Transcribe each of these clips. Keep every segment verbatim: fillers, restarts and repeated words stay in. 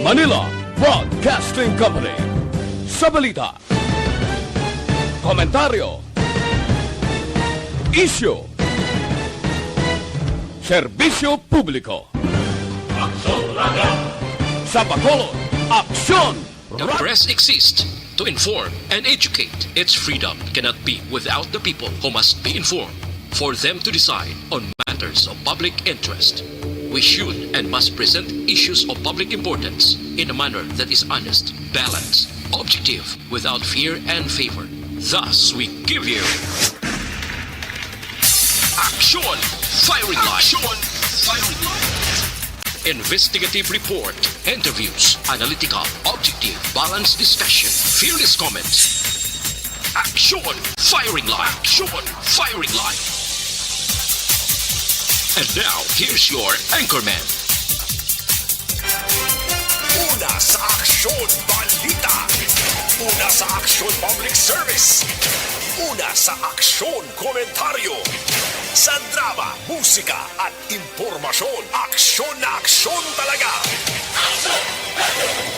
Manila Broadcasting Company. Sa balita, komentaryo, isyu, serbisyo publiko. Sa Bacolod, Aksyon! The press exists to inform and educate. Its freedom cannot be without the people who must be informed for them to decide on matters of public interest. We should and must present issues of public importance in a manner that is honest, balanced, objective, without fear and favor. Thus, we give you Action Firing Line. Action Firing Line. Investigative report, interviews, analytical, objective, balanced discussion, fearless comments. Action Firing Line. Action Firing Line. And now, here's your anchorman. Una sa Aksyon Balita. Una sa Aksyon Public Service. Una sa Aksyon Komentaryo. Sa drama, musika, at impormasyon, aksyon na aksyon talaga.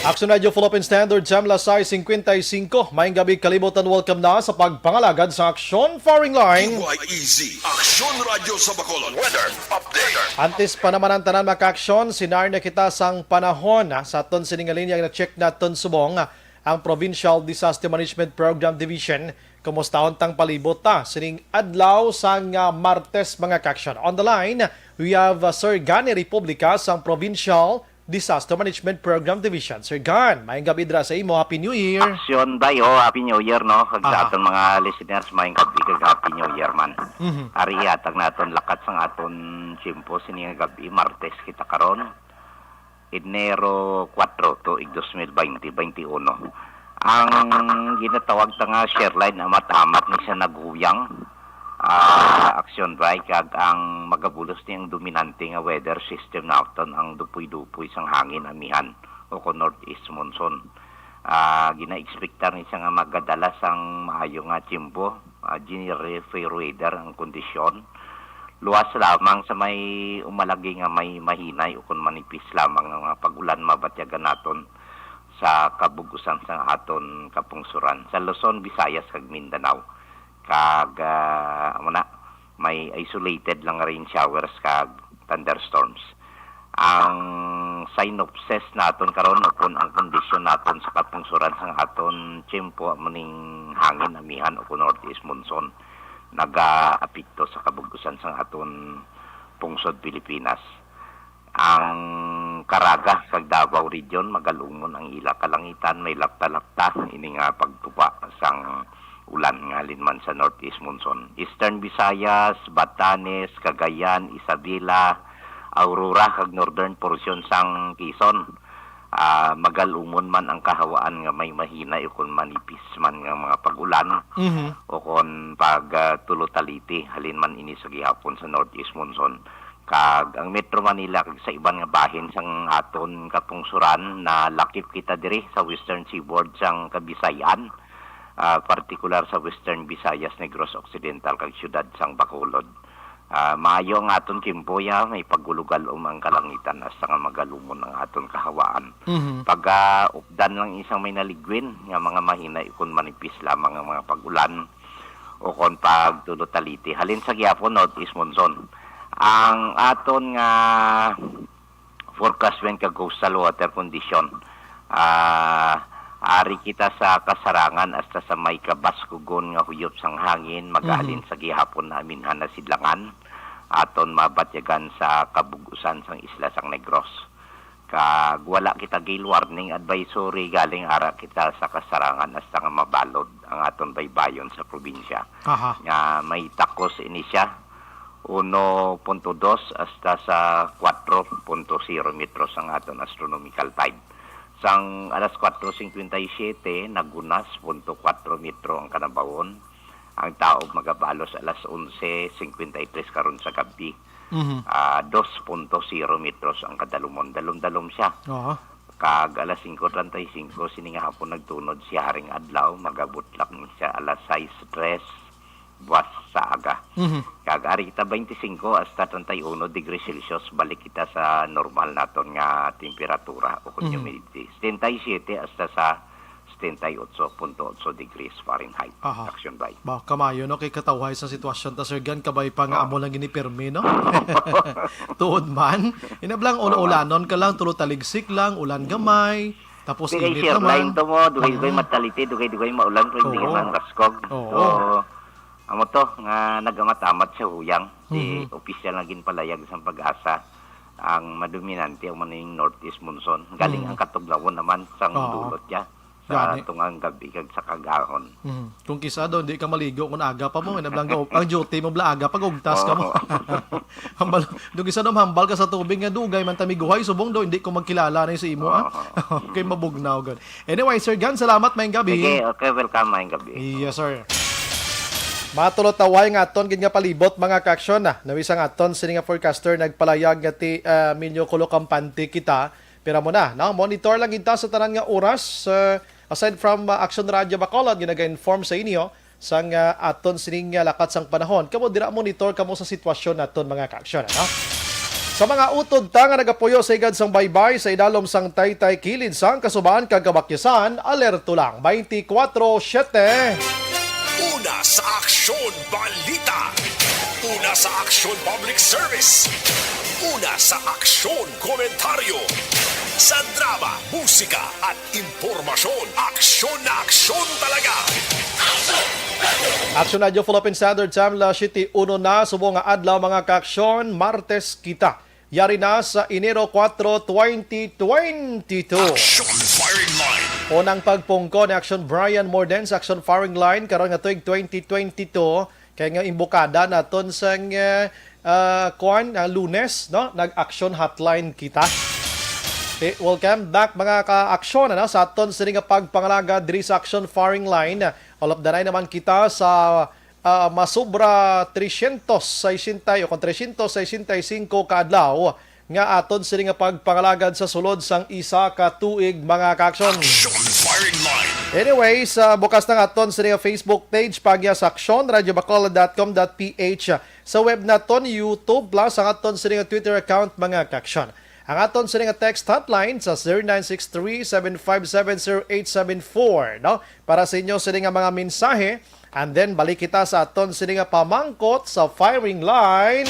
Action Radio Philippine Standard Time, alas sais cincuenta y cinco. Maayong gabi, kalibutan. Welcome na sa pagpangalagad sa Aksyon Firing Line. K Y E Z, Aksyon Radyo sa Bacolod. Weather update. Antes pa naman ang tanan, mga ka-aksyon, sinarna kita sang panahon, ha, sa aton sining linya nga na-check naton subong, ah, ang Provincial Disaster Management Program Division. Kumusta ang palibot ta sining adlaw sang, ah, Martes, mga ka-aksyon? On the line, we have, ah, Sir Gani Republica sang Provincial Disaster Management Program Division. Sir Gan, maayong gabi dira sa imo. Happy New Year! Aksyon, bay, oh, Happy New Year, no? Kag sa Aha. aton mga listeners, maayong gabi kag Happy New Year man. Mhm. Ari, ihatag naton lakat sang aton tiyempo sini nga gabi, Martes kita karon, Enero kuwatro, tuig dos mil baynte, baynte uno. Ang ginatawag ta nga shear line, amat-amat ni siya naghuyang, ah, aksyon, bay, kag ang magabulos ni ang dominante nga weather system naton ang dupoy-dupoy sang hangin amihan o kon northeast monsoon. Ah, gina-expectar ni siya nga magadala sang maayo nga tiyempo, ah, generally fair weather ang kondisyon. Luwas lamang sa may umalagi nga may mahinay o kon manipis lamang nga mga pag-ulan mabatyagan naton sa kabug-usan sang aton kapungsuran, sa Luzon, Visayas, kag Mindanao. Kag, ah, amo na, may isolated lang nga rain showers kag thunderstorms. Ang synopsis naton karon, ukon ang kondisyon naton sa kapungsuran sang aton tiyempo, amo ning hangin amihan ukon northeast monsoon, nagaapekto sa kabug-usan sang aton pungsod Pilipinas. Ang Caraga kag Davao Region, magalumon ang ila kalangitan, may lapta-lapta ini nga pagtupa sang ulan nga halin man sa northeast monsoon. Eastern Visayas, Batanes, Cagayan, Isabela, Aurora, kag northern portion sang Quezon, ah, magalumon man ang kahawaan nga may mahinay ukon manipis man nga mga pag-ulan Mhm. ukon pag, ah, tulotaliti halin man ini sa gihapon sa northeast monsoon. Kag ang Metro Manila kag sa iban nga bahin sang aton kapungsuran, nalakip kita diri sa western seaboard sang Kabisay-an, ah, partikular sa Western Visayas, Negros Occidental, kag siyudad sang Bacolod. Ah, maayo ang aton tiyempo, ya, may pagulog-alom ang kalangitan hasta nga magalumon ang aton kahawaan. Mhm. Pagaupdan lang isang may naligwin nga mga mahinay kon manipis lamang ang mga pag-ulan o kon pagtulotaliti halin sa gihapon northeast monsoon. Ang aton nga forecast wind kag coastal water condition. Ah, ari kita sa kasarangan hasta sa may kabaskugon nga huyop sang hangin, magahalin Mhm. sa gihapon na aminhan na sidlangan, aton mabatyagan sa kabug-usan sang isla sang Negros. Kag wala kita gale warning advisory, galing ara kita sa kasarangan hasta nga mabalod ang aton baybayon sa probinsya. Aha. Nga may takos ini siya, uno punto dos hasta sa kuwatro punto zero metros ang aton astronomical tide. Sang alas kuwatro singkwenta y siyete, nagunas punto kuwatro metro ang kanabawon. Ang taob magabalos alas onse singkwenta y tres karon sa gabi. Mhm. Ah, dos punto zero metros ang kadalumon. Dalom-dalom siya. Oo. Kag alas singko treinta y cinco sini nga hapon nagtunod siya haring adlaw, magabutlak ni siya alas sais tres. buwas sa aga. Mhm. Kag ari kita twenty-five hasta thirty-one degrees Celsius, balik kita sa normal naton nga temperatura o kon Mhm. humidity. Setenta y siete hasta sa setenta y ocho punto ocho degrees Fahrenheit. Aha. Action by. Ba, kamayo, no? Kay katawhay sa sitwasyon ta, Sir Gan, kabay pa nga Oo. amo lang gini pirmi, no? Tuod man. Inablang, Oo. ulo-ulanon ka lang, tulo taligsik lang, ulan gamay, tapos Di kay init Sir naman. Line to mo, dugay-dugay Mhm. mataliti, dugay-dugay maulan, pero hindi Oo. man raskog. Oo. So, amo to, nga nagamat-amat sa huyang, si Mhm. opisyal nga ginpalayag sang Pag-asa, ang madominante ang maning northeast monsoon. Galing Mhm. ang katuglawon naman sang Oo. dulot niya sa Gani. tungang gabi kag sa kagahon. Mhm. Kung kisa daw, hindi ka maligo kung aga pa mo, inablang ga-, ang duty mo bla aga, pag-ugtas ka mo. Oo. Hambal, kung kisa daw, hambal ka sa tubig nga dugay man tamiguhay, subong daw, hindi ko magkilala na sa imo, ha? Oo. Okay, mabugnaw, gud. Anyway, Sir Gan, salamat, maayong gabi. Sige, okay, welcome, maayong gabi. Yes, sir. Matulot taway nga aton gid nga palibot, mga ka-aksyon, na nawi sang aton sini nga forecaster nagpalayag nga ti uh, Minyo Kulo Kampante kita. Pero mo na, no? Monitor lang kita sa tanan nga oras. Uh, aside from uh, Action Radio Bacolod, ginaga-inform sa inyo sang uh, aton sining uh, lakat sang panahon. Kamo dira monitor kamo sa sitwasyon naton, mga ka-aksyon, ano? Sa mga utod ta nga nagapuyo sa igad sang baybay, sa idalom sang taytay kilid sang kasubahan kag kabakyasan, alerto lang, twenty-four seven. Una sa Aksyon Balita. Una sa Aksyon Public Service. Una sa Aksyon Komentaryo. Sa drama, musika, at impormasyon. Aksyon na aksyon talaga. Action Radio Philippine Standard Time, alas siyete uno na, subong nga adlaw, mga ka-aksyon, Martes kita. Yari na sa Enero kuwatro, twenty twenty-two. Action Firing Line. Unang pagpungko ni Action Brian Morden sa Action Firing Line karon nga tuig twenty twenty-two, kay nga imbukada naton sang, eh, ah, kuwan, ah, Lunes, no? Nag-action hotline kita. Okay, welcome back, mga ka-aksyon, ano, sa aton sini nga pagpangalagad diri sa Action Firing Line. All of the nine naman kita sa ah, masobra trescientos sesenta o kon trescientos sesenta y cinco ka adlaw nga aton sini nga pagpangalagad sa sulod sang isa ka tuig, mga ka-aksyon. Action Firing Line. Anyways, ah, bukas na nga aton sini nga Facebook page, Pagya sa Aksyon, radyo bacolod dot com dot P H. Sa web naton, YouTube, plus ang aton sini nga Twitter account, mga ka-aksyon. Ang aton sini nga text hotline sa zero nine six three, seven five seven, zero eight seven four, no? Para sa inyo sini nga mga mensahe, And then, balik kita sa aton sini nga pamangkot sa firing line.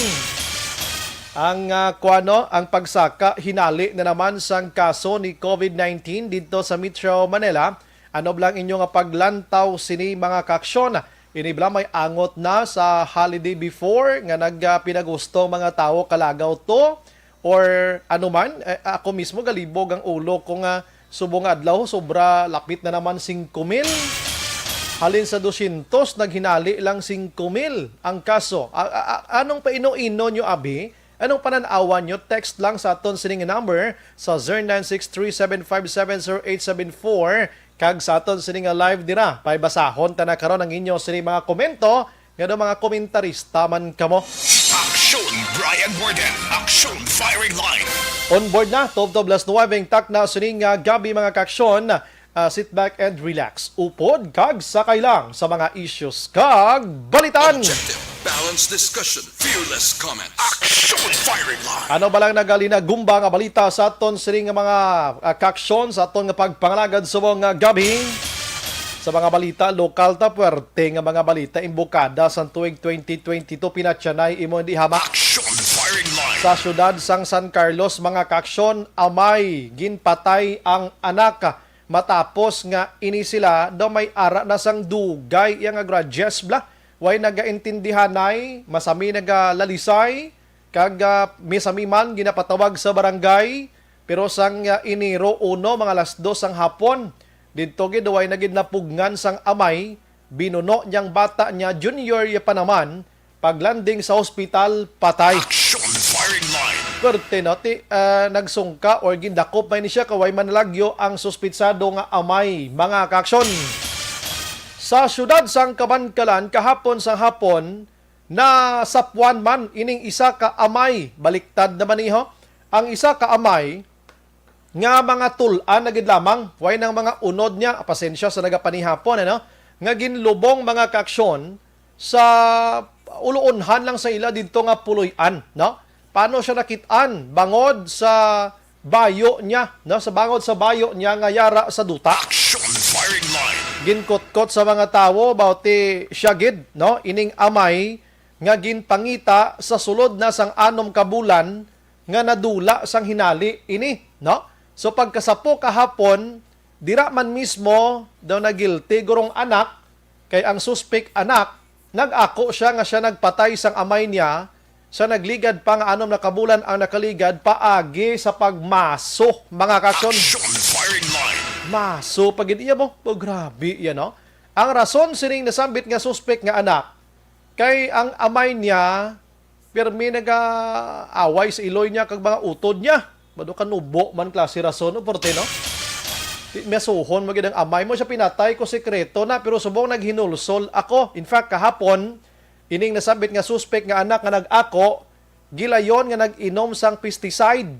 Ang, ah, kuwano, ang pagsaka hinali na naman sang kaso ni COVID nineteen didto sa Metro Manila. Ano bala ang inyo nga paglantaw sini, mga ka-aksyon? Ini bala may angot na sa holiday before nga nag, ah, pinagusto ang mga tawo kalagaw to? Or ano man, eh, ako mismo galibog ang ulo ko nga subong nga adlaw, sobra lapit na naman singko mil. Halin sa dosyentos, naghinali lang singko mil ang kaso. A-, a-, a-, anong paino-ino nyo, abi? Anong pananawan nyo? Text lang sa aton sining number sa zero nine six three seven five seven zero eight seven four. Kag sa aton sini nga live dira, paibasahon ta na karon ang inyo sini mga komento, nga daw mga komentarista man kamo. Aksyon Brian Morden, Aksyon Firing Line. On board na, tubtob las nuwebe ang takna sini nga gabi, mga ka-aksyon. Ah, sit back and relax. Upod kag sakay lang sa mga issues kag balitan. Objective, balanced discussion, fearless comment. Action Firing Line. Ano ba lang nagalinagumba nga balita sa aton sini nga mga, ah, ka-aksyon sa aton nga pagpangalagad subong nga gabi? Sa mga balita lokal ta, puwerte nga mga balita imbukada sa tuig twenty twenty-two, pinatyanay imo hindi hamak. Action Firing Line. Sa siyudad sang San Carlos, mga ka-aksyon, amay ginpatay ang anak matapos nga ini sila daw may ara na sang dugay iya nga grudges bala. Way nagaintindihanay, masami nagalalisay, kag, ah, misami man ginapatawag sa barangay, pero sang, ah, Enero uno, mga alas dos sang hapon, didto gid way na gid napugngan sang amay, binuno niyang bata niya, Junior ya pa naman, paglanding sa ospital, patay. Action Firing Line. Perti, no? Ti, ah, nagsungka or gindakop man ni siya, kay way man nalagyo ang suspitsado nga amay, mga ka-aksyon. Sa siyudad sang Kabankalan, kahapon sang hapon, nasapuan man ining isa ka amay. Baliktad naman ni, ho. Ang isa ka amay nga mga tul-an na gid lamang, way nang mga unod niya, pasensya sa nagapanihapon, ano, nga ginlubong, mga ka-aksyon, sa uloonhan lang sa ila didto nga puloy-an, no? Paano siya nakit-an? Bangod sa bayo niya, no? Sa bangod sa bayo niya nga yara sa duta. Action firing line. Ginkutkot sa mga tawo about ti siya gid, no? Ining amay nga ginpangita sa sulod na sang anom ka bulan nga nadula sang hinali ini, no? So pagkasapo kahapon, dira man mismo daw nagilti gurong anak, kay ang suspek anak, nag-ako siya nga siya nagpatay sang amay niya, sa nagligad pa nga anom na kabulan ang nakaligad paagi sa pagmaso, mga kaksyon. Action firing line. Maso pa gid iya mo. Oh, grabe iya, no? Ang rason sining nasambit nga suspek nga anak, kay ang amay niya, pirmi nag-aaway sa iloy niya kag mga utod niya. Bado kanubo man klase rason, no, porte, no? Di, masuhon mo gid ang amay mo siya pinatay ko, sekreto na, pero subong naghinulsol ako. In fact, kahapon, ining nasambit nga suspek nga anak nga nag-ako, gilayon nga nag-inom sang pesticide.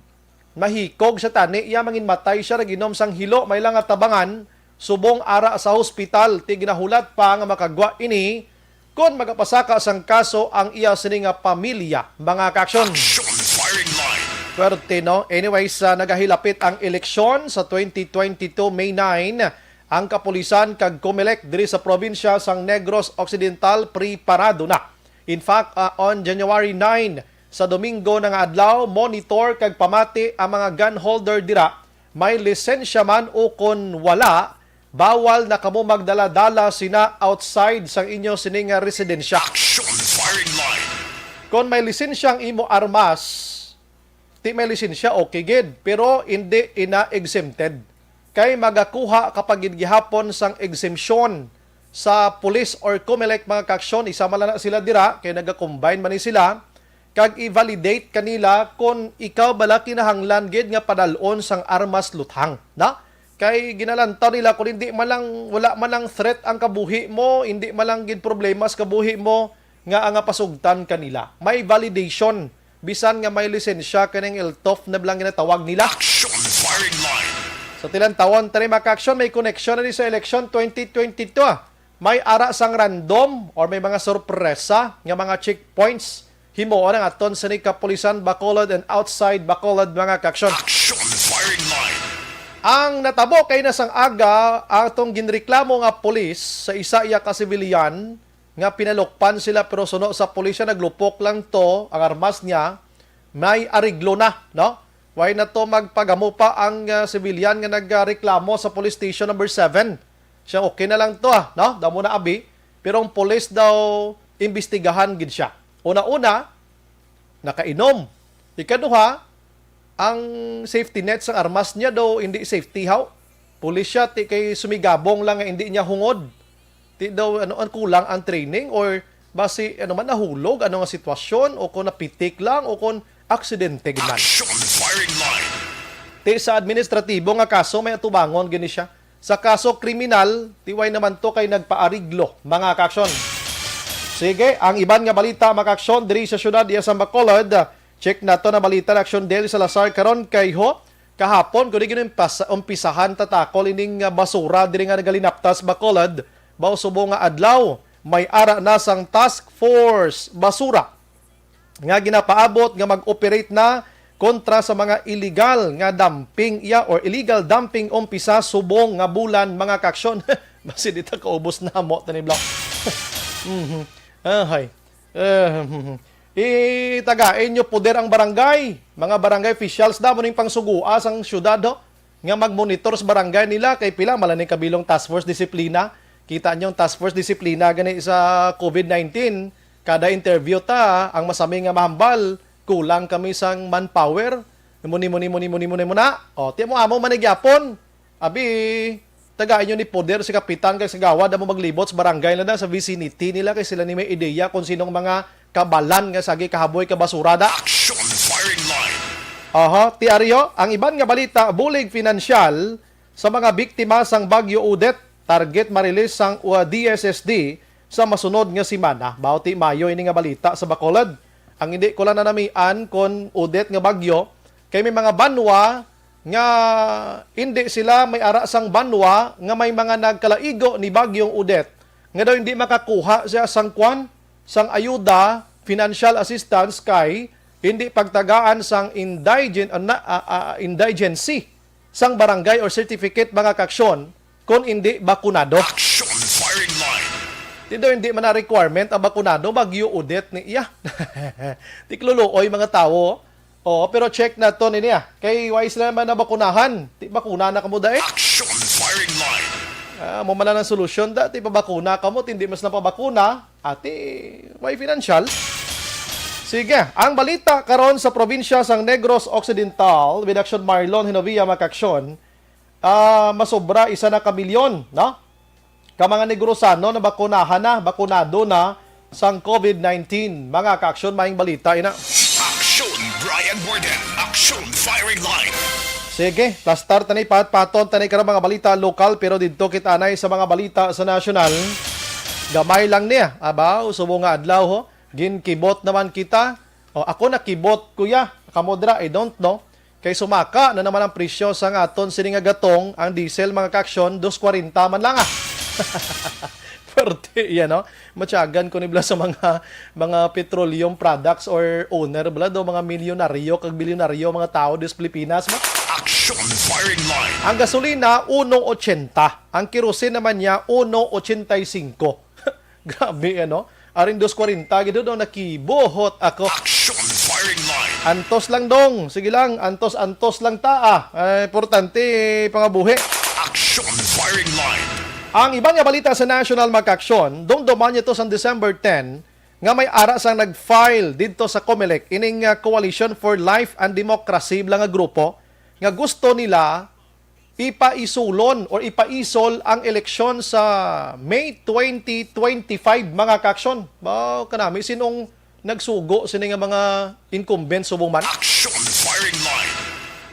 Mahikog siya tani, iya manginmatay siya, nag-inom sang hilo, may lang nga tabangan, subong ara sa hospital, ti ginahulat pa nga makagwa ini kon magapasaka sang kaso ang iya sini nga pamilya, mga kaaksyon. Action firing line. Swerte, no? Anyways, ah, nagahilapit ang eleksyon sa twenty twenty-two May nine. Ang kapulisan kag Comelec diri sa probinsya sang Negros Occidental preparado na. In fact, ah, on January nine, sa Domingo na nga adlaw, monitor kag pamati ang mga gun holder dira. May lisensya man o kon wala, bawal na kamo magdala-dala sina outside sang inyo sini nga residensya. Action firing line. Kon may lisensya ang imo armas, ti may lisensya, okay gid, pero hindi ina exempted. Kay magakuha ka pa gid gihapon sang exemption sa police or Comelec, mga kaaksyon, isa man lang na sila dira, kay naga-combine man ni sila, kag i-validate kanila kon ikaw bala kinahanglan gid nga padalon sang armas luthang, na? Kay ginalantaw nila kung hindi man lang, wala man lang threat ang kabuhi mo, hindi man lang gid problema sa kabuhi mo, nga ang pasugtan kanila. May validation, bisan nga may lisensya, kaning L T O F na lang ginatawag nila. Action firing line. Sa tilantawon, tani, mga kaaksyon, may connection na ni sa election twenty twenty-two, ah. May ara sang random or may mga sorpresa nga mga checkpoints himuon ang aton sini kapulisan Bacolod and outside Bacolod, mga kaaksyon. Action firing line. Ang natabo kay na sang aga, atong ginreklamo nga pulis sa isa iya ka sibilyan nga pinalukpan sila, pero suno sa pulisya naglupok lang to, ang armas niya, may ariglo na, no? Why na to magpagamo pa ang, ah, sibilyan nga nagreklamo sa police station number seven? Siya, okay na lang to, ah, no? Damo na abi. Pero ang police daw, imbestigahan gid siya. Una-una, nakainom. Ikaduha, ang safety net sang armas niya daw hindi safety, haw. Pulis siya, ti kay sumigabong lang nga hindi niya hungod. Ti daw, ano, ang kulang ang training or basi, ano man, nahulog, ano nga sitwasyon, o kung napitik lang, o kung aksidente gid man. Action firing line. Ti sa administratibo nga kaso, may atubangon gini siya. Sa kaso kriminal, ti way naman to kay nagpaariglo, mga kaaksyon. Sige, ang iban nga balita, mga kaaksyon, diri sa siyudad iya sa Bacolod. Check nato na balita na Aksyon Del Salazar karon kay ho. Kahapon, kundi gid umpas-, umpisahan tatakol ining, ah, basura diri nga nagalinaptas Bacolod. Bao subong nga adlaw, may ara na sang task force basura nga ginapaabot nga mag-operate na kontra sa mga illegal nga dumping iya or illegal dumping umpisa subong nga bulan, mga kaaksyon. Basi di ta kaubos namo, tani, Blo. Mhm. Ahay. Eh, mhm. Itagain nyo poder ang barangay. Mga barangay officials na mo ning pangsugua sang syudad, ho, nga mag-monitor sa barangay nila. Kay pila man lang ni kabilong task force disiplina. Kita nyo ang task force disiplina gani sa covid nineteen. Kada interview ta, ang masami nga mahambal, kulang kami sang manpower. Muni, muni, muni, muni, muni, muna. O, ti mo amo man ni gyapon. Abi, tagaan nyo ni poder si kapitan kag si kagawad amo maglibot sa barangay nila, sa vicinity nila, kay sila ni may ideya kung sinong mga kabalan nga sagi kahaboy ka basurada. Action firing line. Aha, ti Aryo, ang iban nga balita, bulig pinansyal sa mga biktima sang Bagyo Odette. Target ma-release sang, uh, D S S D sa masunod nga semana. Mao ti maayo ini nga balita sa Bacolod. Ang hindi ko lang nanamian kon Odette nga bagyo, kay may mga banwa nga hindi sila may ara sang banwa nga may mga nagkalaigo ni Bagyong Odette. nga daw hindi makakuha siya sang kwan, sang ayuda, financial assistance kay hindi pagtagaan sang indigen-, ah, na-, ah, ah, indigency sang barangay or certificate, mga kaaksyon, kung hindi bakunado. Action firing line. Di daw hindi man na requirement ang bakunado, mag-U-audit ni iya. Tikluluoy mga tawo. Oo, pero check na to nini ah. Kay why sila man nabakunahan? Ti bakuna na kamo dai? Action firing line. Ah, mo man lang ang solusyon da, ti pabakuna kamo, ti hindi mas napabakuna, ati may financial. Sige, ang balita karon sa probinsya sang Negros Occidental, with Action Marlon Hinovia, mga kaaksyon, ah, masobra isa na ka milyon, no? Ka mga Negrosano na bakunahan na, bakunado na sang covid nineteen. Mga kaaksyon, maayong balita ina. Action, Brian Warden. Action, firing line. Sige, plastar tanay, pat-paton tanay ka mga balita lokal, pero didto kita anay sa mga balita sa nasyonal. Gamay lang niya. Aba, subong nga adlaw ho. Ginkibot naman kita. O, ako nakibot, kuya. Kamo dira, I don't know. Kay sumaka na naman ang presyo sang aton sini nga gatong, ang diesel, mga kaaksyon, dos kwarenta man lang, ah. Pwerte iya, no? Matyagan ko ni bala sa mga, mga petroleum products or owner, bala daw mga milyonaryo kag bilyonaryo, mga tao dis Pilipinas, ma. Action firing line. Ang gasolina, uno ochenta. Ang kerosene naman niya, uno ochenta y cinco. Grabe, ano? Aring dos kwarenta gid daw nakibuhot ako. Action firing line. Antos lang, dong. Sige lang, antos-antos lang ta, ah. Ah, importante, pangabuhi. Action firing line. Ang iban nga balita sa national, mga kaaksyon, dumduman niya to sa December ten, nga may ara sang nag-file didto sa Comelec, ining, ah, Coalition for Life and Democracy lang nga grupo, nga gusto nila ipaisulon or ipaisol ang eleksyon sa May twenty twenty-five, mga kaaksyon. Ba, kanami, sinong nagsugo sini nga mga incumbent subong man? Action firing line.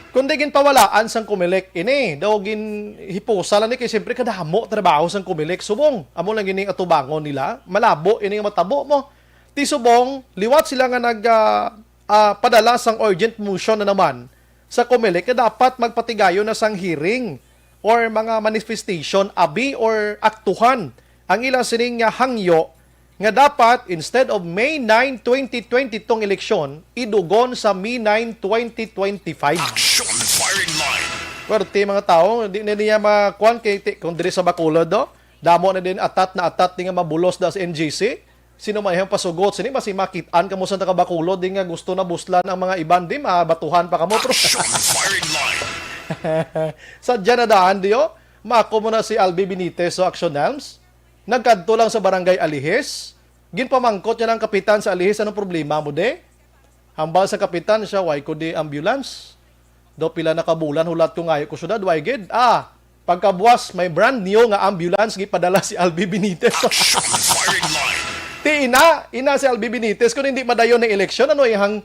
Kundi ginpawalaan sang Comelec ini, daw ginhipusa lang ni kay siyempre kadamo trabaho sang Comelec subong. Amo lang gini atubangon nila, malabo ini nga matabo mo. Ti subong, liwat sila nga nag, ah, ah, padala sang urgent motion na naman sa Comelec nga dapat magpatigayon na sang hearing or mga manifestation, abi, or aktuhan ang ila sining nga hangyo nga dapat, instead of May nine, twenty twenty-two ang eleksyon, idugon sa May nine, twenty twenty-five. Action firing line. Pwerte mga tao, di na niya makuan kay ti-, kung diri sa Bacolod, do, damo na din atat na atat ni nga mabulos da sa N G C. Sino may iyang pasugot sini? Basi makit-an kamo sa taga Bacolod, di nga gusto na buslan ang mga iban, di mabatuhan pa kamo, pero Action firing line. Sadya na daan, di, oh. Mako mo na si Albi Benitez sa Action Elms. Nagkadto lang sa Barangay Alihis. Ginpamangkot niya ng kapitan sa Alihis, "Anong problema mo, de?" Hambal sa kapitan siya, "Why ko di ambulance? Daw pila na ka bulan hulat ko ngayo ko syudad, why gid?" Ah, pagkabuas, may brand new nga ambulance gipadala si Albi Benitez. Action firing line. Ti ina, ina si Albi Benitez, kung hindi madayon ang eleksyon, ano ay hang,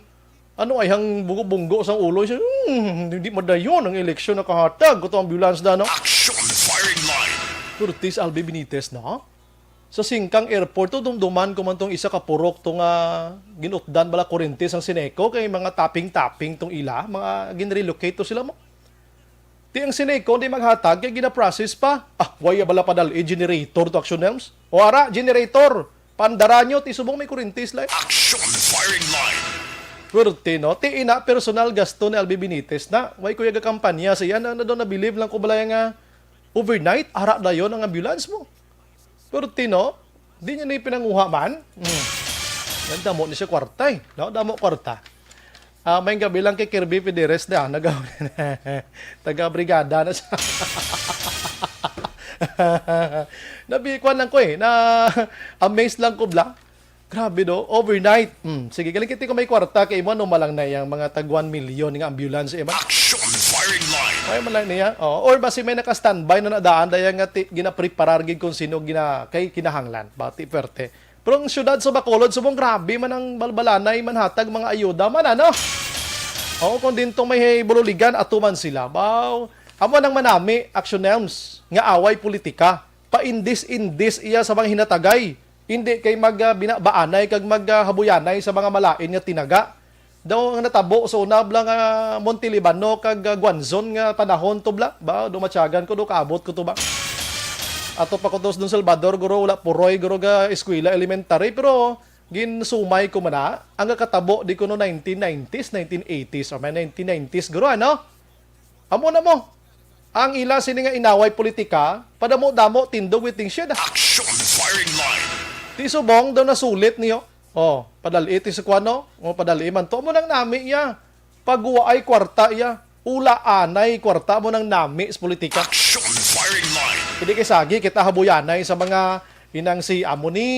ano ay hang bunggo-bunggo sang ulo? Siya, "Hmm, hindi madayon ang eleksyon nakahatag ko to ambulance na, no?" Action firing line. Curtis Albi Benitez, no? Sa Singkang Airport, to, dumduman ko man tong isa ka purok to nga ginutdan bala kurente sang Sineco, kay mga tapping-tapping tong ila, mga ginrelocate to sila mo. Ti ang Sineco, di maghatag, kay ginaprocess pa. Ah, waya bala padal-i generator to Action Elms? O ara, generator, pandara nyo, ti subong may kurente sila, eh. Action firing line. Pwerte, no? Ti ina, personal gasto ni Albi Benitez na. Way ko yaga kampanya sa iya, na, na daw nabilib lang ko bala nga overnight, ara dayon ang ambulance mo. Pero tino, di niya na pinanguha man. Hmm. Yan, damo ni siya kwarta eh. No? Damo kwarta. Ah, may gabi lang kay Kirby Pideres na, naga, taga brigada na siya. Nabikuan lang ko eh, na amaze lang ko bla. Grabe do, overnight. Hmm. Sige, galing kiti ko may kwarta kay imo, ano malang na yang mga tag one million nga ambulance, eh, man? Action firing line. Ay, man lang niya. Oh, or basi may naka-standby na nadaan daya nga ti-, ginapreparar gid kung sino gina-, kay kinahanglan. Bati perte. Pero ang syudad sa Bacolod, subong grabe man ang balbalanay, manhatag mga ayuda man, ano? Oo, kung dintong may bululigan, ato man sila. Baw, amo nang manami, Action Elms, nga away politika. Paindis-indis iya sa mga hinatagay. Hindi kay mag, ah, binabaanay kag mag, ah, habuyanay sa mga malain nga tinaga. Daw ang natabo sa una bla nga Monte Libano kag, ah, Guanzon nga panahon to bla. Ba, do matyagan ko, do kaabot ko to ba? Ato pa ko to sa Don Salvador, guro, wala puroy, guro, ga eskwela elementary, pero ginsumay ko man na, ang katabo di ko no nineteen nineties, nineteen eighties, o may nineteen nineties, guro, ano? Amo na mo. Ang ila sini nga inaway politika, padamo-damo tindog waiting shed. Action firing line. Ti subong daw nasulit niyo. Oh, padali ti sa kuwano. Oh, padali man to. Amo nang nami iya. Pagwaay kwarta iya. Ulaanay kwarta mo nang nami sa politika. Action firing line. Hindi kay sagi kita habuyanay sa mga inang si amo ni,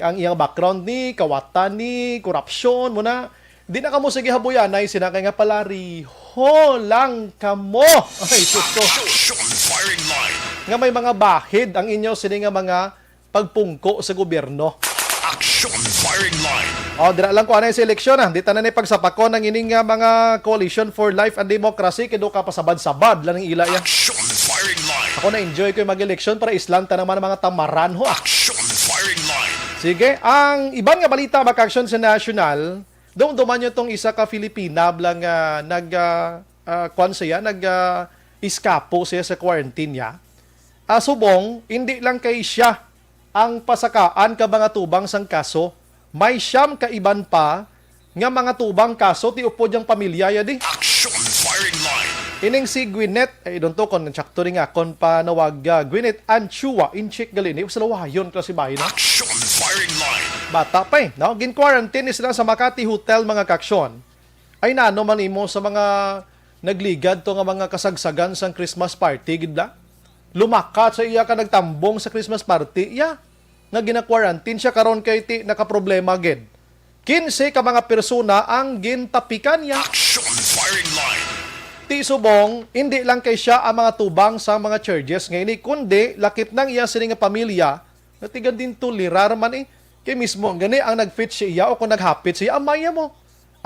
ang iyang background ni, kawatan ni, korupsyon mo na. Di na kamo sige habuyanay sina kay nga palariho lang kamo. Ay, sus ko. Action firing line. Nga may mga bahid ang inyo sini nga mga pagpungko sa gobyerno. Action firing line. Oh, dira lang ko anay sa eleksyon, ah. Di tanan ni pagsapakon ang ining nga mga Coalition for Life and Democracy, kay do ka pasabad-sabad lang ang ila ya. Action firing line. Ako na-enjoy ko yung mag-eleksyon para islan tanang mga, mga tamaran ho, ah. Action firing line. Sige, ang iban nga balita, mga ka-action, sa national, dumduman nyo tong isa ka Filipina bla nga nag, ah, ah, kwan siya, nag, ah, iskapo siya sa quarantine niya. Ah, subong, hindi lang kay siya ang pasakaan ka mga tubang sang kaso. May siyam ka iban pa nga mga tubang kaso ti upod yang pamilya ya di. Action firing line. Ining si Gwyneth, ay, don't know kung sakto rin nga, kung panawag, ah, Gwyneth Anchua, inchik gali ni, sa lawayon klase bahay na. Action firing line. Bata pa eh, no? Gin-quarantine ni sila sa Makati Hotel, mga ka-action. Ay, nano man imo sa mga nagligad to nga mga kasagsagan sang Christmas party, gid bla? Lumakat sa iya ka nagtambong sa Christmas party, iya nga gina-quarantine siya karon kay ti nakaproblema gid. Kinse ka mga persona ang gintapikan niya. Action firing line. Ti subong, hindi lang kay siya ang mga tubang sa mga charges nga ini, kundi lakip nang iya sini nga pamilya nga tigan din tolerar man eh. Kay mismo gani ang nag-fit siya o kung naghapit siya, amaya mo.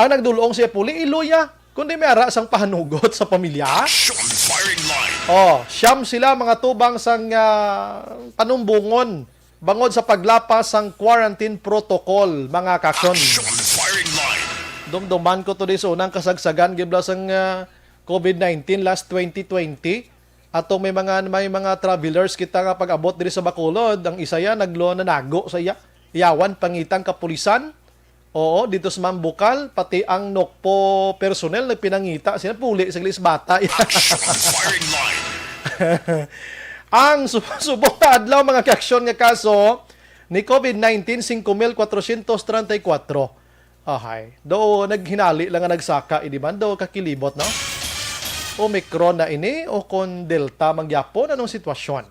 Ang nagdulong siya puli, iluya. Kundi may ara sang pahanugot sa pamilya. Action firing line. Oh, siyam sila mga tubang sang, ah, panumbungon bangod sa paglapas sang quarantine protocol, mga ka-action. Action firing line. Dumduman ko to di sa unang kasagsagan gibla sang, ah, COVID nineteen last twenty twenty. Atong may mga, may mga travelers kita nga pag-abot diri sa Bacolod, ang isa ya naglo nanago sa iya. Yawan pangitang kapulisan. Oo, dito sa Mambukal, pati ang Nokpo personnel nagpinangita sila, puli sa lis bata. Action firing line. Ang sub-, subong na adlaw, mga ka-action, nga kaso ni COVID nineteen, singko mil kwatrosyentos treinta y kuwatro. Ahay. Do naghinali lang nga nagsaka, eh, di man do kakilibot, no? Omicron na ini o kon Delta man gyapon? Anong sitwasyon?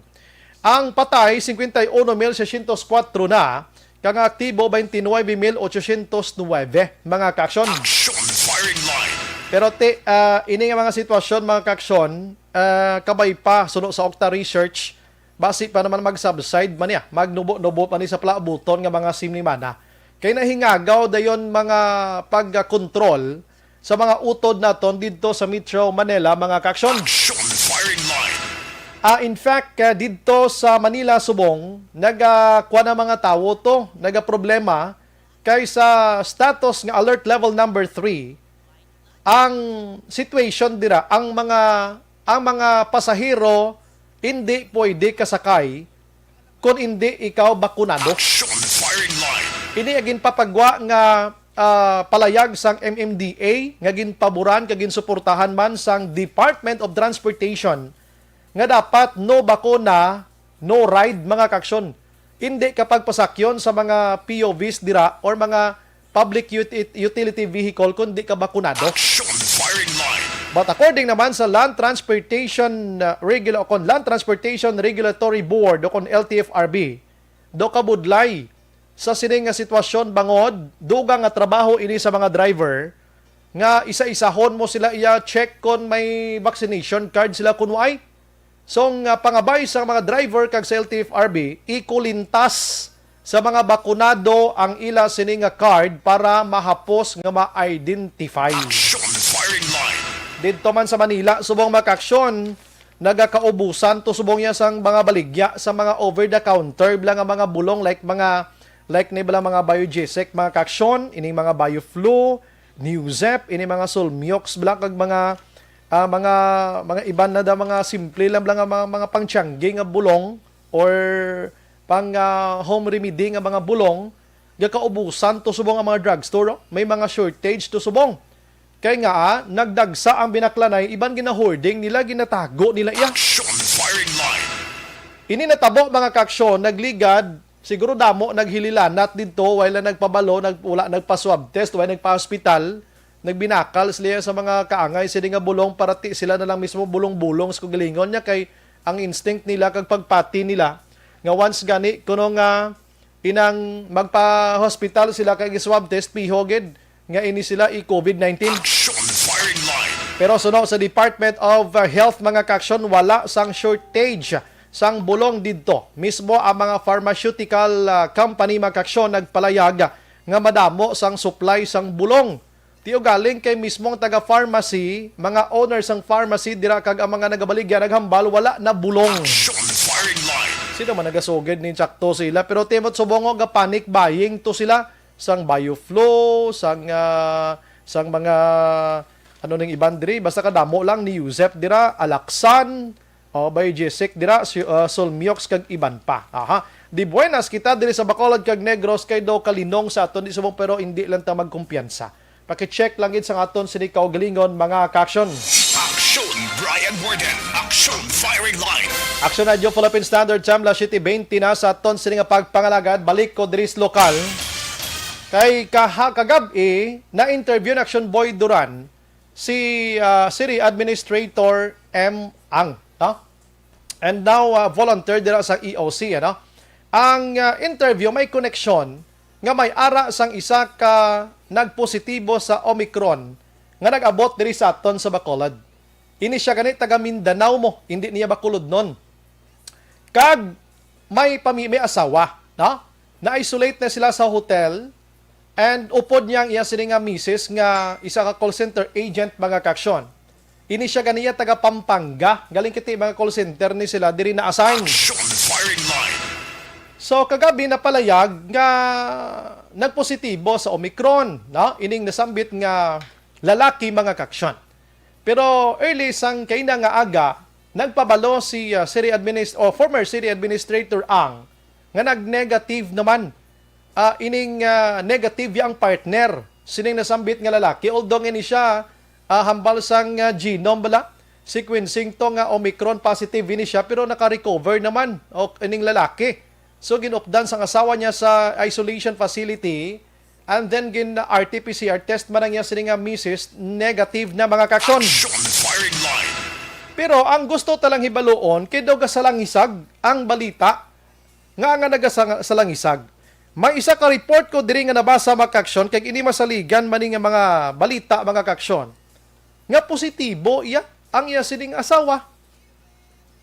Ang patay, cincuenta y uno mil seiscientos cuatro na, kang aktibo, veintinuebe mil ochocientos nuebe, mga ka-action. Action firing line. Pero ti, ah, ini nga mga sitwasyon, mga ka-action, ah, kabay pa, suno sa Octa Research, basi pa naman mag-subside man niya, magnubo-nubo pa ni sa palabuton nga mga simlimana. Kay nahingagaw dayon mga pagkontrol sa mga utod naton didto sa Metro Manila, mga ka-action. Action firing line. Ah, in fact, ah, didto sa Manila subong, nagakuan ang mga tawo to, nagaproblema kay sa status nga alert level number three, ang situation dira, ang mga, ang mga pasahero hindi pwede kasakay kon indi ikaw bakunado. Action firing line. Ini ang ginpapagwa nga, ah, palayag sang M M D A nga ginpaboran kag ginsuportahan man sang Department of Transportation nga dapat no bakuna, no ride, mga ka-action. Hindi ka pagpasakyon sa mga P U Vs dira or mga public uti-, utility vehicle kung di ka bakunado. Action firing line. But according naman sa Land Transportation, uh, Regula-, o kon Land Transportation Regulatory Board o kon L T F R B, do kabudlay sa sining nga sitwasyon bangod dugang nga trabaho ini sa mga driver nga isa-isahon mo sila iya check kon may vaccination card sila kun waay. So, nga pangabay sa mga driver kag sa L T F R B, ikulintas sa mga bakunado ang ila sini nga card para mahapos nga ma-identify. Action firing line. Didto man sa Manila, subong mga ka-action, nagakaubusan to subong niya sang mga baligya sa mga over the counter bala nga mga bulong like mga, like ni bala mga Biogesic, mga ka-action, ining mga Bioflu, Neozep, ini mga Solmiox bala kag mga, ah, mga, mga iban na da, mga simple lang bala nga mga, mga pangtiyanggi nga bulong. or pang, ah, home remedy nga mga bulong, gakaubusan to subong ang mga drugstore, oh. May mga shortage to subong. Kay nga, ah, nagdagsa ang binaklanay, iban gina-hoarding nila, ginatago nila iya. Action firing line. Ini natabo, mga kaaksyon, nagligad, siguro damo naghililanat didto, wala nagpabalo, nag-, wala nagpa-swab test, wala nagpa-hospital, nagbinakal sila sa mga kaangay sini nga bulong, para ti sila na lang mismo bulong-bulong sa kagalingon niya, kay ang instinct nila kag pagpati nila nga once gani kuno nga inang magpa-hospital sila kay gi-swab test, piho gid nga ini sila i-COVID nineteen. Action firing line. Pero suno sa Department of, uh, Health, mga kaaksyon, wala sang shortage sang bulong didto. Mismo ang mga pharmaceutical, uh, company, mga kaaksyon, nagpalayag nga madamo sang supply sang bulong. Ti ugaling kay mismong taga-pharmacy, mga owner sang pharmacy dira kag ang mga nagabaligya naghambal wala na bulong. Action firing line. Sino man nagasugid ni, sakto sila, pero ti mo't subong nga panic buying to sila sang Bioflow, sang, ah, sang mga, ano ning iban diri, basta kadamo lang ni Yusep dira, Alaxan, o Biogesic dira, si, ah, Solmiox kag iban pa. Aha. Di buenas kita diri sa Bacolod kag Negros kay daw kalinong sa aton di subong, pero hindi lang ta magkumpiyansa. Paki-check lang gid sa aton sini kaugalingon, mga kaaksyon. Action Brian Warden, Action Firing Line. Action Radyo Philippine Standard Time, alas siyete bente na sa aton sini nga pagpangalagad. Balik ko diri sa lokal. Kay kaha-, kagab-i, na-interview ni Action Boy Duran si, ah, City Administrator M Ang, no? And now, ah, volunteer dira sa E O C, ano? Ang, ah, interview may koneksyon nga may ara sang isa ka nagpositibo sa Omicron nga nag-abot diri sa aton sa Bacolod. Ini siya gani taga Mindanao mo, hindi niya Bacolodnon. Kag may pami-, may asawa, no? Na-isolate na sila sa hotel, and upod niya ang iya sini nga misis nga isa ka call center agent, mga kaaksyon. Ini siya ganiya taga Pampanga, galing kiti mga call center ni sila diri na-assign. Action firing line. So, kagabi napalayag nga nagpositibo sa Omicron, no? Ining nasambit nga lalaki, mga kaaksyon. Pero early sang kaina nga aga, nagpabalo si, ah, city adminis-, o former city administrator Ang nga nag-negative naman, ah, ining, ah, negative ya ang partner sining nasambit nga lalaki. Although ini siya, ah, hambal sang, ah, genome bala, sequencing to nga Omicron positive ini siya, pero naka-recover naman o ining lalaki. So, ginupdan sang asawa niya sa isolation facility, and then gin-R T P C R test man ang iya sini nga misis, negative na, mga kaaksyon. Action firing line. Pero ang gusto talang hibaluon, kay daw gasalangisag ang balita nga, nga nagasalangisag. May isa ka report ko diri nga nabasa, mga kaaksyon, kay ini masaligan man ni nga mga balita, mga kaaksyon, nga positibo iya, ang iya sining asawa.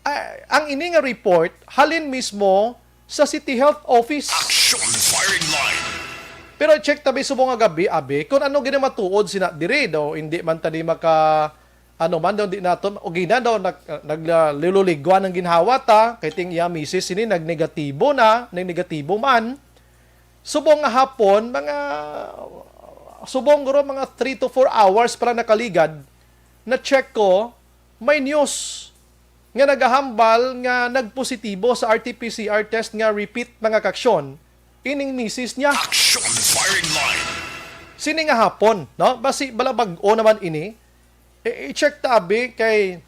Ah, ang ini nga report halin mismo sa City Health Office. Action firing line. Pero check tabi subong nga gabi, abi, kung ano gid ang matuod sina diri daw, hindi man tani maka, ano man daw, di naton, o gina daw, nag, nagluligwa ng ginhawa ta, kay ting iya misis ini, nagnegatibo na, nagnegatibo man. Subong nga hapon, mga, subong guro, mga three to four hours pala nakaligad, na-check ko, may news nga nagahambal nga nagpositibo sa R T P C R test nga repeat, mga kaaksyon, ining misis niya. Action firing line. Sini nga hapon, no? Basi bala bag-o naman ini. I-, i-check ta, abi, kay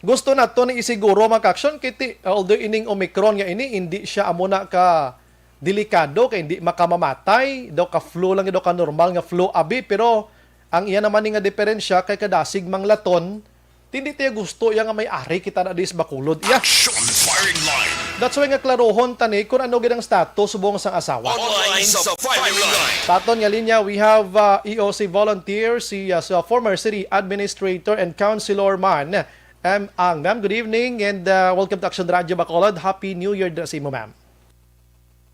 gusto naton ni isiguro, mga kaaksyon, kay ti-, although ining Omicron nga ini, hindi siya amo na ka delikado, kay hindi makamamatay, daw ka flu lang, daw ka normal nga flu, abi, pero ang iya naman ni nga diferensya kay kadasig manglaton, hindi tiya gusto iya nga may ari kita na dis Bacolod. Iya. Action firing line. That's why nga klarohon tani kung ano gid ang status subong sang asawa. Online sa firing line. Sa aton nga linya, we have, uh, E O C volunteer, si, uh, sa former city administrator and councilor man, M Ang. Ma'am, good evening and, uh, welcome to Action Radio Bacolod. Happy New Year dira sa imo, ma'am.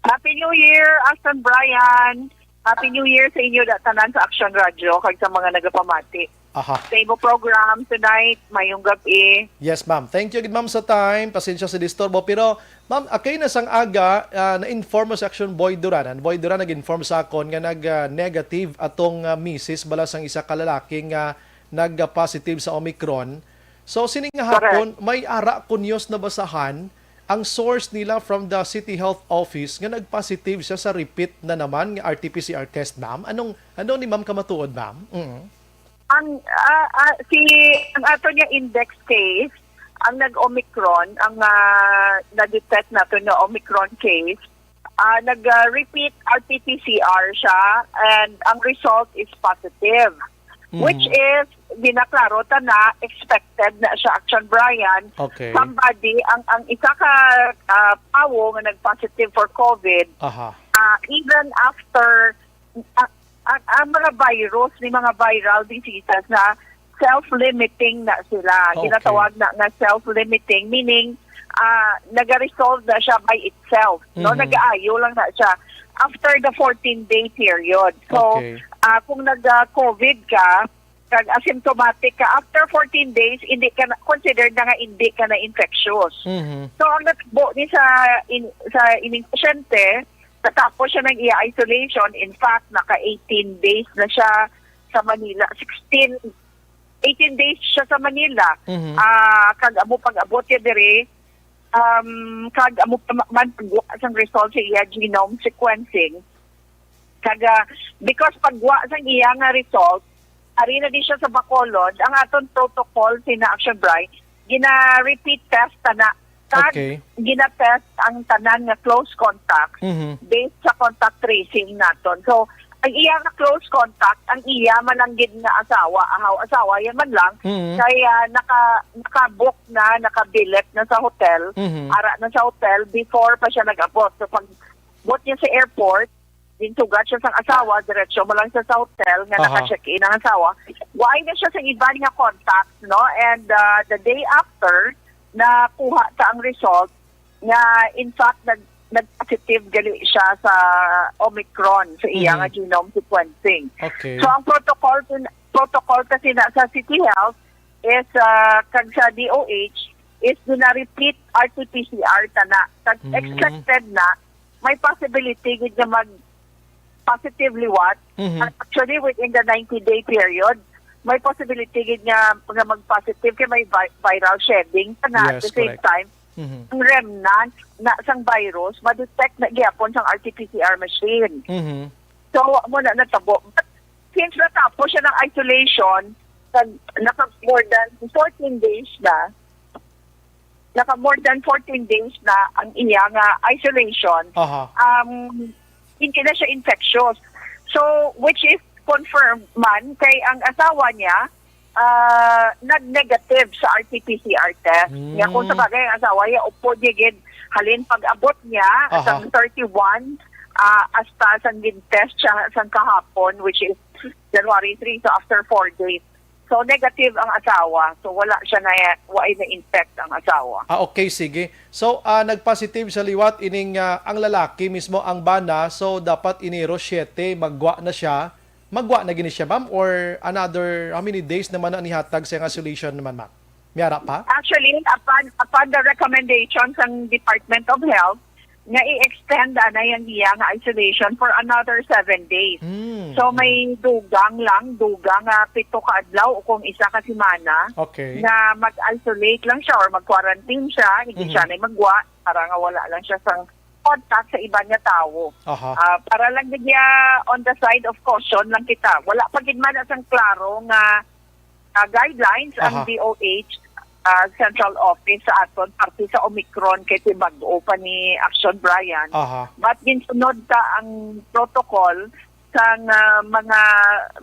Happy New Year, Action Brian. Happy New Year sa inyo da-, tanan sa Action Radio kag sa mga nagapamati. Aha. Sa imo program tonight, mayong gab-i. Yes, ma'am. Thank you gid, ma'am, sa time. Pasensya sa disturbo. Pero, ma'am, akay na sang aga, ah, na-inform mo sa Action Boy Duran. Ang Boy Duran nag-inform sa akon nga nag, ah, negative atong, ah, misis bala sang isa ka lalaki nga nag-positive sa Omicron. So, sining nga Correct. hapon, may ara ko news na basahan ang source nila from the City Health Office nga nag-positive siya sa repeat na naman nga R T P C R test, ma'am? Anong, ano ni ma'am kamatuod, ma'am? Mm. Ang ah, ah, si ang ato niya index case, ang nag-Omicron, ang ah, na-detect nato nga Omicron case, ah, nag-repeat R T P C R siya, and ang result is positive, which Mhm. is ginaklaro ta na, expected na siya, Action Brian. Okay. Somebody, ang ang isa ka ah, tawo nga nag-positive for COVID, Aha. ah, even after ah, ang, ang mga virus ni mga viral diseases na self-limiting na sila. Okay. Ginatawag na nga self-limiting, meaning ah, nag-resolve na siya by itself, no? Mhm. Nag-aayo lang na siya after the fourteen-day period. So, Okay. ah, kung nag-COVID ka, kag asymptomatic ka, after fourteen days, hindi ka na, considered na nga hindi ka na infectious. Mhm. So, ang natabo ni sa in, sa ining pasyente, natapos siya ng iya isolation. In fact, naka eighteen days na siya sa Manila. Sixteen, eighteen days siya sa Manila. Mhm. Ah, kag amo pag-abot niya diri, um, kag amo pa ma- man pagwa sang result sa iya genome sequencing. Kag ah, because pagwa sang iya nga result, ari na di siya sa Bacolod, ang aton protocol sa Action Brian, gina-repeat test na, kag Okay. gina-test ang tanan nga close contact Mhm. based sa contact tracing naton. So, ang iya nga close contact, ang iya man lang gid nga asawa, ahaw asawa, yan man lang, Mhm. kaya naka, naka-book na, nakabilet na sa hotel, Mhm. ara na sa hotel before pa siya nag-abot. So, pag-abot niya sa airport, ginsugat siya sang asawa, diretso mo lang siya sa hotel nga Aha. naka-check-in ang asawa. Why na siya sa iban nga contact, no? And uh, the day after, nakuha ta ang result nga in fact nag nag-positive gali siya sa Omicron sa iya Mhm. nga genome sequencing. Okay. So ang protocol, protocol kasi na sa City Health is uh, kag sa D O H is gina-repeat R T P C R ta na. Kag Mm. Expected na may possibility gid nga mag positive liwat. Mhm. At actually, within the ninety-day period, may possibility gid nga, nga mag-positive kay may vi- viral shedding pa na at Yes, the same correct. Time. Mhm. Ang remnant na sang virus, ma-detect na gyapon sang R T P C R machine. Mhm. So, mo na natabo. But since natapos siya ng isolation, nag, naka more than fourteen days na, naka more than fourteen days na ang iya nga isolation, Aha. um, hindi na siya infectious. So, which is confirmed man kay ang asawa niya ah, nag-negative sa R T P C R test. Mm. Nga kung sa bagay ang asawa niya, upod niya gid, halin pag-abot niya, Aha. Sang thirty-one, ah, hasta sang gin-test siya sang kahapon, which is January three, so after four days. So, negative ang asawa. So, wala siya na, wa na-infect ang asawa. Ah, okay, sige. So, ah, nag-positive sa liwat ining ah, ang lalaki mismo, ang bana. So, dapat Enero siyete, maggwa na siya. Maggwa na gini siya, ma'am? Or another, how many days naman ang ihatag sa iyang isolation naman, ma'am? May ara pa? Actually, upon, upon the recommendation sang Department of Health, nga i-extend na yung iya nga isolation for another seven days. Hmm. So may dugang lang, dugang nga pito ka adlaw o kung isa ka semana Okay. Na mag-isolate lang siya or mag-quarantine siya, hindi Mhm. siya na magwa para nga wala lang siya sang contact sa iban nga tawo. Aha. Ah, para lang gid niya on the side of caution lang kita. Wala pa gid man na sang klaro nga ah, guidelines ang Aha. D O H ah, central office sa aton parte sa Omicron kay bag-o pa ni Action Brian. Aha. But ginsunod ta ang protocol sang ah, mga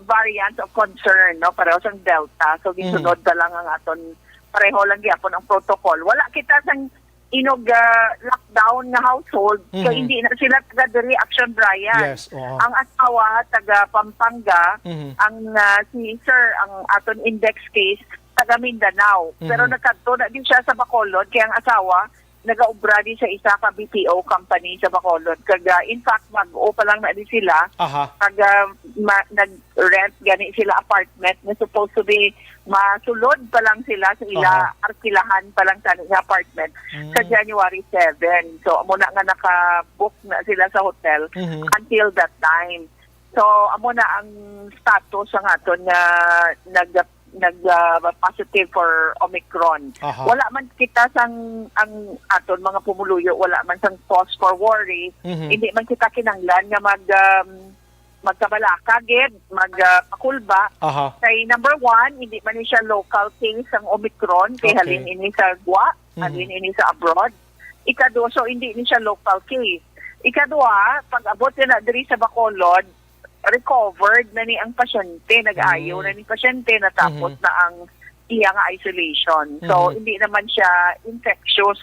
variants of concern, no, pareho sang Delta. So ginsunod ta lang ang aton, pareho lang gyapon ang protocol. Wala kita sang inog ah, lockdown nga household, so Mhm. hindi na sila taga diri, Action Brian. Yes, oo. Ang asawa taga Pampanga, Mhm. ang ah, si Sir, ang aton index case taga Mindanao. Pero Mhm. nagkadto na din siya sa Bacolod kay ang asawa nagaobra di sa isa ka B P O company sa Bacolod. Kag ah, in fact, mag-o pa lang na di sila. Aha. Kag ah, ma- nag-rent gani sila apartment na supposed to be masulod pa lang sila sa ila Aha. Arkilahan pa lang tani nga apartment Mm. sa January seven. So amo na nga naka-book na sila sa hotel Mhm. until that time. So amo na ang status sa aton nga nag nag ah, positive for Omicron. Aha. Wala man kita sang, ang aton mga pumuluyo, wala man sang cause for worry. Mhm. Hindi man kita kinanglan nga mag um, magkabalaka gid, mag ah, pakulba. Aha. Kay number one, hindi man ni siya local case ang Omicron, kay Okay. halin ini sa gwa, Mhm. halin ini sa abroad. Ikadua, so hindi ni siya local case. Ikadua, pag abot na diri sa Bacolod, recovered na ni ang pasyente, nag-ayo Mm. na ni pasyente, natapos Mhm. na ang iya nga isolation. So, Mhm. hindi naman siya infectious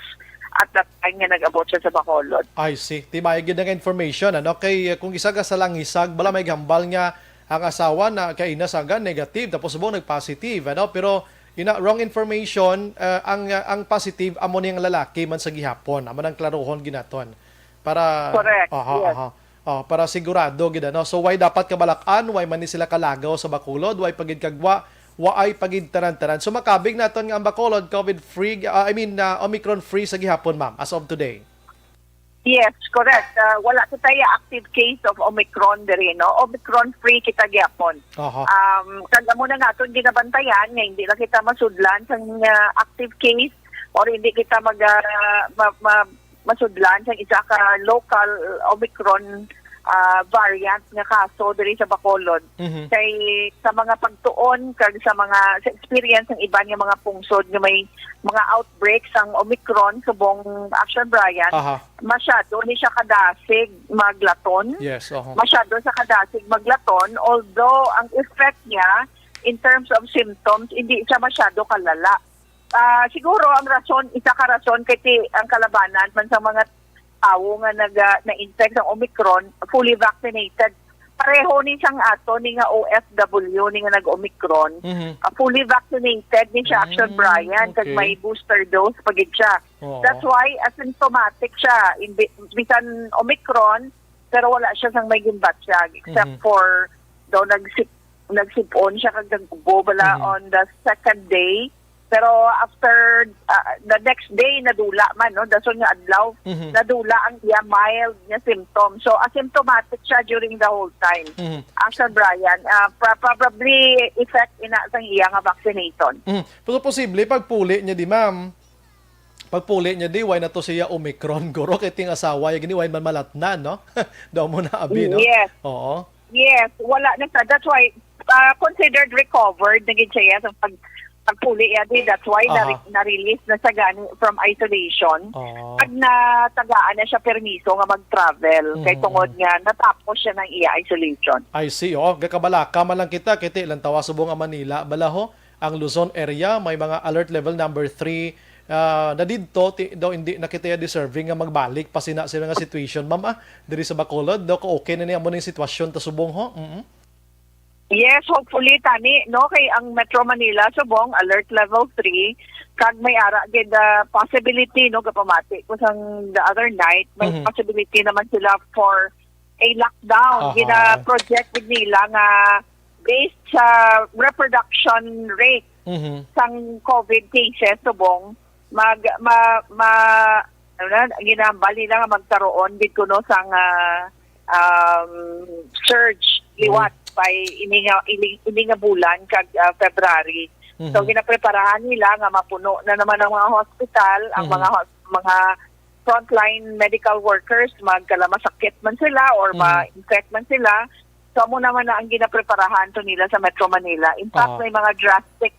at that time nga nag-abot siya sa Bacolod. I see. Timayo gid nga information, ano? Kay, uh, kung isa ka sa langisag, bala may gambal nga ang asawa na kay ina saga negative, tapos subong nag-positive, ano? Pero ina, wrong information, uh, ang, uh, ang positive amo ni ang lalaki man sa gihapon. Amo nang klarohon ginaton. Para Correct, Aha, yes. aha. Oh, para sigurado gid, ano. So, why dapat kabalak-an? Why man ni sila kalagaw sa Bacolod? Why pa gid kagwa? Waay pa gid tanan-tanan. So, makabig naton nga ang Bacolod COVID free, ah, I mean, ah, Omicron free sa gihapon, ma'am, as of today. Yes, correct. Ah, wala kita ya active case of Omicron diri, no? Omicron free kita gyapon. Aha. Um, kag amo na naton ginabantayan nga hindi na kita masudlan sang ah, active case or hindi kita mag ah, ma- ma- masudlan sang isa ka local Omicron ah, variant nga kaso diri sa Bacolod. Mhm. Kay sa mga pagtuon kag sa mga sa experience ng iban nga mga pungsod nga may mga outbreak sang Omicron subong Action Brian, Aha. masyado ni siya kadasig maglaton. Yes, oho. Masyado sa kadasig maglaton, although ang effect niya in terms of symptoms, hindi siya masyado kalala. Ah, siguro ang rason, isa ka rason kay ti-, ang kalabanan man sa mga tawo nga naga, na-infect sa Omicron, fully vaccinated. Pareho ni sang ato ni nga O F W ni nga nag-Omicron. Mhm. Ah, fully vaccinated ni siya, Action Mm, Brian, kag okay. may booster dose pa gid siya. Oo. That's why asymptomatic siya. Imbi-, bisan Omicron, pero wala siya sang may gimbatyag, except Mhm. for daw nagsip-, nagsip-on siya kag nagkubo bala Mhm. on the second day. Pero after, ah, the next day, nadula man, no? Dason nga adlaw, Mhm. nadula ang iya mild nga symptom. So, asymptomatic siya during the whole time. Mhm. Action Brian, ah, pra-, probably effect ina sang iya nga vaccination. Mhm. Pero posible, pagpuli niya di, ma'am, pagpuli niya di, why na to siya Omicron, guro, kay ting asawa, ya gini, why man malatnan, no? Daw mo na abi, no? Yes. Oo. Yes, wala na sa. That's why, ah, considered recovered na gid siya, yes, ang pag, pagpuli ya di. That's why na, Aha. na-release na sa gani from isolation. Oo. Pag natagaan na siya permiso nga mag-travel, kay Mhm. tungod nga natapos siya ng iya isolation. I see, oh. Gakabalaka man lang kita, kay ti lang tawa subong ang Manila. Bala ho, ang Luzon area, may mga alert level number three, ah, na didto, ti, daw hindi na kita deserving nga magbalik pa sina, sila nga situation, ma'am, ah, diri sa Bacolod, daw ka-okay na ni amo ning sitwasyon ta subong, ho? Mm-mm. Yes, hopefully, tani, no, kay ang Metro Manila subong alert level three, kag may ara gid, ah, possibility, no, gapamati ko sang the other night, may Mhm. possibility naman sila for a lockdown. Aha. Gina-project gid nila nga based sa reproduction rate Mhm. sang COVID cases subong, mag, ma, ma, ano na, ginahambal nila nga magkaroon gid kuno sang, ah, um, surge liwat Mhm. by ini nga, ini, ini nga bulan kag, ah, February. So, Mhm. ginapreparahan nila nga mapuno na naman ang mga hospital, ang Mhm. mga hos-, mga frontline medical workers, magkala masakit man sila or Mhm. ma-infect man sila. So, amo naman na ang ginapreparahan to nila sa Metro Manila. In fact, Aha. may mga drastic,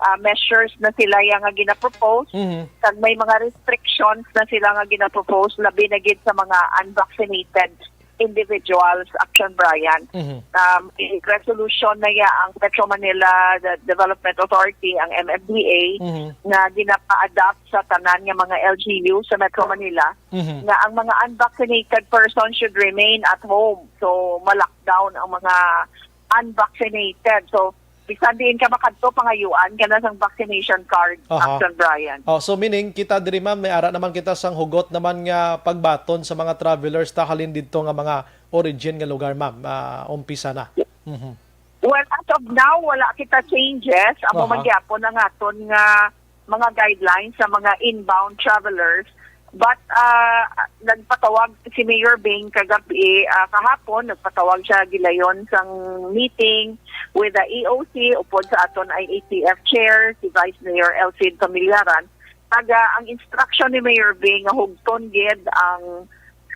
ah, measures na sila ya nga ginapropose, Mhm. kag may mga restrictions na sila nga ginapropose, labi na gid sa mga unvaccinated individuals, Action Brian. Mhm. Um, may resolution na ya ang Metro Manila De-, Development Authority, ang M M D A, Mhm. nga ginapa-adopt sa tanan nga mga L G U sa Metro Manila, Mhm. nga ang mga unvaccinated persons should remain at home. So, ma-lockdown ang mga unvaccinated. So, bisan diin ka makadto, pangayuan ka na sang vaccination card, Aha. Action Brian. Oh, so meaning, kita diri, ma'am, may ara naman kita sang hugot naman nga pagbaton sa mga travelers ta halin didto nga mga origin nga lugar, ma'am. Ah, umpisa na. Mhm. Well, as of now, wala kita changes. Amo Aha. man gyapon ang aton nga mga guidelines sa mga inbound travelers. But ah, nagpatawag si Mayor Beng kagabi, ah, kahapon, nagpatawag siya gilayon sang meeting with the E O C upod sa aton I A T F chair, si Vice Mayor Elcid Familiaran. Kag ah, ang instruction ni Mayor Beng nga hugton gid ang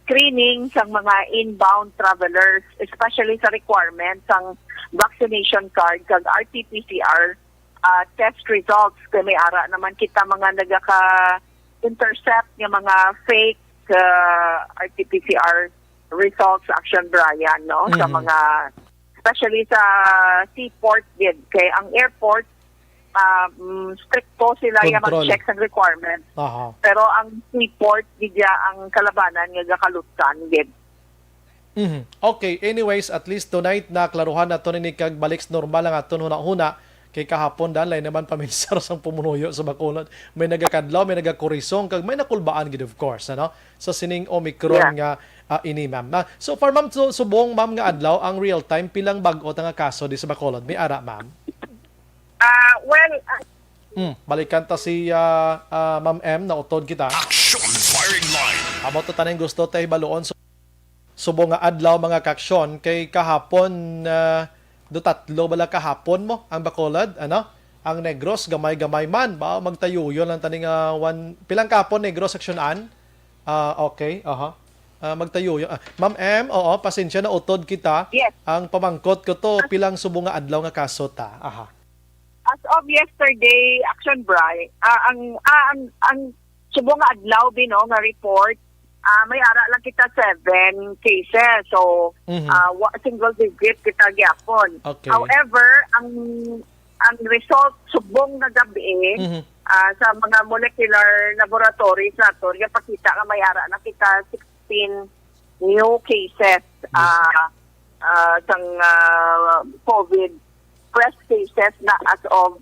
screening sang mga inbound travelers, especially sa requirement sang vaccination card kag R T P C R ah, test results. Kay may ara naman kita mga nagaka-intercept nga mga fake ah, R T P C R results, Action Brian, no? Sa Mhm. mga, especially sa seaport gid. Kay ang airport, ah, mm, stricto sila ya Control. mag-check sa requirement. Aha. Pero ang seaport, gid ya ang kalabanan nga gakalutsan gid. Mhm. Okay, anyways, at least tonight na klaruhan nato nini kag balik sa normal ang aton hunahuna. Kay kahapon, Dan, lain naman paminsar sang pumunuyo sa Bacolod. May nagakadlaw, may nagakurisong, kag may nakulbaan gid, of course, ano? Sa sining Omicron Yeah. nga ah, ini, ma'am. Ah, so far, ma'am, so, subong, ma'am, nga adlaw, ang real time, pilang bag-o ta nga kaso di sa Bacolod? May ara, ma'am? Ah, well, ah, Hmm, balikan ta si ah, ah, Ma'am M, nautod kita. Action Firing Line. Amo to taning gusto ta hibaluon. So, subong nga adlaw, mga kaaksyon, kay kahapon, ah, do tatlo bala kahapon mo ang Bacolod, ano? Ang Negros, gamay-gamay man, ba, magtayuyon lang tani nga one, pilang kahapon Negros, Aksyon An? Ah, okay, aha. Ah, magtayuyon. Ah, Ma'am M, oo, pasensya, nautod kita. Yes. Ang pamangkot ko to, pilang subong nga adlaw nga kaso ta? Aha. As of yesterday, Action Bright, ah, ang, ah, ang, ang subong nga adlaw, bi, no, nga report, ah, may ara lang kita seven cases. So, Mhm. ah, wa, single digit kita gyapon. Okay. However, ang, ang result subong nga gabi, Mhm. ah, sa mga molecular laboratories nato, gapakita nga may ara na kita sixteen new cases, Yes. ah, ah, sang, ah, COVID fresh cases na as of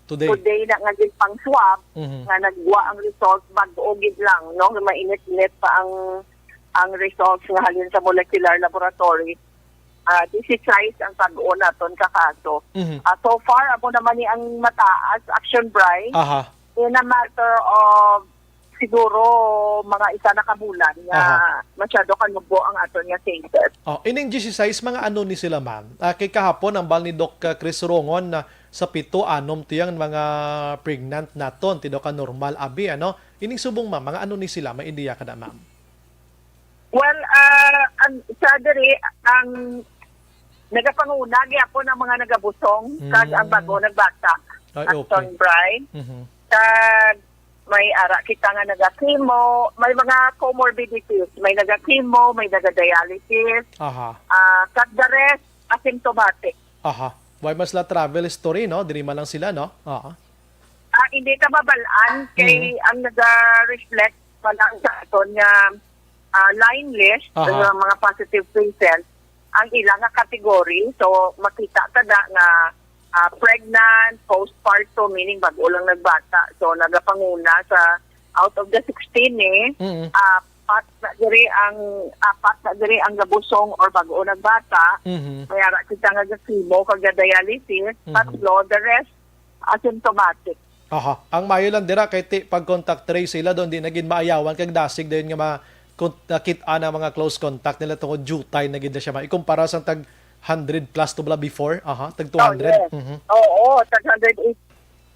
Today. today na nga gid pang swab, Mhm. nga nagwa ang results, bag-o gid lang, no? Mainit-init pa ang, ang results nga halin sa molecular laboratory. Ah, disisais ang bag-o naton ka kaso. Mhm. Ah, so far, amo naman ni ang mataas, Action Bright, Aha. in a matter of siguro mga isa na ka bulan nga Aha. masyado kanubo ang aton nga cases. Oh, ining disisais, mga ano ni sila, ma'am? Ah, kay kahapon, ang bal ni Doc, ah, Chris Rongon na sa pito, anom tiyang mga pregnant naton, ti daw ka normal, abi, ano? Ining subong, ma'am, mga ano ni sila? May ideya ka na, ma'am? Well, ah, ang, sa diri, ang nagapanguna gyapon ang mga nagabusong, kag ang Mm. bago nagbata. Ay, Action okay. Bright. Mhm. Kag may ara kita nga naga-chemo, may mga comorbidities, may naga-chemo, may naga-dialysis, Aha. ah, kag the rest, asymptomatic. Aha. Why mas la travel history, no? Diri man lang sila, no? Oo. Ah, hindi ka mabalaan kay Mm. ang naga-reflect pa lang sa aton nga, ah, line list Aha. ng mga positive cases, ang ila nga category. So, makita ka na nga, ah, pregnant, postpartum, meaning bag-o lang nagbata. So, nagapanguna sa out of the sixteen, eh, Mm. apat na diri ang, apat na diri ang gabusong or bag-o nagbata. Mhm. May ara kita nga ga-chemo kag ga-dialysis. Mhm. Tatlo, the rest, asymptomatic. Aha. Ang maayo lang dira kay ti pag contact trace sila doon, di na gid maayawan kag dasig dayon nga ma-, kun-, nakit-an ang mga close contact nila tungod jutay na gid na siya, ma-, ikumpara sa tag hundred plus to bala before. Aha, tag Oh, two hundred. yes. Mhm. Oo, tag hundred eight,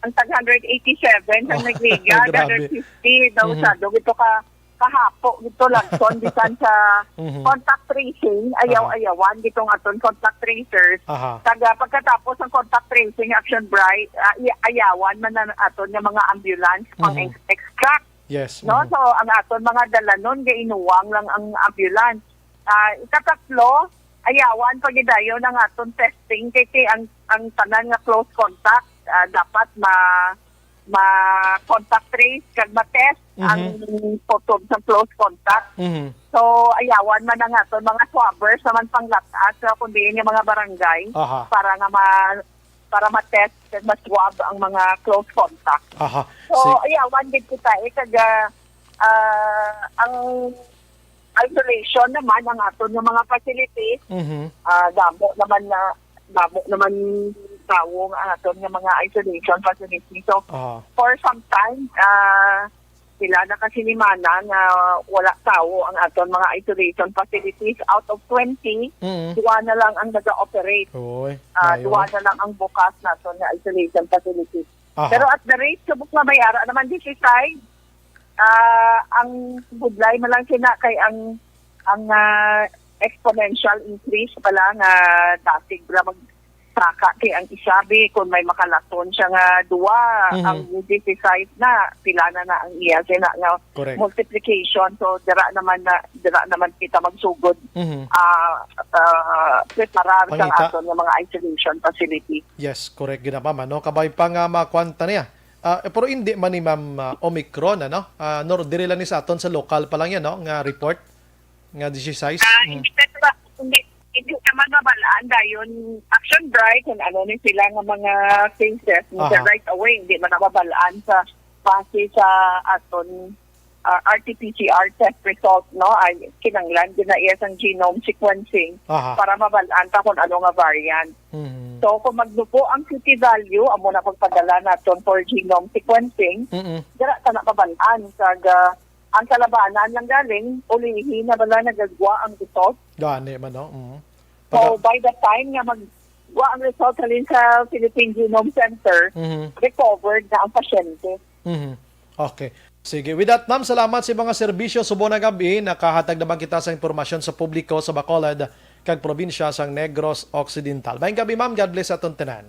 ang tag hundred eighty-seven ang Oh, nagliga, grabe. Hundred fifty daw Mhm. sa do ito ka kahapo gito, Lagson, bisan sa Mhm. contact tracing, Aha. ayaw-ayawan gitong aton contact tracers. Aha. Taga pagkatapos ang contact tracing, Action Bright, ah, i-, ayawan man ang aton nga mga ambulance pang Mhm. ex-, extract. Yes. No? Mhm. So, ang aton mga dalanon, gainuwang lang ang ambulance. Ah, ikatatlo, ayawan pa gidayon ang aton testing kay, kay ang, ang tanan nga close contact, ah, dapat ma-, ma-contact trace kag ma-test Mhm. ang tutob sa close contact. Mhm. So, ayawan man ang aton mga swabbers naman panglatas sa kundi nga mga barangay Aha. para nga ma-, para ma-test kag ma-swab ang mga close contact. Aha. So, Si- ayawan gid kita, eh, kag, ah, ah, ang isolation naman ang aton nga mga facilities. Mhm. Ah, damo naman na, damo naman tawo nga aton nga mga isolation facilities. So, Aha. for some time, ah, Pila na ka sinimana nga wala tawo ang aton mga isolation facilities. Out of twenty, Mm. duwa na lang ang naga-operate. Oy, Ah, maayo. Duwa na lang ang bukas naton nga isolation facilities. Aha. Pero at the rate subok nga may ara naman, disisay, ah, ang budlay man lang sina kay ang, ang, ah, exponential increase pala nga dasig bala mag saka kay ang isabi kung may makalason siya nga duwa, Mhm. ang disisay na, pila na na ang iya sina nga Correct. multiplication. So, dira naman na, dira naman kita magsugod, Mhm. ah, ah, preparar sa Pangita. aton nga mga isolation facility. Yes, correct gyud na, ma'am, ano? Kabay pa nga makwanta niya. Ah, eh, pero hindi man ni Ma'am, ah, Omicron, ano? Ah, nor-, diri lang ni sa aton sa lokal pa lang yan, no? Nga report, nga disisay. Ah, Mm. hindi pa, hindi, hindi naman mabalaan dayon action dry kung ano ni sila nga mga cases. Aha. Right away, hindi man na mabalaan sa base sa aton, ah, R T P C R test result, no? Ay, kinanglan din na iya sang genome sequencing Aha. para mabalaan ta kung ano nga variant. Mhm. So, kung magnubo ang Q T value, amo na pagpadala naton for genome sequencing, Mm-mm. dira ta na mabalaan. Kag, ah, ang kalabanan lang galing, ulihi na bala nagagwa ang result. Gani man, no? Mhm. So, Pag- by the time nga magwa ang result halin sa Philippine Genome Center, Mhm. recovered na ang pasyente. Mhm. Okay. Sige. With that, ma'am, salamat sa mga serbisyo. Subong nga gab-i, nakahatag naman kita sa impormasyon sa publiko sa Bacolod kag probinsya sang Negros Occidental. Maayong gab-i, ma'am. God bless aton tanan.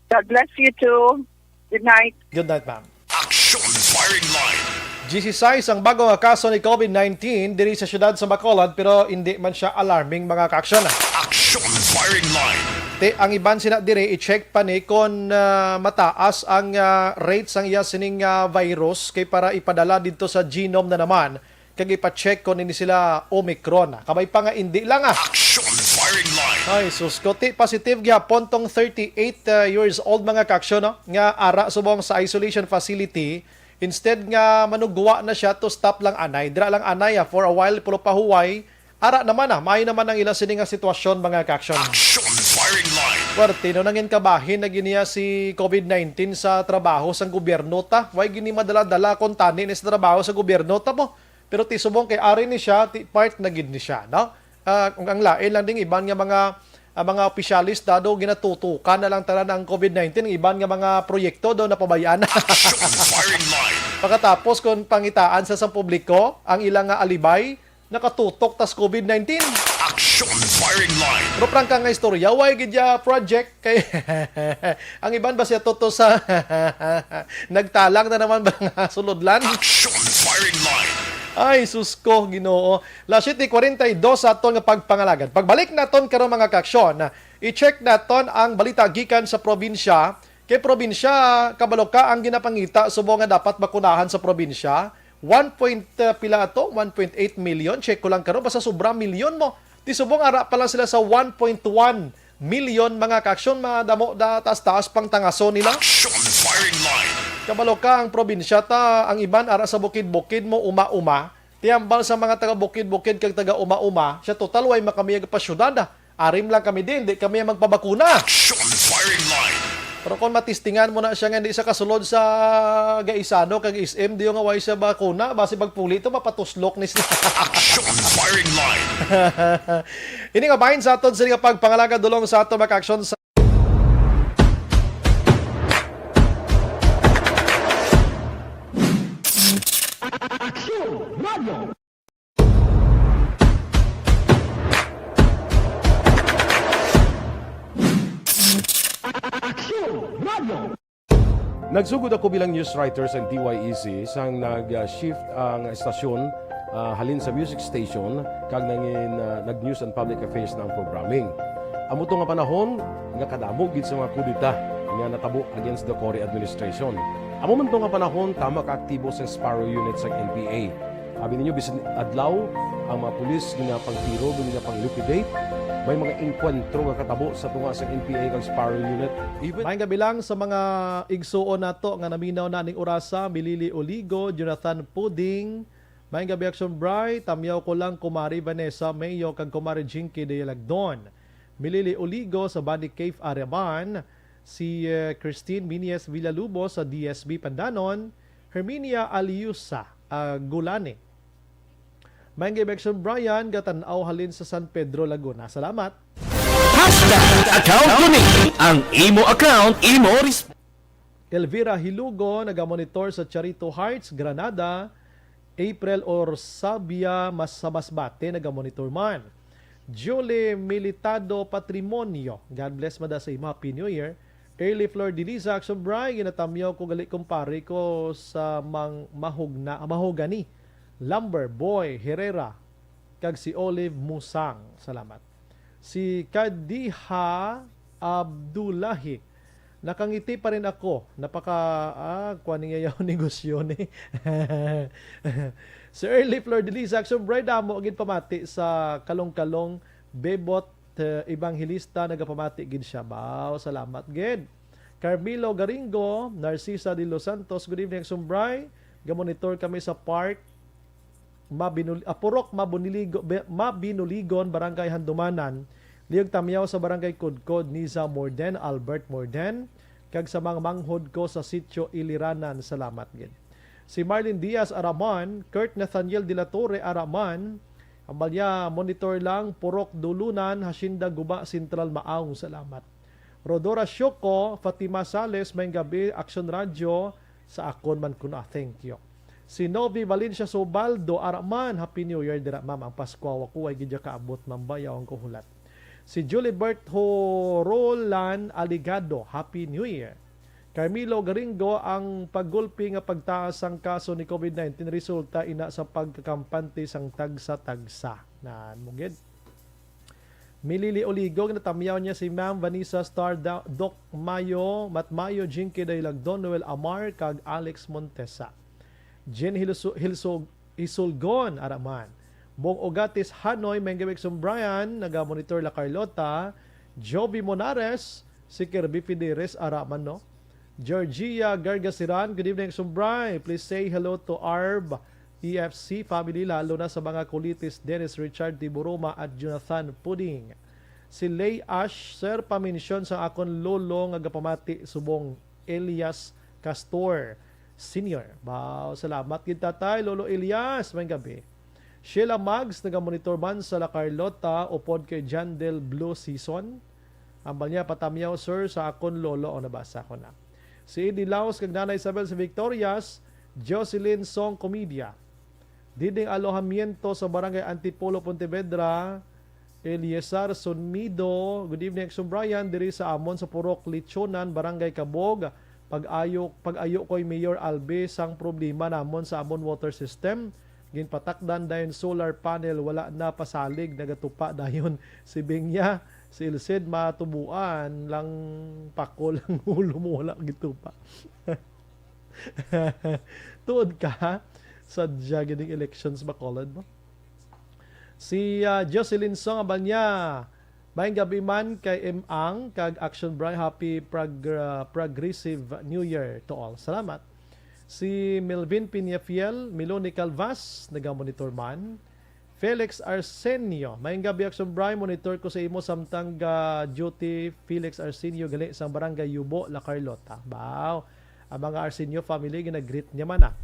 God bless you too. Good night. Good night, ma'am. Action Firing Line. Disisais ang bago nga kaso ni COVID nineteen diri sa siyudad sa Bacolod, pero hindi man siya alarming, mga kaaksyon. Action Firing Line. Ti, ang iban sina diri, i-check pa ni kon, ah, mataas ang, ah, rate sang iya sining, ah, virus kay para ipadala didto sa genome na naman kag ipa-check kon ini sila Omicron. Kabay pa nga indi lang, ah. Action Firing Line. Ay, sus ko, ti, positive gyapon tong thirty-eight, ah, years old, mga kaaksyon, no? Nga ara subong sa isolation facility, instead nga manugwa na siya to stop lang anay. Dira lang anay, ah, for a while, pulo pahuway. Ara naman, ah, maayo naman ang ila sini nga sitwasyon, mga kaaksyon. Action Firing Line. Puwerte, no, nangin kabahin na gid niya si COVID nineteen sa trabaho sang gobyerno ta. Way gini madala-dala kon tani ni sa trabaho sa gobyerno ta po. Pero ti subong kay ari ni siya, ti part na gid ni siya, no? Ah, kung ang lain lang ding iban nga mga, ah, mga opisyalis, dado ginatutukan na lang tanan ang COVID nineteen, ang iban nga mga proyekto do napabay-an na. Action Firing Line. Pagkatapos, kung pangitaan sa, sa publiko, ang ilang nga alibay, nakatutok tas COVID nineteen. Action Firing Line. Pero prangka nga istorya, way gid ya project kay ang iban ba siya to, to sa nagtalang na naman ba nga sulodlan? Action Firing Line. Ay, sus ko, Ginoo. Las siete cuarenta y dos sa aton nga pagpangalagad. Pagbalik naton karon, mga kaaksyon, i-check naton ang balita gikan sa probinsya. Kay probinsya, kabalo ka ang ginapangita subong nga dapat bakunahan sa probinsya. One point, uh, pila ato? One point eight million. Check ko lang karon, basta sobra milyon mo. Ti subong ara pa lang sila sa one point one million, mga kaaksyon, madamo da taas-taas pang tangason nila. Action Firing Line. Kabalo ka ang probinsya ta, ang iban ara sa bukid-bukid mo uma-uma. Ti hambal sa mga taga bukid-bukid kag taga uma-uma, sa total way man kami pa syudad, ah. Arim lang kami din, di kami ang magpabakuna. Action Firing Line. Pero kung matistingan mo na siya nga hindi sa kasulod sa Gaisano kag S M, di nga way siya bakuna, basi pagpuli to, mapatuslok ni siya. Action Firing Line. Ini nga bahin sa aton sini nga pagpangalagad dulong sa aton mga aksyon sa Aksyon Radio. Aksyon Radio. Nagsugod ako bilang news writer sa D Y E C sang nag-shift ang estasyon, ah, halin sa music station kag nangin, ah, nag-news and public affairs na ang programming. Amo to nga panahon nga kadamo gid sa mga kudeta nga natabo against the Cory administration. Amo man to nga panahon tama ka aktibo sang Sparrow Unit sang N P A. Abi ninyo, bisan adlaw, ang mga pulis ginapangtiro, ginapang-liquidate. May mga engkwentro nga katabo sa tunga sa N P A kag Sparrow Unit. Even Maayong gabi lang sa mga igsuon nato nga naminaw na ning orasa, Milili Oligo, Jonathan Puding. Maayong gabi, Action Bri. Tamyaw ko lang, Kumari Vanessa Mayo, kag Kumari Jinky Dialagdon. Milili Oligo sa Bani Cave, Araban. Si, eh, Christine Minies Villalubos sa D S B Pandanon. Herminia Aliusa, ah, Gulani. Maayong gabi, Action Brian, gatan-aw halin sa San Pedro, Laguna. Salamat. Hashtag account ko ni. Ang imo account, imo res- Elvira Hilugo, nagamonitor sa Charito Heights, Granada. April Orsabia, mas sa Masbate, nagamonitor man. Julie Militado Patrimonio, God bless, mada, sa imo. Happy New Year. Early Flor Diliza, Action Bry, ginatamyaw ko gali, kumpare ko sa mang mahugna, mahogani. Lumber Boy Herrera, kag si Olive Musang. Salamat. Si Kadiha Abdullahi, nakangiti pa rin ako. Napaka, ah, kuwan niya yung negosyo ni. Si Early Flor Diliza, Action Bry, damo gid pamati sa Kalong-Kalong, Bebot, eh, Evangelista, nagapamati gid siya. Baw, salamat gid. Carmelo Garingo, Narcisa de los Santos, good evening, Action Bry. Gamonitor kami sa park. Mabinul-, ah, Purok Mabuniligo-, Be-, Mabinuligon, Barangay Handumanan, Liog Tamyaw sa Barangay Kudkod, Niza Morden, Albert Morden, kag sa mga manghod ko sa Sitio Iliranan. Salamat gid. Si Marlene Diaz Araman, Kurt Nathaniel de la Torre Araman, Amalia, monitor lang, Purok Dulunan, Hacienda Guba Central, Maong. Salamat. Rodora Shoko, Fatima Sales, maayong gabi, Action Radio, sa akon man kuno, ah, thank you. Si Novi Valencia Subaldo, ara man, Happy New Year dira, ma'am. Ang Pasko, wa ko, way gid ya kaabot, ma'am, bayaw ang kuhulat. Si Julibert Horolan Aligado, Happy New Year. Carmelo Garingo, ang paggulpi nga pagtaas sang kaso ni COVID nineteen resulta ina sa pagkakampante sang tagsa-tagsa. Nan mo gid. Milili Oligo, natamyaw niya si Ma'am Vanessa Star, Da-, Doc Mayo, Mat Mayo, Jinky Daylagdon, Noel Amar, kag Alex Montesa. Jen Hilsu-, Hilsog-, Hisulgon, ara man. Bong Ogatis Hanoy, maayong gabi, Action Brian, naga-monitor, La Carlota, Jovi Monares, si Kirby Fideres, ara man, no? Georgia Gargasiran, good evening, Action Bry. Please say hello to Arb E F C family, lalo na sa mga kulitis Dennis Richard Tiburuma at Jonathan Puding. Si Lay Ash, sir, paminsyon sa akon lolo nga gapamati subong Elias Castor Senior. Wow, salamat gid, Tatay, Lolo Elias. Maayong gabi. Sheila Mags, nagamonitor man sa La Carlota, upod kay Jandel Blue Season. Ambal niya, patamyaw, sir, sa akon lolo. O, nabasa ko na. Si Eddie Laos kag Nanay Isabel sa Victorias, Jocelyn Song Comedia. Diding alojamiento sa Barangay Antipolo, Pontevedra, Eliezar Sonido, good evening, Action Brian, diri sa amon sa Purok Lechonan, Barangay Cabog. Pag-ayo, pag-ayo ko'y Mayor Albi sang problema namon sa amon water system. Ginpatakdan dayon solar panel, wala na pasalig, nagatupa dayon si Bingya, si Ilcid, matubuan lang pakol ang ulo mo, wala gitupa. Tuod ka, sadya gining elections, Bacolod, no? Si, ah, Jocelyn Song Abanya, maayong gabi man kay Imang kag Action Bry, happy prog-, ah, progressive New Year to all. Salamat. Si Melvin Peñafiel, Meloni Calvas, nagamonitor man. Felix Arsenio, maayong gabi, Action Bry, monitor ko sa imo samtang ga duty. Felix Arsenio, gali sang Barangay Yubo, La Carlota. Baw, ang mga Arsenio family, ginagreet niya man, ah.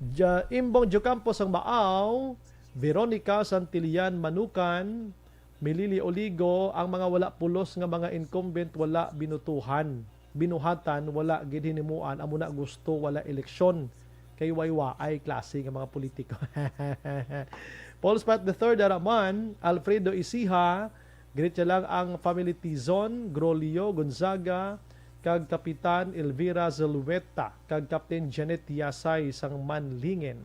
Ja-, Imbong Jocampo sang Maaw, Veronica Santillan Manukan, Milili Oligo, ang mga wala pulos nga mga incumbent wala binutuhan, binuhatan, wala gid hinimuan, amo na gusto wala eleksyon kay way waay klase nga mga politiko. Paul Spot the third, ara man, Alfredo Isiha, greet niya lang ang family Tizon, Grolio, Gonzaga, kag Kapitan Elvira Zulueta, kag Captain Janet Yasay sang Manlingen.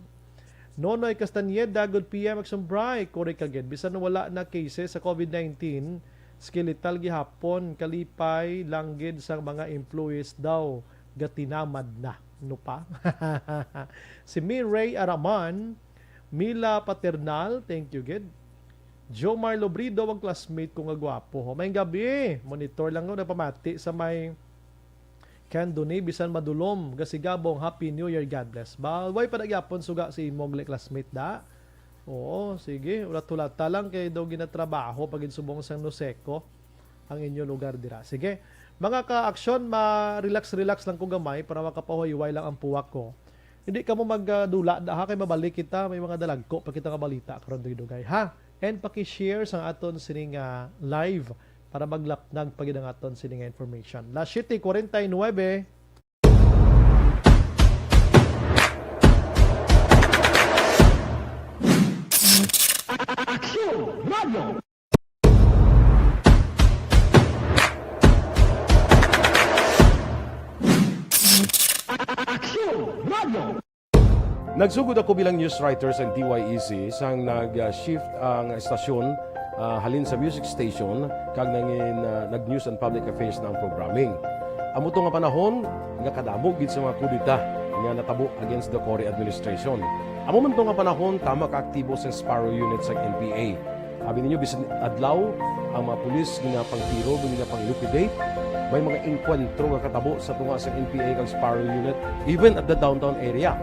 Nonoy Castañeda, good P M, Action Bry, kuri ka gid. Bisan wala na cases sa COVID nineteen, skeletal gihapon, kalipay lang gid sang mga employees daw gatinamad na. No pa? Si Miray Araman, Mila Paternal, thank you gid. Jomar Lobrido, ang classmate ko nga gwapo, ho. Maayong gabi. Monitor lang ko, nagpamati sa may Candoni, bisan madulom, gasigabong, Happy New Year, God bless. Ba, way pa na gyapon suga si imong li-, classmate, da? Oo, sige, ulat-hulata lang kay daw ginatrabaho pa gid subong sang Noseco ang inyo lugar dira. Sige, mga ka-aksyon, ma-relax-relax lang ko gamay para makapahuyway lang ang puwak ko. Hindi kamo magdula da, ha, kay mabalik kita, may mga dalagko pa kita nga balita karon, dugay-dugay, ha? And paki-share sa aton sining, ah, live para maglapnag pa gid ang aton sining information. Las siete cuarenta y nueve. Aksyon Radio! Aksyon Radio! Nagsugod ako bilang news writer sa D Y E C sang nag-shift ang estasyon, ah, halin sa music station kag nangin, ah, nag-news and public affairs na ang programming. Amo to nga panahon nga kadamo gid sa mga kudeta nga natabo against the Cory administration. Amo man to nga panahon tama ka aktibo sang Sparrow Unit sang N P A. Abi ninyo, bisan adlaw, ang mga pulis ginapangtiro, ginapang-liquidate. May mga engkwentro nga katabo sa tunga sang N P A kag Sparrow Unit, even at the downtown area.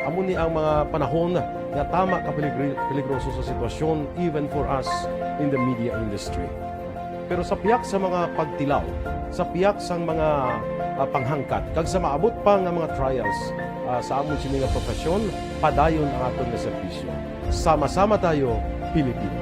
Amo ni ang mga panahon nga tama ka peligri-, peligroso sa sitwasyon, even for us in the media industry. Pero sa pihak sa mga pagtilaw, sa pihak sang mga, ah, panghangkat, kag sa maabot pa nga mga trials, ah, sa amon sini nga profesyon, padayon ang aton nga serbisyo. Sama-sama tayo, Pilipino.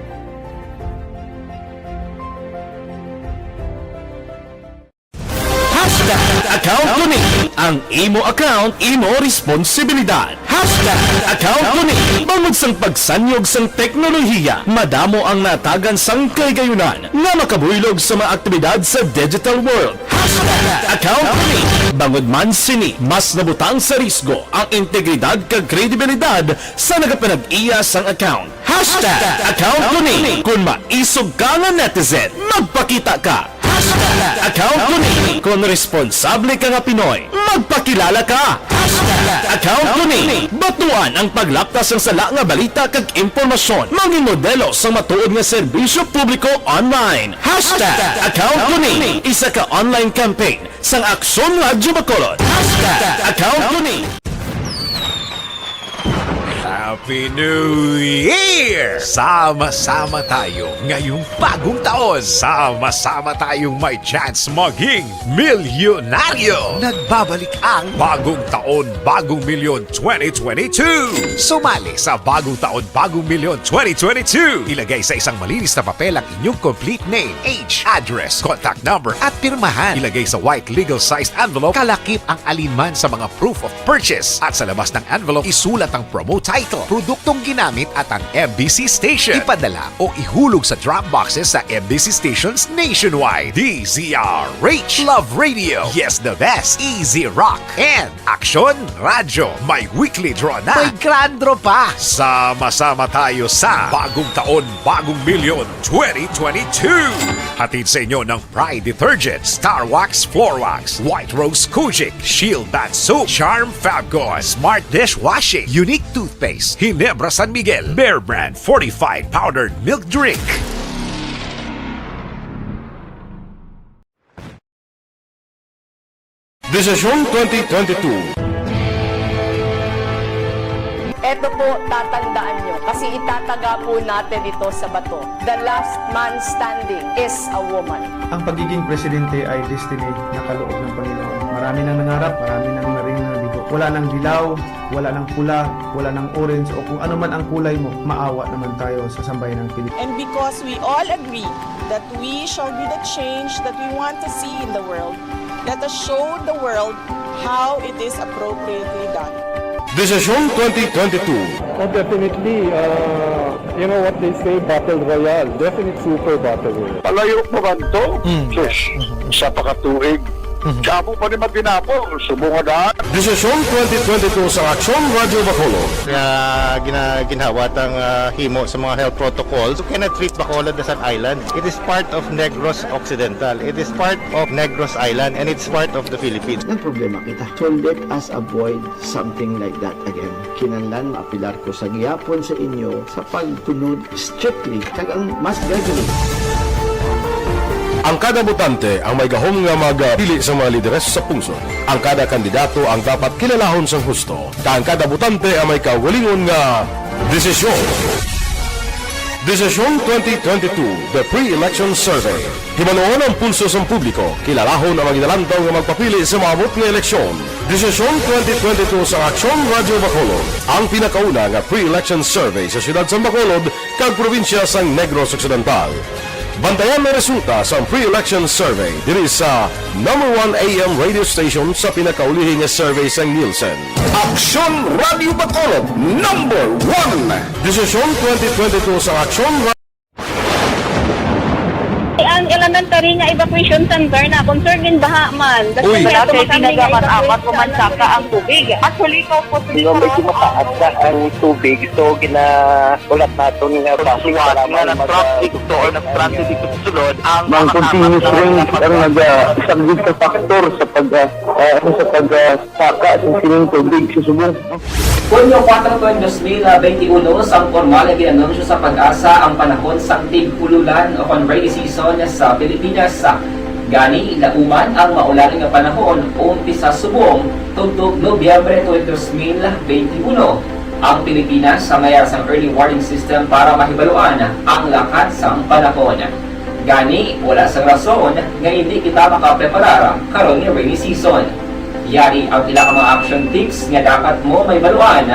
Hashtag account ko ni. Ang imo account, imo responsibilidad. Hashtag account ko ni. Bangod sang pagsanyog sang teknolohiya, madamo ang natagan sang kahigayunan nga makabuylog sa mga aktibidad sa digital world. Hashtag account ko ni. Bangod man sini, mas nabutang sa risgo ang integridad kag kredibilidad sa nagapanag-iya sang account. Hashtag account ko ni. Kung maisog ka nga netizen, magpakita ka. Hashtag account ko ni. Kung responsable ka nga Pinoy, magpakilala ka. Hashtag account ko ni. Batuan ang paglaptas sang sala nga balita kag impormasyon. Mangin modelo sang matuod nga serbisyo publiko online. Hashtag account ko ni. Isa ka online campaign sang Aksyon Radyo Bacolod. Hashtag account ko ni. Happy New Year! Sama-sama tayo ngayong bagong taon. Sama-sama tayong may chance maging milyonaryo. Nagbabalik ang Bagong Taon, Bagong Milyon twenty twenty-two. Sumali sa Bagong Taon, Bagong Milyon twenty twenty-two. Ilagay sa isang malinis na papel ang inyong complete name, age, address, contact number, at pirmahan. Ilagay sa white legal-sized envelope, kalakip ang alinman sa mga proof of purchase. At sa labas ng envelope, isulat ang promo title, produktong ginamit, at ang M B C station. Ipadala o ihulog sa drop boxes sa M B C stations nationwide. D Z R H, Love Radio, Yes the Best, Easy Rock, and Aksyon Radyo, may weekly draw na. May grand draw pa. Sama-sama tayo sa Bagong Taon, Bagong Milyon twenty twenty-two. Hatid sa inyo ng Pride Detergent, Star Wax Floor Wax, White Rose Kojic, Shield Bath Soap, Charm Fabcon, Smart Dishwashing, Unique Toothpaste, Ginebra San Miguel, Bear Brand Fortified Powdered Milk Drink. Desisyon twenty twenty-two. Eto po, tatandaan nyo, kasi itataga po natin ito sa bato. The last man standing is a woman. Ang pagiging presidente ay destiny na kaloob ng Panginoon. Marami nang nangarap, marami nang naring nabigo. Wala nang dilaw, wala nang pula, wala nang orange, o kung ano man ang kulay mo, maawa naman tayo sa sambayan ng Pilipinas. And because we all agree that we shall be the change that we want to see in the world, let us show the world how it is appropriately done. Desisyon twenty twenty-two. Oh, definitely, uh, you know what they say, battle royale. Definite super battle royale. Palayo pa man to? Mm. Sus, mm-hmm, sa pakatuig. Mm-hmm. Damo pa ni matinapon, subong nga daan. Desisyon twenty twenty-two sa Aksyon Radyo Bacolod. Nga gina-, ginhawa tang, ah, himo sa mga health protocols. You cannot treat Bacolod as an island. It is part of Negros Occidental. It is part of Negros Island, and it's part of the Philippines. Nagproblema kita. So let us avoid something like that again. Kinahanglan maapilar ko sa gihapon sa inyo sa pagtunod strictly kag ang mas gradually. Ang kada botante ang may gahom nga magpili sa mga lideres sa pungsod. Ang kada kandidato ang dapat kilalahon sang husto, kag ang kada botante ang may kaugalingon nga desisyon. Desisyon twenty twenty-two, The Pre-Election Survey. Himanuon ang pulso sang publiko, kilalahon ang mga ginalantaw nga magpapili sa maabot nga eleksyon. Desisyon twenty twenty-two sa Aksyon Radyo Bacolod, ang pinakauna nga pre-election survey sa siyudad sang Bacolod kag probinsya sang Negros Occidental. Bantayan ang resulta sa pre-election survey diri sa number one A M radio station sa pinakaulihi nga survey sang Nielsen. Aksyon Radyo Bacolod, number one. Desisyon twenty twenty-two sa Aksyon Ra- Ang elementary nga evacuation center na concern din baha man. Uy. Wala kay ginagamat-amat ko man saka ang tubig. Actually, ko po Medyo mataas na ang tubig, so gina- Ulat naton nga basi nga kailangan mag- nag-traffic to or nag-transit dito sa sulod ang Ang mga continuous kasama rain ang naga-, isa gid ka factor sa pag, ah, ah, ano, sa pag, ah, saka sa sining tubig sa subong. Hunyo kuwatro, dos mil benti uno, sang pormal nga gin-anunsyo sa PAGASA ang panahon sang tig-ululan o kon rainy season sa Pilipinas. Gani, lauman ang maulan nga panahon, umpisa subong tubtob Nobyembre twenty twenty-one. Ang Pilipinas sa mayar sang early warning system para mahibaluan ang lakat sang panahon. Gani, wala sang rason nga hindi kita makapreparar karon nga rainy season. Yari ang pila ka mga action tips nga dapat mo mahibaluan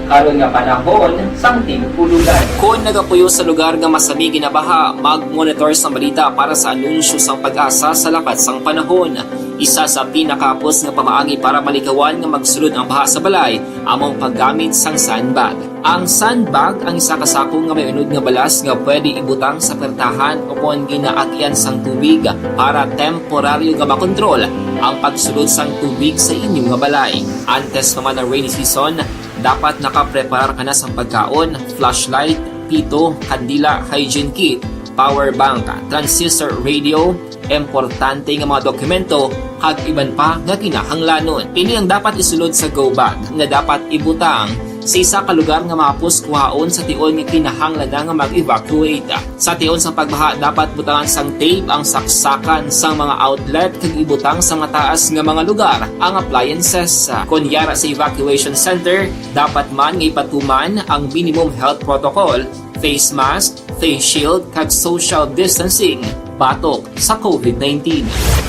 karon nga panahon sang tig-ululan. Kon nagapuyo sa lugar nga masami ginabaha, mag-monitor sang balita para sa anunsyo sang PAGASA sa lakat sang panahon. Isa sa pinakahapos nga pamaagi para malikawan nga magsulod ang baha sa balay amo ang paggamit sang sandbag. Ang sandbag ang isa ka sako nga may unod nga balas nga pwede ibutang sa pertahan o kon ginaagyan sang tubig para temporaryo nga makontrol ang pagsulod sang tubig sa inyo nga balay. Antes pa man ang rainy season, dapat nakapreparar ka na sang pagkaon, flashlight, pito, kandila, hygiene kit, power bank, transistor radio, importante nga mga dokumento, kag iban pa nga kinahanglanon. Ini ang dapat isulod sa go bag nga dapat ibutang sa isa ka lugar nga mahapos kuhaon sa tion nga kinahanglan na nga mag-evacuate. Sa tion sang pagbaha, dapat butangan sang tape ang saksakan sang mga outlet kag ibutang sa mataas nga mga lugar ang appliances. Kon yara sa evacuation center, dapat man nga ipatuman ang minimum health protocol, face mask, face shield, kag social distancing batok sa COVID nineteen.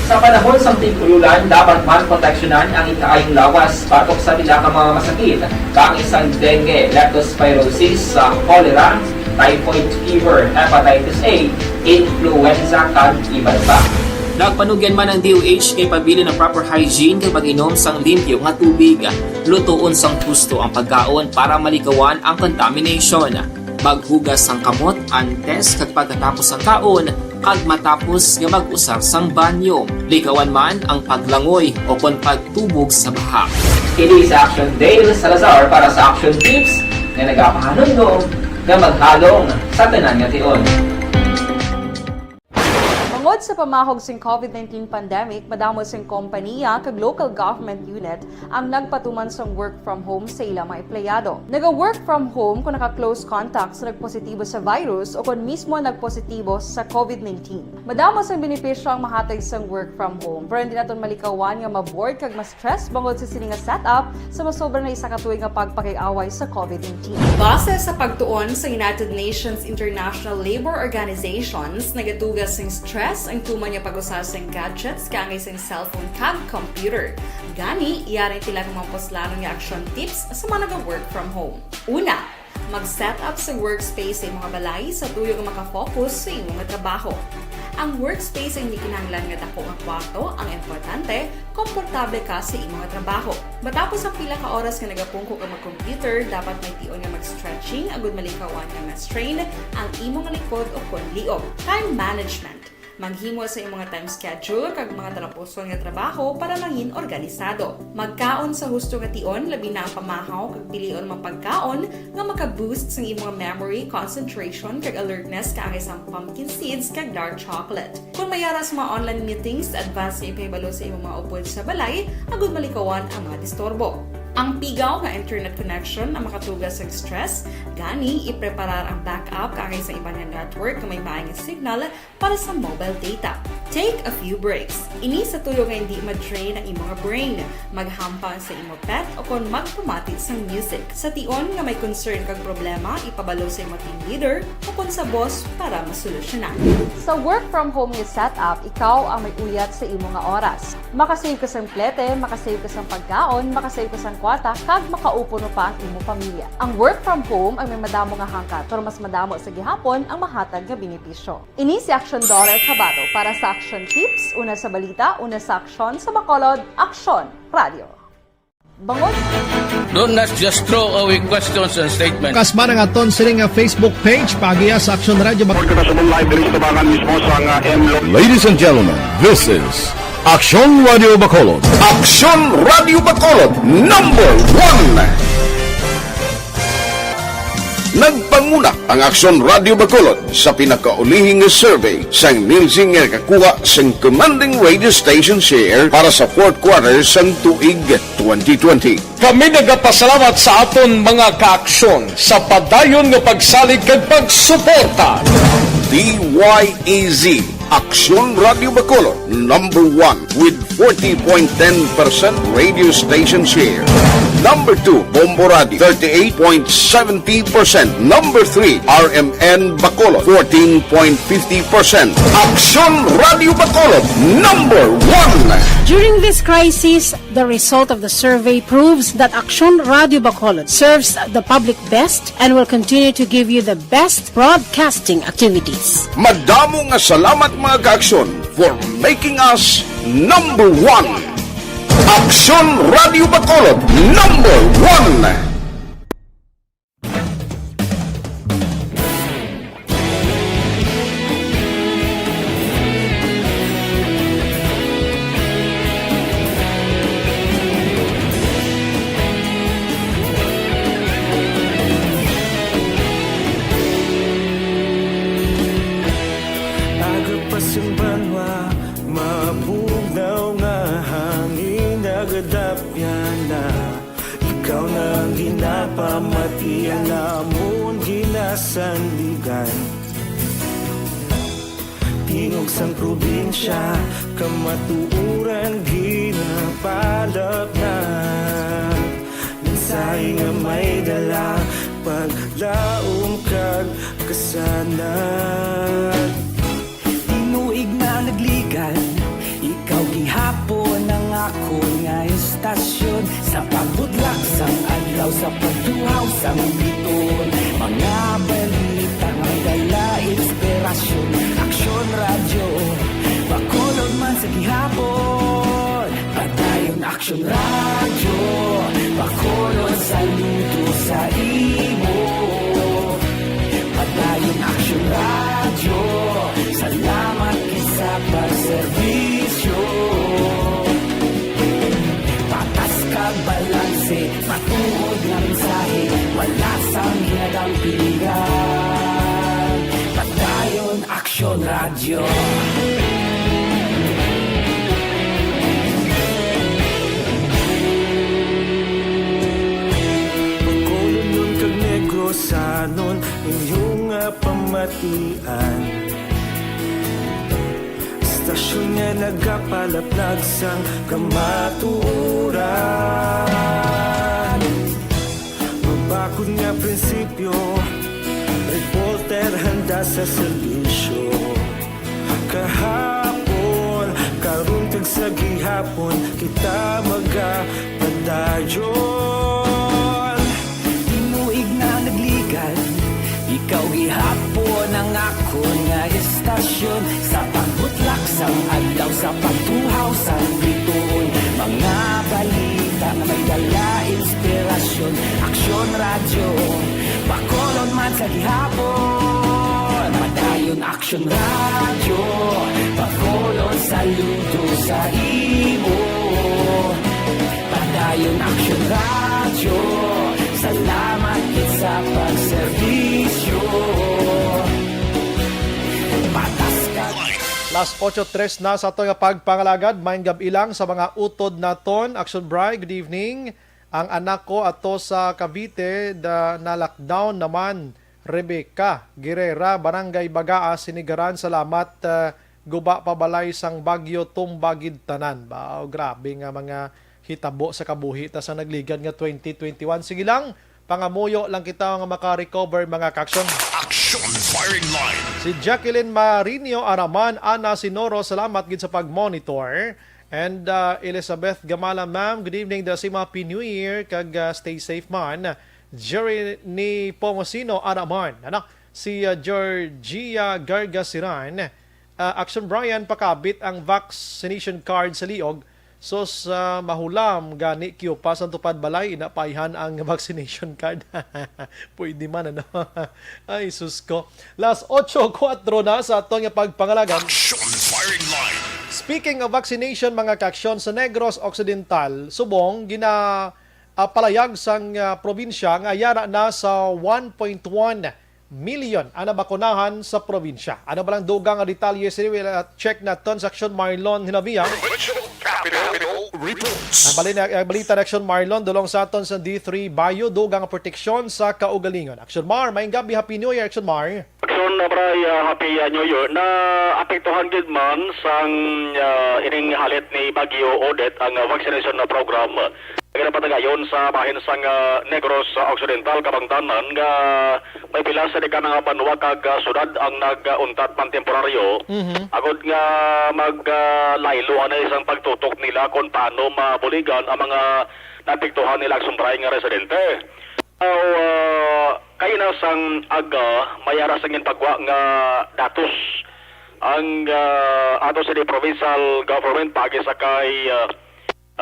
Sa panahon sang tig-ululan, dapat man proteksyonan ang ikaayong lawas batok sa pila ka mga masakit, kaangay sang dengue, leptospirosis, sa cholera, typhoid fever, hepatitis A, influenza, kag iban pa. Nagpanugyan man ang D O H nga ipabilin ang proper hygiene kag pag-inom sang limpyo nga tubig. Lutoon sang husto ang pagkaon para malikawan ang contamination. Maghugas sang kamot antes kag pagkatapos sang kaon kag matapos nga mag-usar sang banyo. Likawan man ang paglangoy o kon pagtubog sa baha. Kini si Action Dale Salazar para sa Action Tips nga nagapahanumdom nga maghalong sa tanan nga tion. Bangod sa pamahog sing COVID nineteen pandemic, madamo sing kompaniya kag local government unit ang nagpatuman sang work from home sa ila mga empleyado. Naga-work from home kon naka-close contact sa nagpositibo sa virus o kon mismo nagpositibo sa COVID nineteen. Madamo sang benepisyo ang mahatag sang work from home, pero hindi naton malikawan nga ma-bored kag ma-stress bangod sa sini nga setup sa masobra na isa ka tuig nga pagpakig-away sa COVID nineteen. Base sa pagtuon sa United Nations International Labour Organizations, nagatuga sing stress ang tuman nga pag-usa sing gadgets kaangay sing cellphone kag computer. Gani, yari ang pila ka mga puslanon nga action tips sa mga naga-work from home. Una, mag-set up sa workspace sa imong balay sa tuyo nga maka-focus sa imong trabaho. Ang workspace hindi kinahanglan nga dako nga kwarto ang importante, komportable ka sa imong trabaho. Matapos ang pila ka oras nga nagapungko ka mag-computer, dapat may tion nga mag-stretching agud malikawan nga ma-strain ang imong likod o kon liog. Time management. Maghimo sa imong time schedule kag mga talapuson nga trabaho para mangin organisado. Magkaon sa husto nga tion, labi na ang pamahaw kag pilion mga pagkaon nga maka-boost sang imong memory, concentration, kag alertness kaangay sang pumpkin seeds kag dark chocolate. Kon may ara sa mga online meetings, advance nga ipahibalo sa imong mga upod sa balay agud malikawan ang mga disturbo. Ang pigaw nga internet connection ang makatuga sa stress, gani ipreparar ang backup kaangay sa iban nga network nga may maayong signal para sa mobile data. Take a few breaks. Ini sa tuyo nga hindi ma-drain ang imo nga brain, maghampang sa imo pet, o kon magpamati sang music. Sa tion nga may concern kag problema, ipabalo sa imo team leader o kon sa boss para masolusyonan. Sa work from home nga setup, ikaw ang may uyat sa imo nga oras. Makasave ka sang plete, makasave ka sang pagkaon, makasave ka sang kwarta, kag makaupod pa ang imo pamilya. Ang work from home ang may madamo nga hangkat, pero mas madamo sa gihapon ang mahatag nga benepisyo. Ini si Action Daughter Kabato para sa Action Tips, una sa balita, una sa aksyon, sa Bacolod, Aksyon Radio. Bangod. Do not just throw away questions and statements. Kasma ang aton sini nga Facebook page, paagiha sa Action Radio Bacolod. Report kita sa live diri sa tubangan mismo sa nga M Lo- Ladies and gentlemen, this is Action Radio Bacolod. Action Radio Bacolod, number one. Nagpanguna ang Aksyon Radio Bacolod sa pinakaulihi nga survey sang Nielsen nga nakakuha sang commanding radio station share para sa fourth quarter sang tuig twenty twenty. Kami nagapasalamat sa aton mga kaaksyon sa padayon nga pagsalig kag pagsuporta. D Y E Z, Aksyon Radio Bacolod, number one with forty point ten percent radio station share. Number two, Bombo Radio, thirty-eight point seventy percent. Number three, R M N Bacolod, fourteen point fifty percent. Aksyon Radio Bacolod, number one. During this crisis, the result of the survey proves that Aksyon Radio Bacolod serves the public best and will continue to give you the best broadcasting activities. Madamo nga salamat, mga kaaksyon, for making us number one. Aksyon Radio Bacolod, number one. Aga pa sing banwa, mabugnaw nga hangin, nagadapyan na. Ikaw na ang ginapamati, ang amon ginasandigan. Tingog sang probinsya, kamatuoran ginapalapnag. Mensahe nga may dala, paglaom kag kasanag. Tinuig na nagligan, ikaw gihapon ang akon nga istasyon. Sa pagbutlak sang adlaw, sa pagtuhaw sang biton, mga balita may dala inspirasyon. Aksyon Radyo Bacolod man sa gihapon. Padayon Aksyon Radyo Bacolod, saludo sa imo. Padayon Aksyon Radyo, salamat gid sa pagserbisyo. Patas kag balanse, matuod nga mensahe, wala sang ginadampigan. Padayon Aksyon Radyo. Bacolodnon kag Negrosanon, inyo nga pamatian. Istasyon nga nagapalaplag sang kamatuoran. Mabakod nga prinsipyo, reporter handa sa serbisyo. Kahapon, karon kag sa gihapon, kita magapadayon. Tinuig na nagligan, ikaw gihapon ang akon nga istasyon. Sa pagbutlak sang adlaw, sa pagtuhaw sang biton, mga balita nga may dala inspirasyon. Aksyon Radyo Bacolod man sa gihapon. Padayon Aksyon Radyo Bacolod, saludo sa imo. Padayon Aksyon Radyo, salamat gid sa pagserbisyo. Patas ka. Las otso tres na sa ato nga pagpangalagad. Maayong gab-i lang sa mga utod naton. Action Bri, good evening. Ang anak ko ato sa Cavite, da, na-lockdown naman. Rebecca Guerrera, Barangay Bagaa, Sinigaran. Salamat, ah, guba pa balay sang bagyo, tumba gid tanan. Ba, grabe nga mga hitabo sa kabuhi ta sa nagligad nga twenty twenty-one. Sige lang, pangamuyo lang kita nga maka-recover, mga ka-aksyon. Action Firing Line. Si Jacqueline Marinio Araman, Ana Sinoro, salamat gid sa pag-monitor. And, uh, Elizabeth Gamala, ma'am, good evening, Dasima, Happy New Year, kag, uh, stay safe man. Jerry ni Pomosino Araman, ano? Si, uh, Georgia Gargasiran, uh, Action Brian, pakabit ang vaccination card sa liog. Sus, uh, mahulam gani, Q pa sa tupad balay, ina paihan ang vaccination card. Pwede man, ano? Ay, sus ko. Las otso kuwatro na sa aton nga pagpangalagan. Action Firing Line. Speaking of vaccination, mga kaaksyon, sa Negros Occidental, subong gina, ah, palayag sang, ah, probinsya nga yara na sa one point one million ang nabakunahan sa probinsya. Ano ba lang dugang nga detalye sini? Well, ah, check naton sa Action Marlon Hinabiyang. Regional Capital Reports. Ang bali na, ang balita na Action Marlon, dulong sa aton sa D three Bayo, dugang nga proteksyon sa kaugalingon. Action Mar, maayong gabi, Happy New Year, Action Mar. Action, uh, Bray, uh, Happy, uh, New Year. Naapektuhan gid man sang, uh, ining halit ni Bagyo Odette ang, uh, vaccination na program nga ginapatagayon sa bahin sang, uh, Negros, uh, Occidental, kabangdanan nga may pila sa deka na nga banwa kag, uh, syudad ang nag-untat man temporaryo. Mhm. Agod nga mag, uh, laylo anay sang pagtutok nila kon paano mabuligan ang mga naapektuhan nila, Action Bray, nga residente. Now, ah, kaina sang aga, may ara sang ginpagwa nga datos ang, ah, ato sa di provincial government paagi sa kay, ah,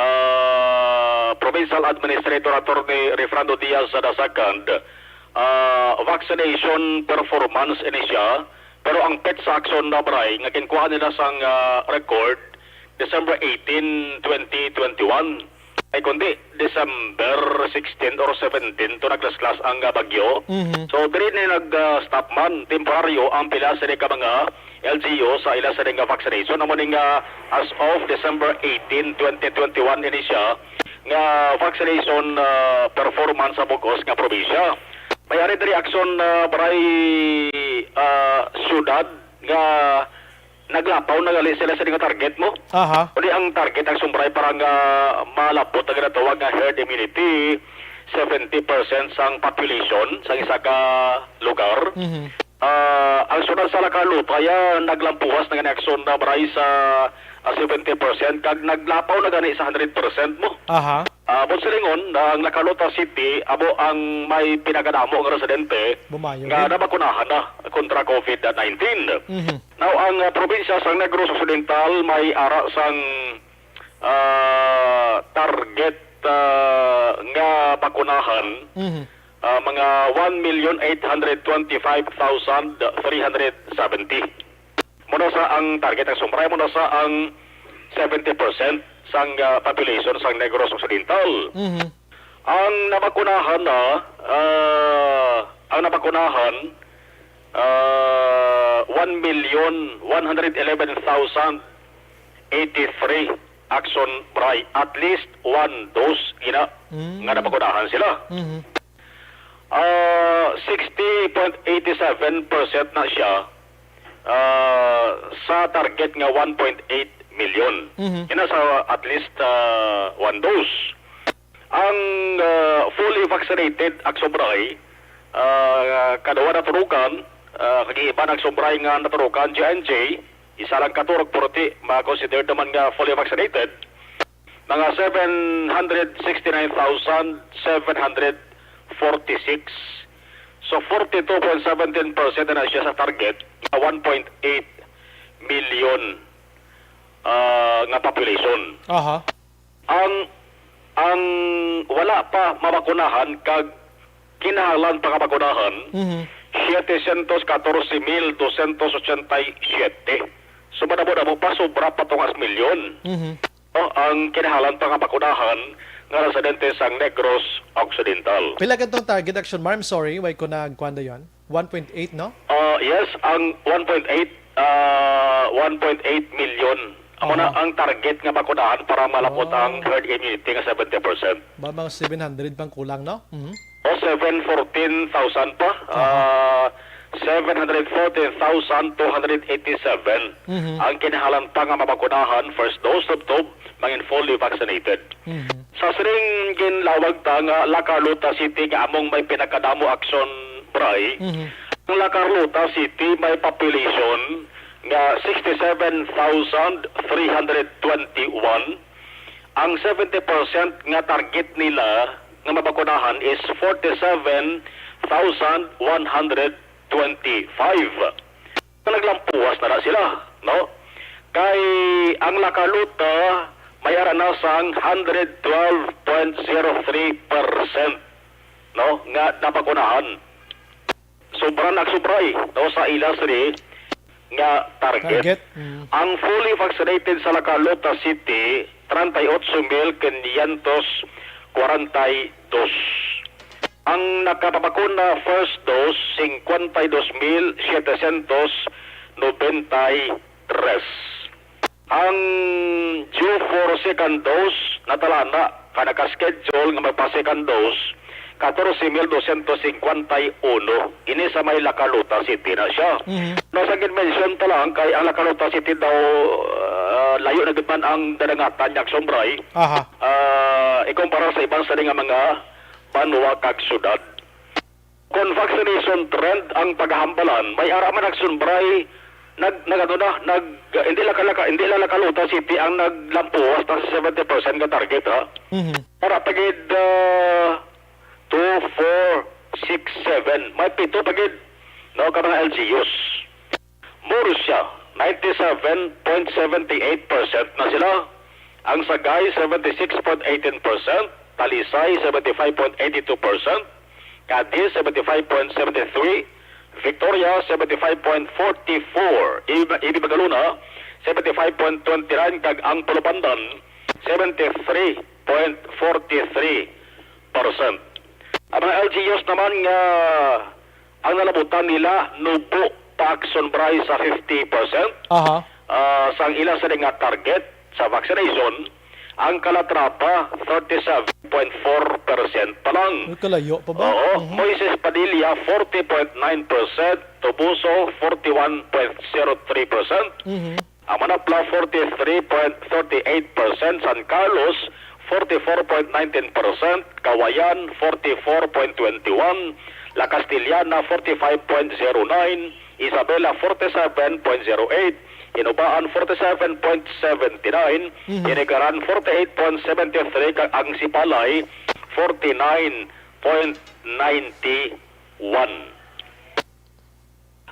ah, Provincial Administrator Attorney Refrando Diaz the second, ah, vaccination performance ini siya, pero ang petsa, Action Bray, nga ginkuha nila sang, ah, record, December eighteen, twenty twenty-one. Ay kundi December sixteen or seventeen to naglaslas ang, ah, bagyo. Mhm. So, diri ni nag-stop man temporaryo ang pila sini ka mga L G U sa ila sini nga vaccination. Amo ni nga as of December eighteen, twenty twenty-one ini siya nga vaccination, ah, performance sa bug-os nga probinsya. May ari diri, Action, ah, Bray, ah, syudad nga naglapaw na gali sila sa nga target mo. Aha. Kundi ang target, Action Bray, para nga malabot ang ginatawag nga herd immunity, seventy percent sang population sa isa ka lugar. Mhm. Ah, ang syudad sa Lacalota, ya, naglampuwas na gani, Action Bray, sa, ah, seventy percent, kag naglapaw na gani sa hundred percent mo. Aha. Ah, buot silingon, ang Lacalota City amo ang may pinakadamo nga residente Bumayo nga gid. Nabakunahan na kontra covid nineteen. Mhm. Now, ang, ah, probinsya sang Negros Occidental may ara sang, ah, target, ah, nga bakunahan, Mhm. ah, mga one million eight hundred twenty-five thousand three hundred seventy. Muna sa ang target, Action Bray, muna sa ang seventy percent sang, ah, population sang Negros Occidental. Mhm. Ang nabakunahan na, ah, ang nabakunahan, ah, one million one hundred eleven thousand eighty-three, Action Bray, at least one dose ina Mm. nga nabakunahan sila. Mhm. Ah, sixty point eight seven percent na siya, ah, sa target nga one point eight million. Mhm. Ina sa at least, ah, one dose. Ang, ah, fully vaccinated, Action Bray, ah, kaduha naturukan, ah, kag iban, Action Bray, nga naturukan, J and J, isa lang ka turok, pero ti, ma-consider naman nga fully vaccinated. Mga seven hundred sixty-nine thousand seven hundred forty-six. So, forty-two point seventeen percent na siya sa target nga one point eight million, ah, nga population. Aha. Ang, ang wala pa mabakunahan kag kinahanglan pa nga bakunahan, Mhm. siyete siyentos katorse mil dosyentos otsenta y siyete. So, madamo-damo pa, sobra pa tong as milyon. Mhm. Oh, ang kinahanglan pa nga bakunahan nga residente sang Negros Occidental. Pila gid tong target, Action Mar? Sorry, way ko nagkuan dayon. One point eight, no? Ah, yes, ang one point eight, ah, one point eight million Amo na Aha. ang target nga bakunahan para malabot Ah. ang herd immunity nga seventy percent. Ba, mga seven hundred pang kulang, no? Mhm. O seven fourteen thousand pa. Aha. Ah, seven hundred fourteen thousand two hundred eighty-seven Mhm. ang kinahanglan pa nga mabakunahan, first dose tubtob, mangin fully vaccinated. Mhm. Sa sining ginlawag ta nga La Carlota City nga among may pinakadamo aksyon, Bray, Mhm. ang La Carlota City may population nga sixty-seven thousand three hundred twenty-one. Ang seventy percent nga target nila nga mabakunahan is forty-seven thousand one hundred twenty-five. Naglampuas na na sila, no? Kay ang La Carlota may ara na sang hundred twelve point zero three percent, no, nga nabakunahan. Sobra na sobra, eh, no, sa ila sini nga target. Target. Mm. Ang fully vaccinated sa La Carlota City, treinta y ocho mil quinientos cuarenta y dos. Ang nakapabakuna first dose, cincuenta y dos mil setecientos noventa y tres. Ang due for second dose, natalana ka naka-schedule nga magpa-second dose, catorce mil doscientos cincuenta y uno. Ini sa may La Carlota City na siya. Mhm. No, sa gin-mention ta lang, kay ang La Carlota City daw, ah, layo na gid man ang dadangatan niya, Aksyon Bray. Aha. Ah, ikumpara sa iban sa nga mga banwa kag syudad. Kung vaccination trend ang paghambalan, may ara man, Aksyon Bray, nag, nag, ano na, nag, hindi lang kalaka, hindi lang La Carlota City ang naglampuas ta sa seventy percent nga target, ha? Mhm. Ara pa gid, ah, two, four, six, seven. May pito pa gid, no, ka mga L G Us. Murcia, ninety-seven point seventy-eight percent na sila. Ang Sagay, seventy-six point eighteen percent. Talisay, seventy-five point eighty-two percent. Cadiz, seventy-five point seventy-three. Victoria, seventy-five point forty-four. Ibi, Ibi Magalona, seventy-five point twenty-nine. Kag ang Pulupandan, seventy-three point forty-three percent. Ang mga L G Us naman nga ang nalabutan nila nubo pa, Aksyon Bray, sa fifty percent, Aha. ah, sang ila sini nga target sa vaccination. Ang Calatrava, thirty-seven point four percent pa lang. Uy, kalayo pa ba? Oo, Mhm. Moises Padilla, forty point nine percent. Toboso, forty-one point zero three percent. Mhm. Ang Manapla, forty-three point thirty-eight percent. San Carlos, forty-four point nineteen percent. Cauayan, forty-four point twenty-one. La Castellana, forty-five point zero nine. Isabela, forty-seven point zero eight. Inubaan, forty-seven point seventy-nine. Mhm. Inigaran, forty-eight point seventy-three. Kag ang Sipalay, forty-nine point ninety-one.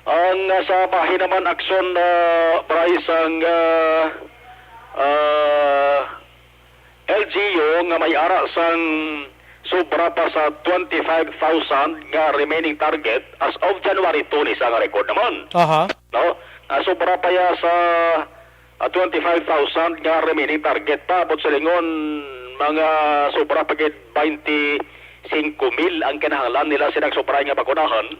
Ang, ah, sa bahin naman, Aksyon, ah, Bryce, ang, ah, ah, L G U nga may ara sang sobra pa sa twenty-five thousand nga remaining target as of January two ni sa nga record naman. Aha. No? Nga sobra pa ya sa, ah, twenty-five thousand nga remaining target pa. Abot sa lingon, mga sobra pa gid twenty-five mil ang kinahanglan nila sa nagsobra nga bakunahan.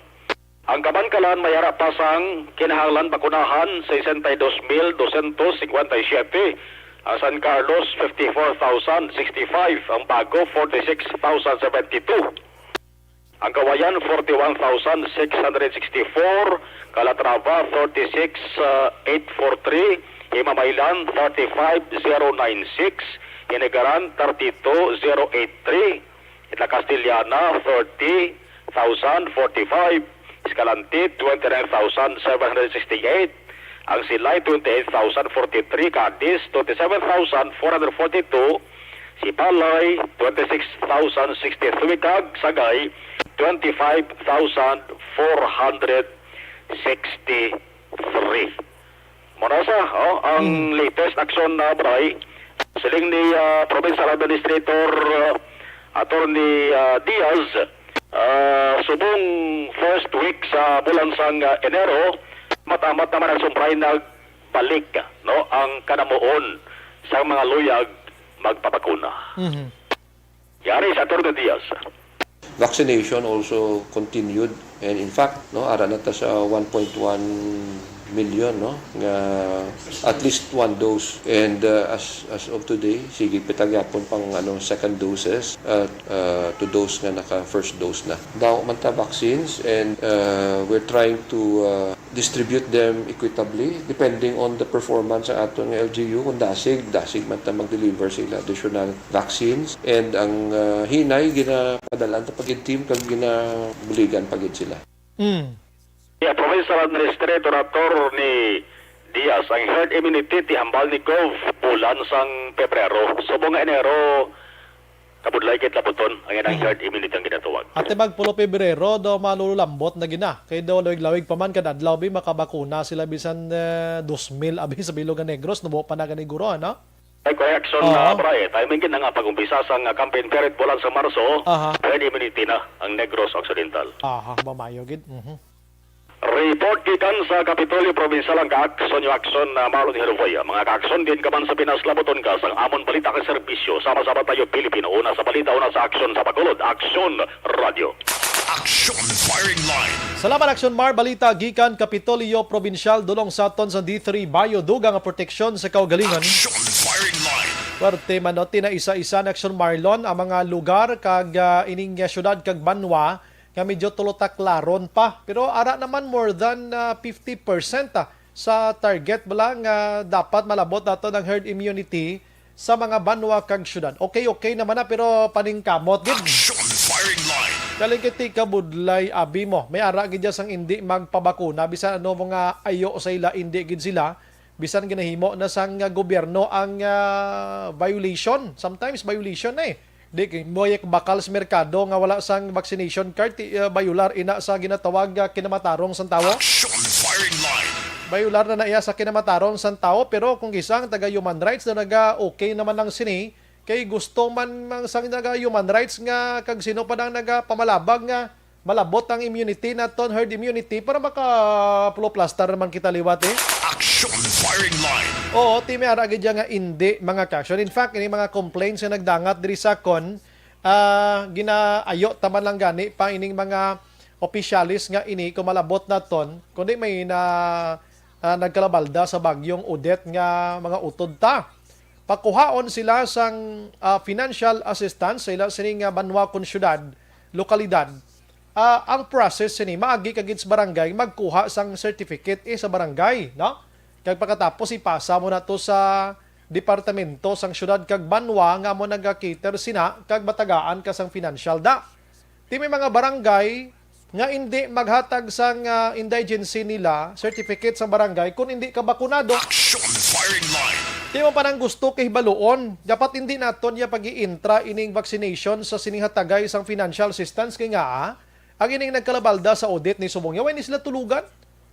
Ang Kabankalan may ara pa sang kinahanglan bakunahan, sesenta y dos mil doscientos cincuenta y siete. Ang San Carlos, fifty-four thousand sixty-five. Ang Bago, forty-six thousand seventy-two. Ang Cauayan, forty-one thousand six hundred sixty-four. Calatrava, thirty-six eight four three. Himamaylan, thirty-five zero nine six. Inigaran, thirty-two zero eight three. La Castellana, thirty thousand forty-five. Escalante, twenty-nine thousand seven hundred sixty-eight. Ang Silay, twenty-eight thousand forty-three. Cadiz, twenty-seven thousand four hundred forty-two. Sipalay, twenty-six thousand sixty-three. Kag Sagay, twenty-five thousand four hundred sixty-three. Mao na sa, oh, ang Hmm. latest aksyon na, Bray. Siling ni, ah, Provincial Administrator, ah, Attorney, ah, Diaz, ah, subong first week sa bulan sang, ah, Enero, matamat naman ang sumpray nagbalik, no, ang kanamuon sa mga luyag magpabakuna. Mhm. Yari sa Attorney Diaz. Vaccination also continued, and in fact, no, ara na ta sa one point one million, no? Nga at least one dose. And, uh, as, as of today, sige pa ta gyapon pang, ano, second doses at, uh, to those nga naka first dose na. Daw man ta vaccines and, uh, we're trying to, uh, distribute them equitably depending on the performance sa aton nga L G U. Kung dasig, dasig man ta mag-deliver sila additional vaccines. And ang, uh, hinay, ginapadalan ta pag team kag ginabuligan pa gid sila. Mm. Yeah, Provincial Administrator Attorney Diaz, ang herd immunity ti hambal ni Gov bulan sang Pebrero. Subong nga Enero, kabudlay kit labuton ang inang Mm. herd immunity ang ginatawag. Ate, magpulo Pebrero daw malulambot na gina. Kay daw lawig-lawig pa man kada adlaw bi makabakuna sila bisan, eh, dos mil abi sa bilog nga Negros, nubo pa na gani guro, ano? Ay, correction Oo. na, Bray. Timing gid na nga pag-umpisa sang, ah, campaign period bulan sa Marso, Aha. herd immunity na ang Negros Occidental. Aha, mamayo gid. Mhm. Report gikan sa Kapitolyo Provincial ang Kaaksyon Yo Aksyon na Marlon Hervoy. Mga kaaksyon, diin ka man sa Pinas, labuton ka sang amon balita kag serbisyo. Sama-sama tayo, Pilipino. Una sa balita, una sa aksyon, sa Bacolod. Aksyon Radio. Aksyon Firing Line. Salamat, Aksyon Mar. Balita gikan Kapitolyo Probinsyal, dulong sa aton sa D three Bayo, dugang nga proteksyon sa kaugalingon. Aksyon Firing Line. Puwerte man, no, tinaisa-isa na, Aksyon Marlon, ang mga lugar kag, ah, ining, ah, syudad kag banwa nga medyo tulotaklaron pa. Pero ara naman more than, ah, fifty percent, ah, sa target bala nga dapat malabot nato ang herd immunity sa mga banwa kag syudad. Okay, okay naman na, pero paningkamot gid. Action Firing Line. Galing kay ti kabudlay, abi mo. May ara gid dyan sang indi magpabakuna. Bisan ano mo nga ayo sa ila, indi gid sila. Bisan ginahimo na sang, ah, gobyerno ang, ah, violation. Sometimes violation na eh. Di kay mo bakal sa merkado nga wala sang vaccination card, ti, ah, bayular ina sa ginatawag nga kinamatarong sang tawo. Action Firing Line. Bayular na na iya sa kinamatarong sang tawo, pero kung kisa ang taga human rights na naga okay naman lang sini, kay gusto man mang sang naga human rights nga kag sino pa nang nagapamalabag nga malabot ang immunity naton, herd immunity, para maka-puloplastar naman kita liwat eh. Action Firing Line. Oo, ti may ara gid dyan nga indi, mga kaaksyon. In fact, ini mga complaints nga nagdangat diri sa kon, ah, ginaayo ta man lang gani pa ining mga opisyalis nga ini kung malabot naton, kundi may na, ah, nagkalabalda sa bagyong Odette nga mga utod ta. Pakuhaon sila sang, ah, financial assistance sa ila sining, ah, banwa kon syudad, lokalidad. Ah, ang process sini, maagi ka gid sa barangay, magkuha sang certificate, eh, sa barangay, no? Kag pagkatapos, ipasa mo na to sa departamento sang syudad kag banwa nga amo naga-cater sina, kag matagaan ka sang financial da. Ti may mga barangay nga indi maghatag sang, ah, indigency nila, certificate sang barangay, kung indi ka bakunado. Action Firing Line. Ti mo pa nang gusto kahibaluon, dapat indi naton iya pag-iintra ining vaccination sa sining hatagay sang financial assistance kay nga, ah, ang ining nagkalabalda sa Odette ni subong niya, way ni sila tulugan,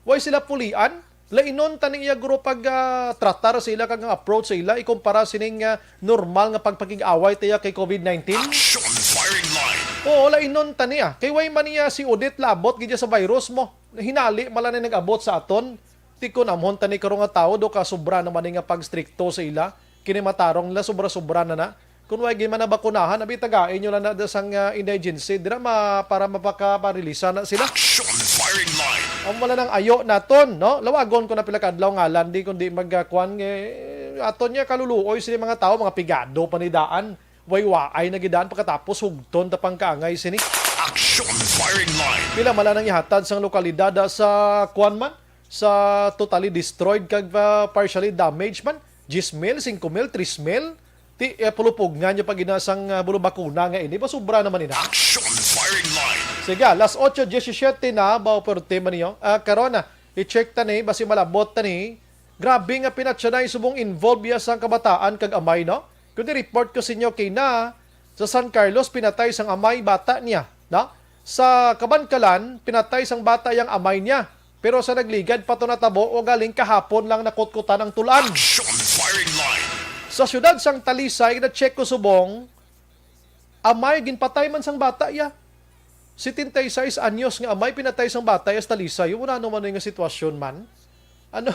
way sila pulian. Lainon tani iya guro pag, ah, tratar sa ila kag ang approach sa ila ikumpara sining, ah, normal nga pagpakig-away ta iya kay covid nineteen. Action Firing Line. Oo, lainon tani, ah. Kay way man niya si Odette labot gid sa virus mo. Hinali man lang ni nag-abot sa aton. Ti kun amhon tani karon nga tawo, do ka sobra naman ni nga pagstrikto sa ila. Kini matarong nila, sobra-sobra na na. Kun way gid man nabakunahan, abi, tagai nyo lang na da sang, ah, indigency dira ma-, para mapakaparilisa na sila. Action Firing Line. Ang wala nang ayo naton, no? Lawagon ko na pila ka adlaw ngalan, di kundi magkuan, eh, aton niya kaluluoy sila mga tao, mga pigado pa ni daan. Way waay na gidaan pagkatapos hugton ta pang kaangay sini. Action Firing Line. Pila man lang ang ihatag sang lokalidad, ah, sa kuan man, sa totally destroyed kag, ah, partially damaged man, diyes mil, singko mil, tres mil. Ti, eh, pulupog nga nyo pag inasang, ah, bulubakuna nga ini, ba sobra naman ina? Action Firing Line. Sige, las otso diecisiete na, ba, puwerte man niyo. Ah, karon na, i-check ta ni, basi malabot ta ni. Grabe nga pinatyanay subong involved iya sang kabataan kag amay, no? Kundi report ko sa inyo kay na, sa San Carlos, pinatay sang amay bata niya, no? Sa Kabankalan, pinatay sang bata yang amay niya. Pero sa Nagligad pa to natabo, o galing kahapon lang nakutkutan ang tulan. Action Firing Line. Sa siyudad sang Talisay, na-check ko subong, amay ginpatay man sang bata iya. Setenta y seis anyos nga amay pinatay sang bata iya sa Talisay. Wala naman nga sitwasyon man. Ano?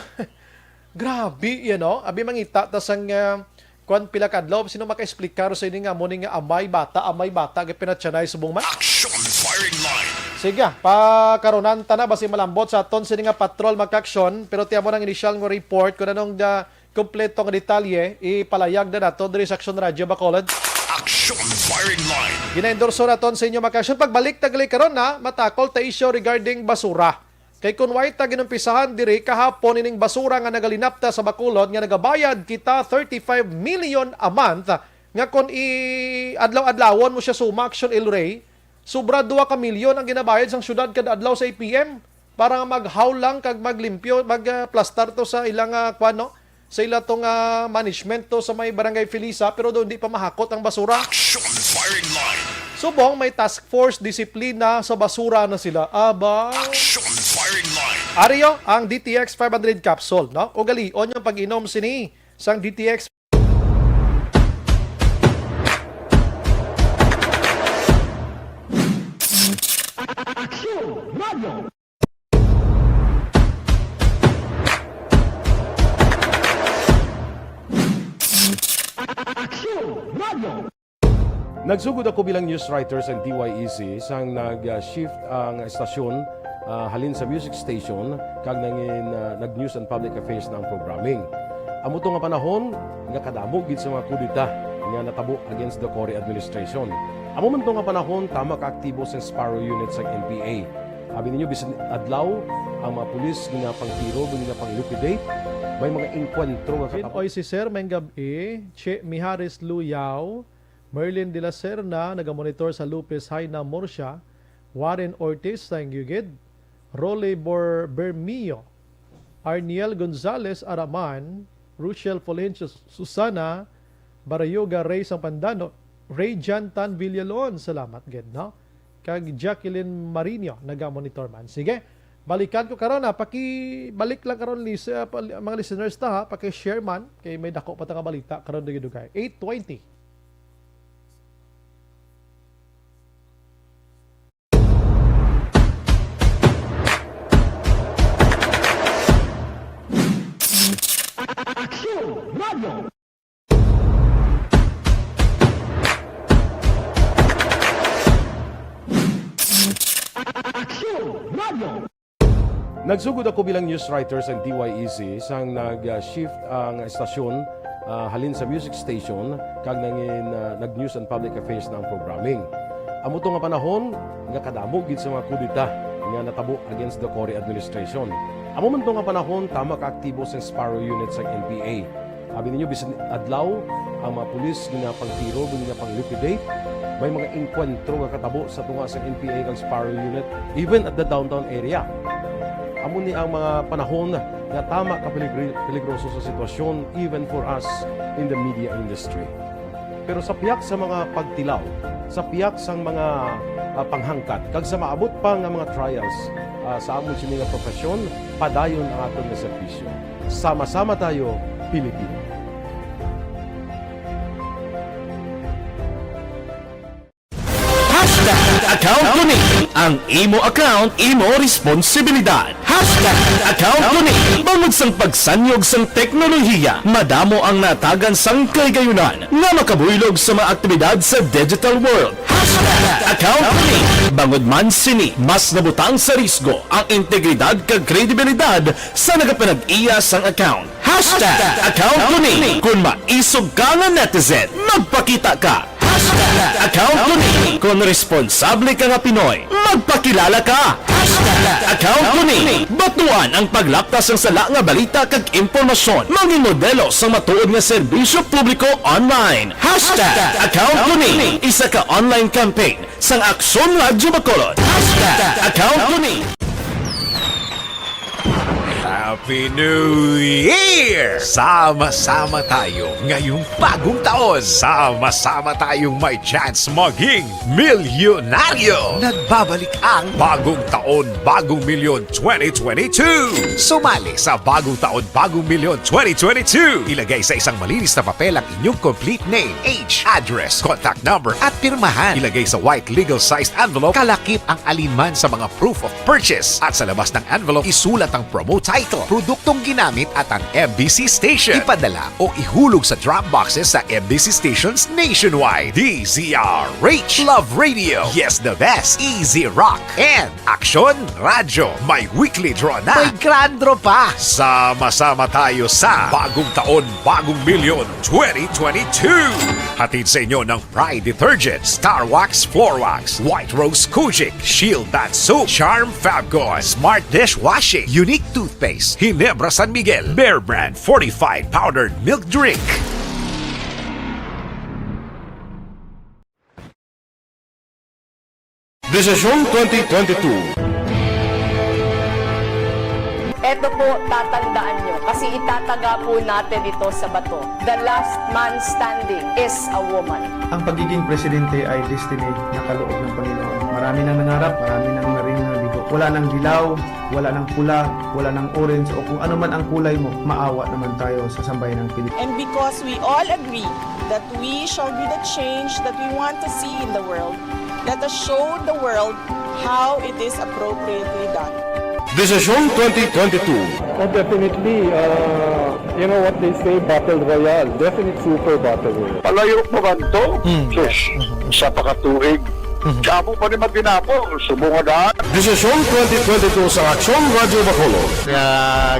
Grabe, you know? Abi mangita ta sang, ah, Kwan, pila ka adlaw, sino makaexplikar sa ini nga amo ni nga amay bata, amay bata, gipinatyanay subong man? Action firing line. Sige, pakarunan ta na, basi malambot sa aton sini nga patrol, mga ka-aksyon, pero tiamo nang initial nga report kung anong, ah, kompleto nga detalye, ipalayag na nato diri sa Aksyon Radyo Bacolod. Action firing line. Ginaendorso naton sa inyo, mga ka-aksyon. Pagbalik ta gali karon na, matakol ta isyu regarding basura. Kay kun way ta ginumpisahan diri kahapon ining basura nga nagalinapta sa Bacolod nga nagabayad kita thirty-five million a month, nga kun i-adlaw-adlawon mo siya suma, Action El Rey, sobra dua ka milyon ang ginabayad sang syudad kada adlaw sa A P M para nga maghaw lang kag maglimpyo, magplastar to sa ilang, ah, kwan, no? Sa ila to nga management to sa may Barangay Felisa, pero doon di pa mahakot ang basura. Action firing line. Subong may task force disiplina sa basura na sila. Aba. Action firing line. Ari yo ang D T X five hundred capsule, no? Ugalion yung pag-inom sini sang D T X. Action Radio. Action Radio. Nagsugod ako bilang news writer sa D Y E C sang nag-shift ang estasyon, ah, halin sa music station kag nangin, ah, nag-news and public affairs na ang programming. Amo to nga panahon nga kadamo gid sa mga kudeta nga natabo against the Cory administration. Amo man to nga panahon, tama ka aktibo sa Sparrow Unit sa N P A. Abi ninyo, bisan adlaw, ang mga pulis ginapangtiro, ginapang-liquidate. May mga engkwentro nga Jean katapos. Oy, si Sir, may gabi. Che Mihares Luyaw, Merlin de la Serna, nagamonitor sa Lopez Haina, Murcia. Warren Ortiz, Sangyugid. Rolly Bor-, Bermio, Arniel Gonzalez Araman, Rochelle Fulgencio Susana, Barayoga Ray Sampandano, Ray Jantan Villalon, salamat gid, no? Kag Jacqueline Marino, naga-monitor man. Sige, balikan ko karon, ha. Pakibalik lang karon, lis-, ah, pal-, mga listeners ta, ha. Paki-share man, kay may dako pa ta nga balita karon dugay-dugay. Eight twenty. Aksyon Radio. Aksyon Radio. Nagsugod ako bilang news writer sa D Y E C sang nag-shift ang estasyon, ah, halin sa music station kag nangin, ah, nag-news and public affairs na ang programming. Amo to nga panahon nga kadamo gid sa mga kudeta nga natabo against the Cory administration. Amo man to nga panahon, tama ka aktibo sa Sparrow Unit sa N P A. Abi ninyo, bisan adlaw, ang mga pulis ginapangtiro, ginapang-liquidate. May mga engkwentro nga katabo sa tunga sa N P A kag Sparrow Unit, even at the downtown area. Amo ni ang mga panahon nga tama ka peligri-, peligroso sa sitwasyon, even for us in the media industry. Pero sa pihak sa mga pagtilaw, sa pihak sang mga, ah, panghangkat, kag sa maabot pa nga mga trials, ah, sa amon sini nga profesyon, padayon ang aton nga serbisyo. Sama-sama tayo, Pilipino. Hashtag account ko ni. Ang imo account, imo responsibilidad. Hashtag account ko ni. Bangod sang pagsanyog sang teknolohiya, madamo ang natagan sang kahigayunan nga makabuylog sa mga aktibidad sa digital world. Hashtag account ko ni. Bangod man sini, mas nabutang sa risgo ang integridad kag kredibilidad sa nagapanag-iya sang account. Hashtag account ko ni. Kung maisog ka nga netizen, magpakita ka. Hashtag account ko ni. Kung responsable ka nga Pinoy, magpakilala ka. Hashtag account ko ni. Batuan ang paglapta sang sala nga balita kag impormasyon. Mangin modelo sang matuod nga serbisyo publiko online. Hashtag account ko ni. Isa ka online campaign sang Aksyon Radyo Bacolod. Hashtag account ko ni. Happy New Year! Sama-sama tayo ngayong bagong taon. Sama-sama tayong may chance maging milyonaryo. Nagbabalik ang Bagong Taon, Bagong Milyon twenty twenty-two. Sumali sa Bagong Taon, Bagong Milyon twenty twenty-two. Ilagay sa isang malinis na papel ang inyong complete name, age, address, contact number, at pirmahan. Ilagay sa white legal sized envelope, kalakip ang alinman sa mga proof of purchase. At sa labas ng envelope, isulat ang promo title, Produktong ginamit at ang M B C station. Ipadala o ihulog sa drop boxes sa M B C stations nationwide. D Z R H Love Radio. Yes, the best. Easy Rock. And Aksyon Radyo. May weekly draw na. May grand draw pa. Sama-sama tayo sa Bagong Taon, Bagong Milyon twenty twenty-two. Hatid sa inyo ng Pride Detergent, Star Wax Floor Wax, White Rose Kojic, Shield Bath Soap, Charm Fabcon, Smart Dishwashing, Unique Toothpaste, Ginebra San Miguel, Bear Brand Fortified Powdered Milk Drink. Desisyon twenty twenty-two. Eto po, tatandaan nyo, kasi itataga po natin ito sa bato. The last man standing is a woman. Ang pagiging presidente ay destiny na kaloob ng Panginoon. Marami nang nangarap, marami nang naring nabigo. Wala nang dilaw, wala nang pula, wala nang orange, o kung ano man ang kulay mo, maawa naman tayo sa sambayanang Pilipinas. And because we all agree that we shall be the change that we want to see in the world, let us show the world how it is appropriately done. Desisyon twenty twenty-two. Oh, definitely. Uh, you know what they say, battle royale. Definite super battle royale. Palayo pa man to? Sus, sa pakatuig. Kamo pa ni magdinapo, subong nga daan. Desisyon twenty twenty-two sa Aksyon Radyo Bacolod. Nga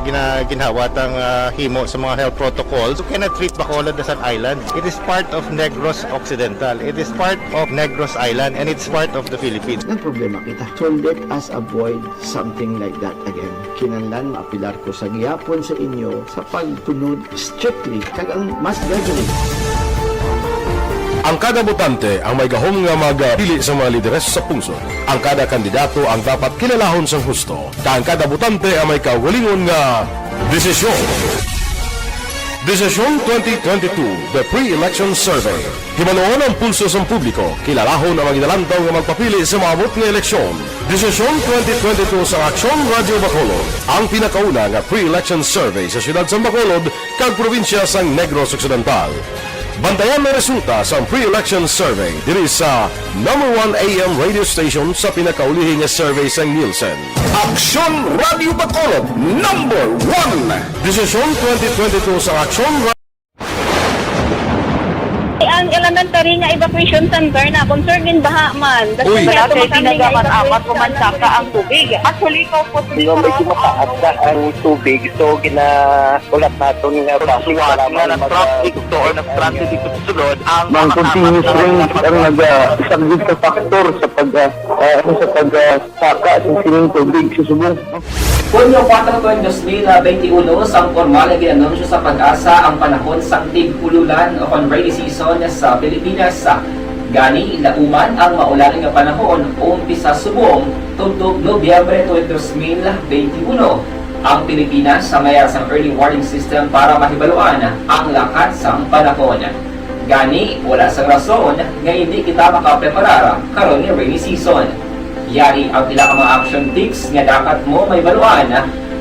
gina, ginhawa tang ah, himo sa mga health protocols. You cannot treat Bacolod as an island. It is part of Negros Occidental. It is part of Negros Island and it's part of the Philippines. Nagproblema kita. So let us avoid something like that again. Kinahanglan maapilar ko sa gihapon sa inyo sa pagtunod strictly kag ang mass gathering. Ang kada botante ang may gahom nga magpili sa mga lideres sa pungsod. Ang kada kandidato ang dapat kilalahon sang husto, kag ang kada botante ang may kaugalingon nga desisyon. Desisyon twenty twenty-two, The Pre-Election Survey. Hibaluon ang pulso sang publiko, kilalahon ang mga ginalantaw nga magpapili sa maabot nga eleksyon. Desisyon twenty twenty-two sa Aksyon Radyo Bacolod, ang pinakauna nga pre-election survey sa siyudad sang Bacolod kag probinsya sang Negros Occidental. Bantayan ang resulta sang pre-election survey diri sa number one A M radio station sa pinakaulihi nga survey sang Nielsen. Aksyon Radyo Bacolod, number one. Desisyon twenty twenty-two sa Aksyon Ra- Ang elementary nga evacuation center na concern din baha man. Uy. Dati pinagaman amat ko man saka ang tubig. Actually, ikaw po. Di ba may kumakaat na ang tubig? So, gina- Ulat naton nga Suwat nga na-stranded dito or na-stranded dito sa sulod ang Ang mga continuous kasama rain ang naga-, isa gid ka factor sa pag, ah, ah, ano, sa pag, ah, saka sa sining tubig sa subong. Hunyo kuwatro, dos mil benti uno, sang pormal nga gin-anunsyo sa PAGASA ang panahon sang tig-ululan o kon rainy season sa Pilipinas. Gani, lauman ang maulan nga panahon, umpisa subong tubtob Nobyembre twenty, dos mil benti uno. Ang Pilipinas sa mayar sang early warning system para mahibaluan ang lakat sang panahon. Gani, wala sang rason nga indi kita makapreparar karon nga rainy season. Yari ang pila ka mga action tips nga dapat mo mahibaluan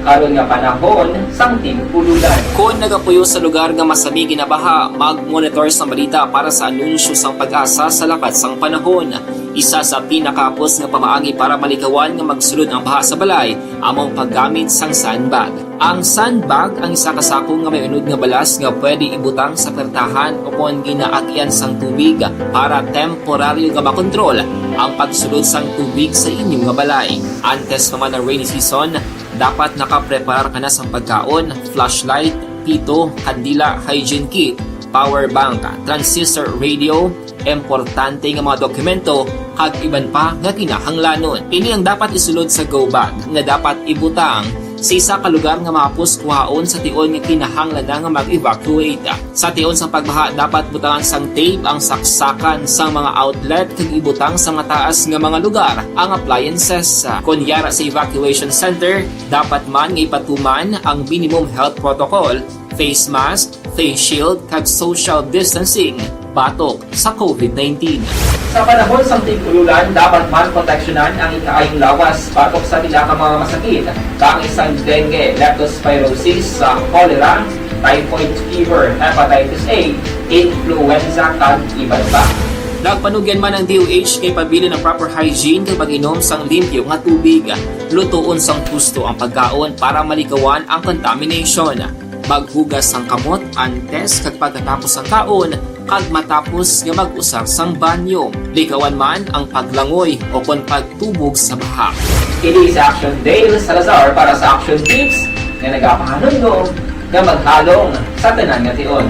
karon nga panahon sang tig-ululan. Kon nagapuyo sa lugar nga masami ginabaha, mag-monitor sang balita para sa anunsyo sang PAGASA sa lakat sang panahon. Isa sa pinakahapos nga pamaagi para malikawan nga magsulod ang baha sa balay amo ang paggamit sang sandbag. Ang sandbag ang isa ka sako nga may unod nga balas nga pwede ibutang sa pertahan o kon ginaagian sang tubig para temporaryo nga makontrol ang pagsulod sang tubig sa inyo nga balay. Antes pa man ang rainy season, dapat nakapreparar ka na sang pagkaon, flashlight, pito, kandila, hygiene kit, power bank, transistor radio, importante nga mga dokumento, kag iban pa nga kinahanglanon. Ini ang dapat isulod sa go bag nga dapat ibutang sa isa ka lugar nga mahapos kuhaon sa tion nga kinahanglan na nga mag-evacuate. Sa tion sang pagbaha, dapat butangan sang tape ang saksakan sang mga outlet kag ibutang sa mataas nga mga lugar ang appliances. Kon yara sa evacuation center, dapat man nga ipatuman ang minimum health protocol, face mask, face shield, kag social distancing batok sa COVID nineteen. Sa panahon sang tig-ululan, dapat man proteksyonan ang ikaayong lawas batok sa pila ka mga masakit, kaangay sang dengue, leptospirosis, sa cholera, typhoid fever, hepatitis A, influenza, kag iban pa. Nagpanugyan man ang D O H nga ipabilin ang proper hygiene kag pag-inom sang limpyo nga tubig. Lutoon sang husto ang pagkaon para malikawan ang contamination. Maghugas sang kamot antes kag pagkatapos sang kaon kag matapos nga mag-usar sang banyo. Likawan man ang paglangoy o kon pagtubog sa baha. Kini si Action Dale Salazar para sa Action Tips nga nagapahanumdom nga maghalong sa tanan nga tion.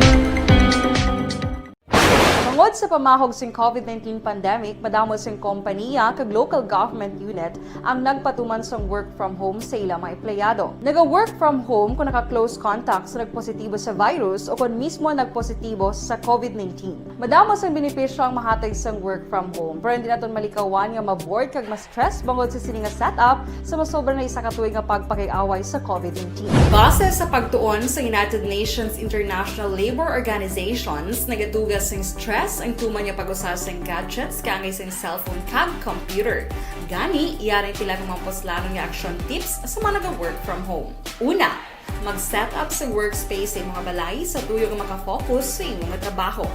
Tungod sa pamahog sing COVID nineteen pandemic, madamo sing kompanya kag local government unit ang nagpatuman sang work from home sa ila mga empleyado. Naga-work from home kung naka-close contact sa nagpositibo sa virus o kon mismo nagpositibo sa COVID nineteen. Madamo sang benepisyo ang mahatag sang work from home, pero hindi naton malikawan nga ma-bored kag ma-stress bangod sa sini nga setup sa masobra na isa ka tuig nga pagpakig-away sa COVID nineteen. Base sa pagtuon sa United Nations International Labour Organizations, nagatuga sing stress ang tuman nga pag-usa sing gadgets kaangay sing cellphone kag computer. Gani, yari sila nga mga puslanon nga action tips sa mga naga-work from home. Una, mag-set up sa workspace sa imo nga balay sa tuyo nga makafocus sa imo nga trabaho.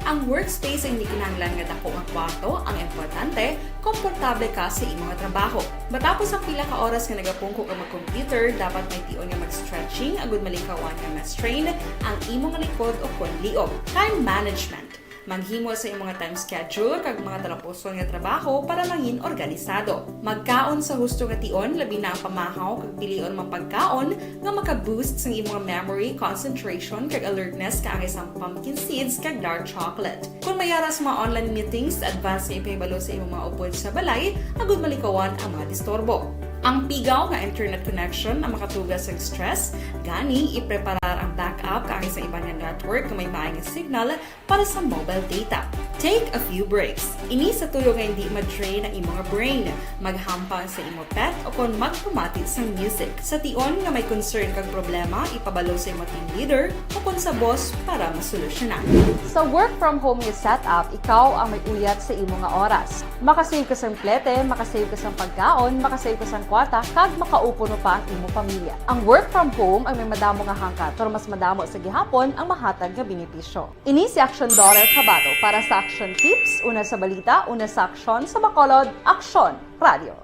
Ang workspace ay hindi kinahanglan nga dako nga kwarto, ang importante, komportable ka sa imo nga trabaho. Matapos ang pila ka oras nga nagapungko ka mag-computer, dapat may tion nga mag-stretching agud malikawan nga ma-strain ang imo nga likod o kon liog. Time management. Maghimo sa imo nga time schedule kag mga talapuson nga trabaho para mangin organisado. Magkaon sa husto nga tion, labi na ang pamahaw kag pilion man pagkaon nga maka-boost sang imo nga memory, concentration, kag alertness kaangay sang pumpkin seeds kag dark chocolate. Kon may ara sa mga online meetings, advance nga ipahibalo sa imo mga upod sa balay agud malikawan ang mga disturbo. Ang pigaw nga internet connection ang makatuga sang stress, gani ipreparar ang backup kaangay sa iban nga network nga may maay nga signal para sa mobile data. Take a few breaks. Ini sa tuyo nga hindi ma-drain ang imo nga brain. Maghampang sa imo pet o kon magpamati sang music. Sa tion nga may concern kag problema, ipabalo sa imo team leader o kon sa boss para masolusyonan. Sa work from home nga setup, ikaw ang may uyat sa imo nga oras. Makasave ka sang plete, makasave ka sang pagkaon, makasave ka sang kwarta, kag makaupo pa ang imo pamilya. Ang work from home ay may madamo nga hangkat, pero mas madamo sa gihapon ang mahatag nga benepisyo. Ini si Action Daughter Kabato para sa Action Tips, una sa balita, una sa aksyon, sa Bacolod, Aksyon Radio.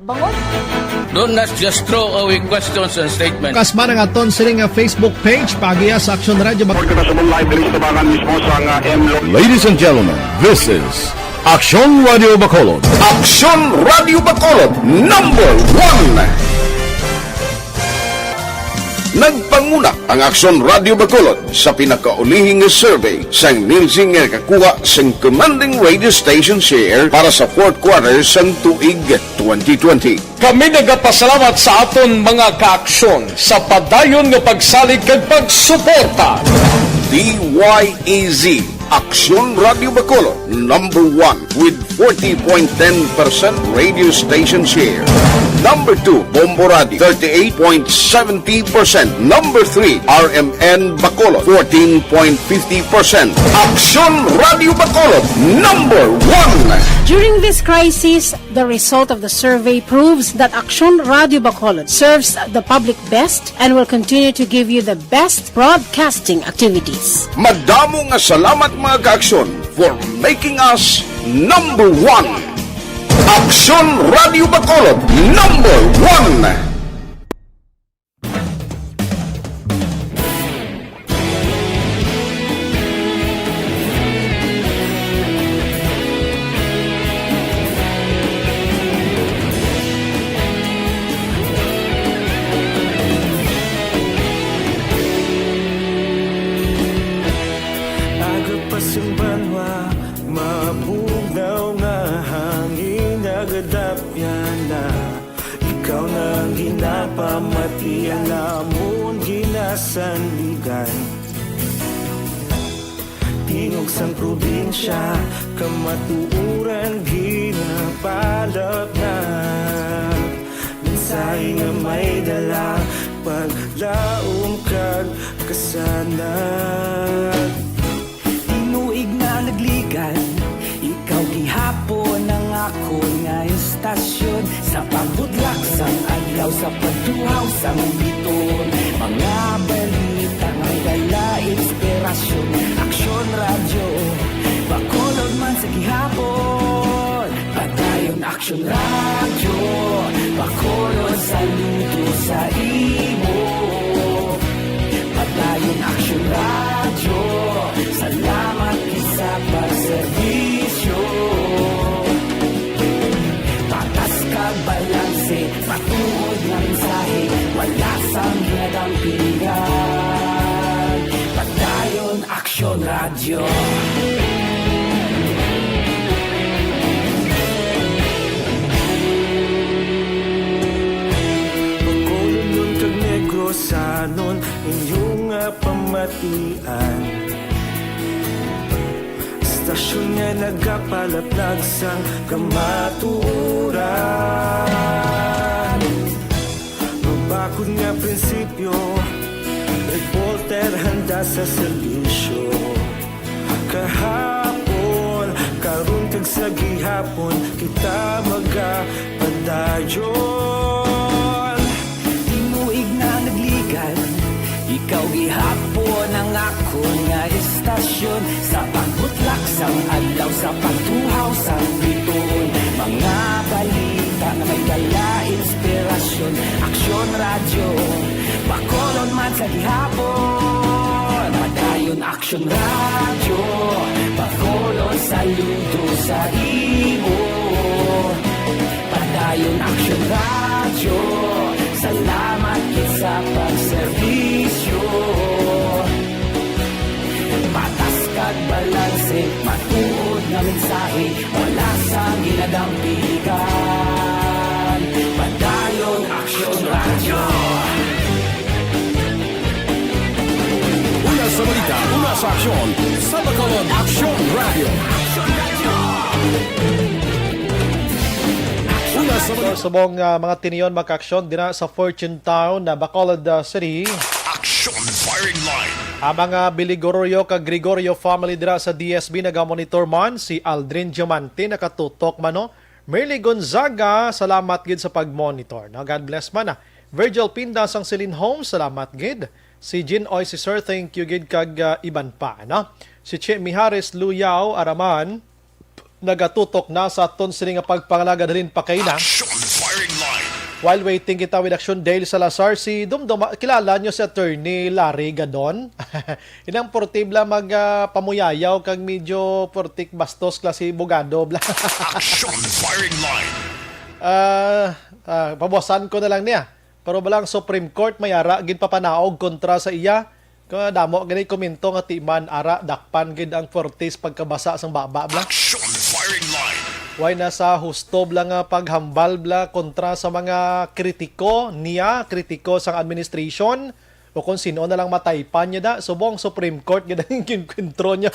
Bangod. Do not just throw away questions and statements. Kas man ang aton sini nga Facebook page, paagiha sa Aksyon Radio Bac- Report kita sa live diri sa tabangan mismo sa nga M Lo- Ladies and gentlemen, this is Aksyon Radio Bacolod. Aksyon Radio Bacolod, number one. Nagpanguna ang Aksyon Radio Bacolod sa pinakaulihi nga survey sang Nielsen nga nakakuha sang commanding radio station share para sa fourth quarter sang tuig twenty twenty. Kami nagapasalamat sa aton mga kaaksyon sa padayon nga pagsalig kag pagsuporta. D Y E Z, Aksyon Radio Bacolod, number one with forty point ten percent radio station share. Number two, Bombo Radio, thirty-eight point seventy percent. Number three, R M N Bacolod, fourteen point fifty percent. Aksyon Radio Bacolod, number one. During this crisis, the result of the survey proves that Aksyon Radio Bacolod serves the public best and will continue to give you the best broadcasting activities. Madamo nga salamat, mga kaaksyon, for making us number one. Aksyon Radio Bacolod, number one. Aga pa sing banwa, mabugnaw nga hangin, nagadapyan na. Ikaw na ang ginapamati, ang amon ginasandigan. Tingog sang probinsya, kamatuoran ginapalapnag. Mensahe nga may dala, paglaom kag kasanag. Tinuig na nagligan, ikaw gihapon ang akon nga istasyon. Sa pagbudlak sang adlaw, sa pagtuhaw sang biton, mga balita nga dala inspirasyon. Aksyon Radyo Bacolod man Aksyon Radyo, Bacolod, saludo sa imo. Padayon Aksyon Radyo, salamat gid sa pagserbisyo. Patas kag balanse, matuod nga mensahe, wala sang ginadampigan. Padayon Aksyon Radyo. Bacolodnon kag Negrosanon, inyo nga pamatian. Estasyon nga nagapalaplag sang kamatuoran. Mabakod nga prinsipyo, reporter handa sa serbisyo. Kahapon, karon kag sa gihapon, kita magapadayon. Tinuig na nagligan, ikaw gihapon ang akon nga estasyon. Sa pagbutlak sang adlaw, sa pagtuhaw sang bituon, mga balita nga may dala inspirasyon. Aksyon Radyo, Bacolod man sa gihapon. Padayon Aksyon Radyo, Bacolod, saludo sa imo. Padayon Aksyon Radyo, salamat gid sa pagserbisyo. Patas kag balanse, matuod nga mensahe, wala sang ginadampigan. Padayon Aksyon Radyo. Una sa balita, una sa aksyon, sa Bacolod Aksyon Radyo. Una sa balita. Subong, ah, mga tinion, mga kaaksyon, dira sa Fortune Town, na Bacolod, ah, City. Action Firing Line. Ang mga Biligororio kag Gregorio family dira sa D S B nagamonitor man. Si Aldrin Diamante nakatutok man, no? Merly Gonzaga, salamat gid sa pagmonitor, no? God bless man, ah. Virgil Pinda sang Celine Homes, salamat gid. Si Jean Oy, si Sir, thank you gid, kag, ah, iban pa, no? Si Che Mihares Luyao Araman, nagatutok na sa aton sini nga pagpangalagad halin pa kay na. Action Firing Line. While waiting kita with Action Dale Salazar, si Dumdum, kilala nyo si Attorney Larry Gadon? Inang portibla mag, ah, pamuyayaw kag medyo portik bastos klase bugado bla. Action Firing Line. Ah, ah, pabuwasan ko na lang niya. Pero balang Supreme Court may ara gid papanaog kontra sa iya. Kaya damo gani komento nga ti man ara dakpan gid ang Fortis pagkabasa sang baba bla. Action Firing Line. Way na sa husto bla nga paghambal bla kontra sa mga kritiko niya, kritiko sang administration, o kung sino na lang mataypan niya da, subong Supreme Court gid ang ginkwentro niya.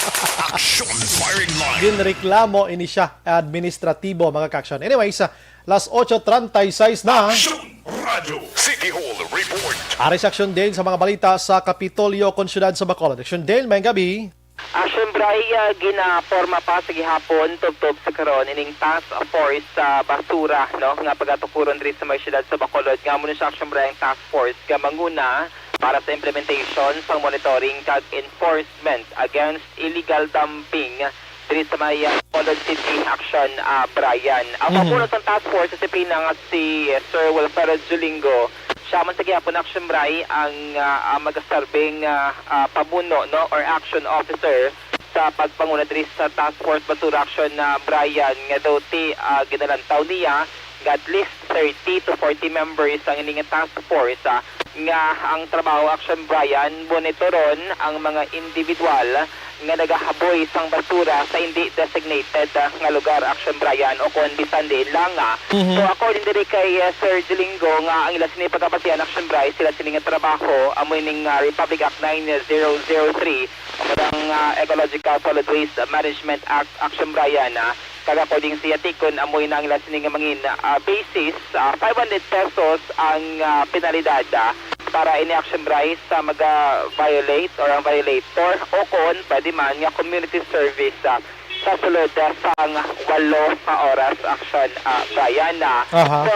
Action Firing Line. Ginreklamo ini siya administratibo, mga kaaksyon. Anyways, ah, las ocho treinta y seis na. Action Radyo City Hall Report. Ari sa Action Dale sa mga balita sa Kapitolyo kon siyudad sa Bacolod. Action Dale, may gabi. Action Bray, ah, ginaporma pa sa gihapon tubtob sa karon ining task force sa basura, no, nga pagatukuron diri sa may siyudad sa Bacolod, nga amo ni siya, Action Bray, ang task force nga manguna para sa implementation sang monitoring kag enforcement against illegal dumping diri sa may, ah, Bacolod City, Action, ah, Brian. Ang Mhm. pamuno sang task force sa disiplina nga si Sir Wilfredo Julingo, siya man sa gihapon, Action Bray, ang, ah, ah, magasarbing, ah, ah, pamuno, no, or action officer sa pagpanguna diri sa Task Force Basura Action, ah, Brian, nga daw ti, ah, ginalantaw niya nga at least thirty to forty members ang ini nga task force, ah, nga ang trabaho, Action Brian, monitoron ang mga individual nga nagahaboy sang basura sa hindi designated, ah, nga lugar, Action Brian, o kon bisan diin lang, ah. Mhm. So, according diri kay, ah, Sir Julingo, nga ang ila sini pagkabasihan, Action Brian, sila sini nga trabaho, amo ining, ah, Republic Act nine zero zero three, amo ang, ah, Ecological Solid Waste Management Act, Action Brian, ah. Kag according sa iya tikon, amoy na ang ila sini nga mangin, ah, basis, ah, five hundred pesos ang, ah, penalidad, ah, para ini, Action Bray, sa maga-violate or ang violator o kon pwede man nga community service, ah, sa sulod, ah, sang walo ka oras, Action, ah, Brian, ah. Aha. So,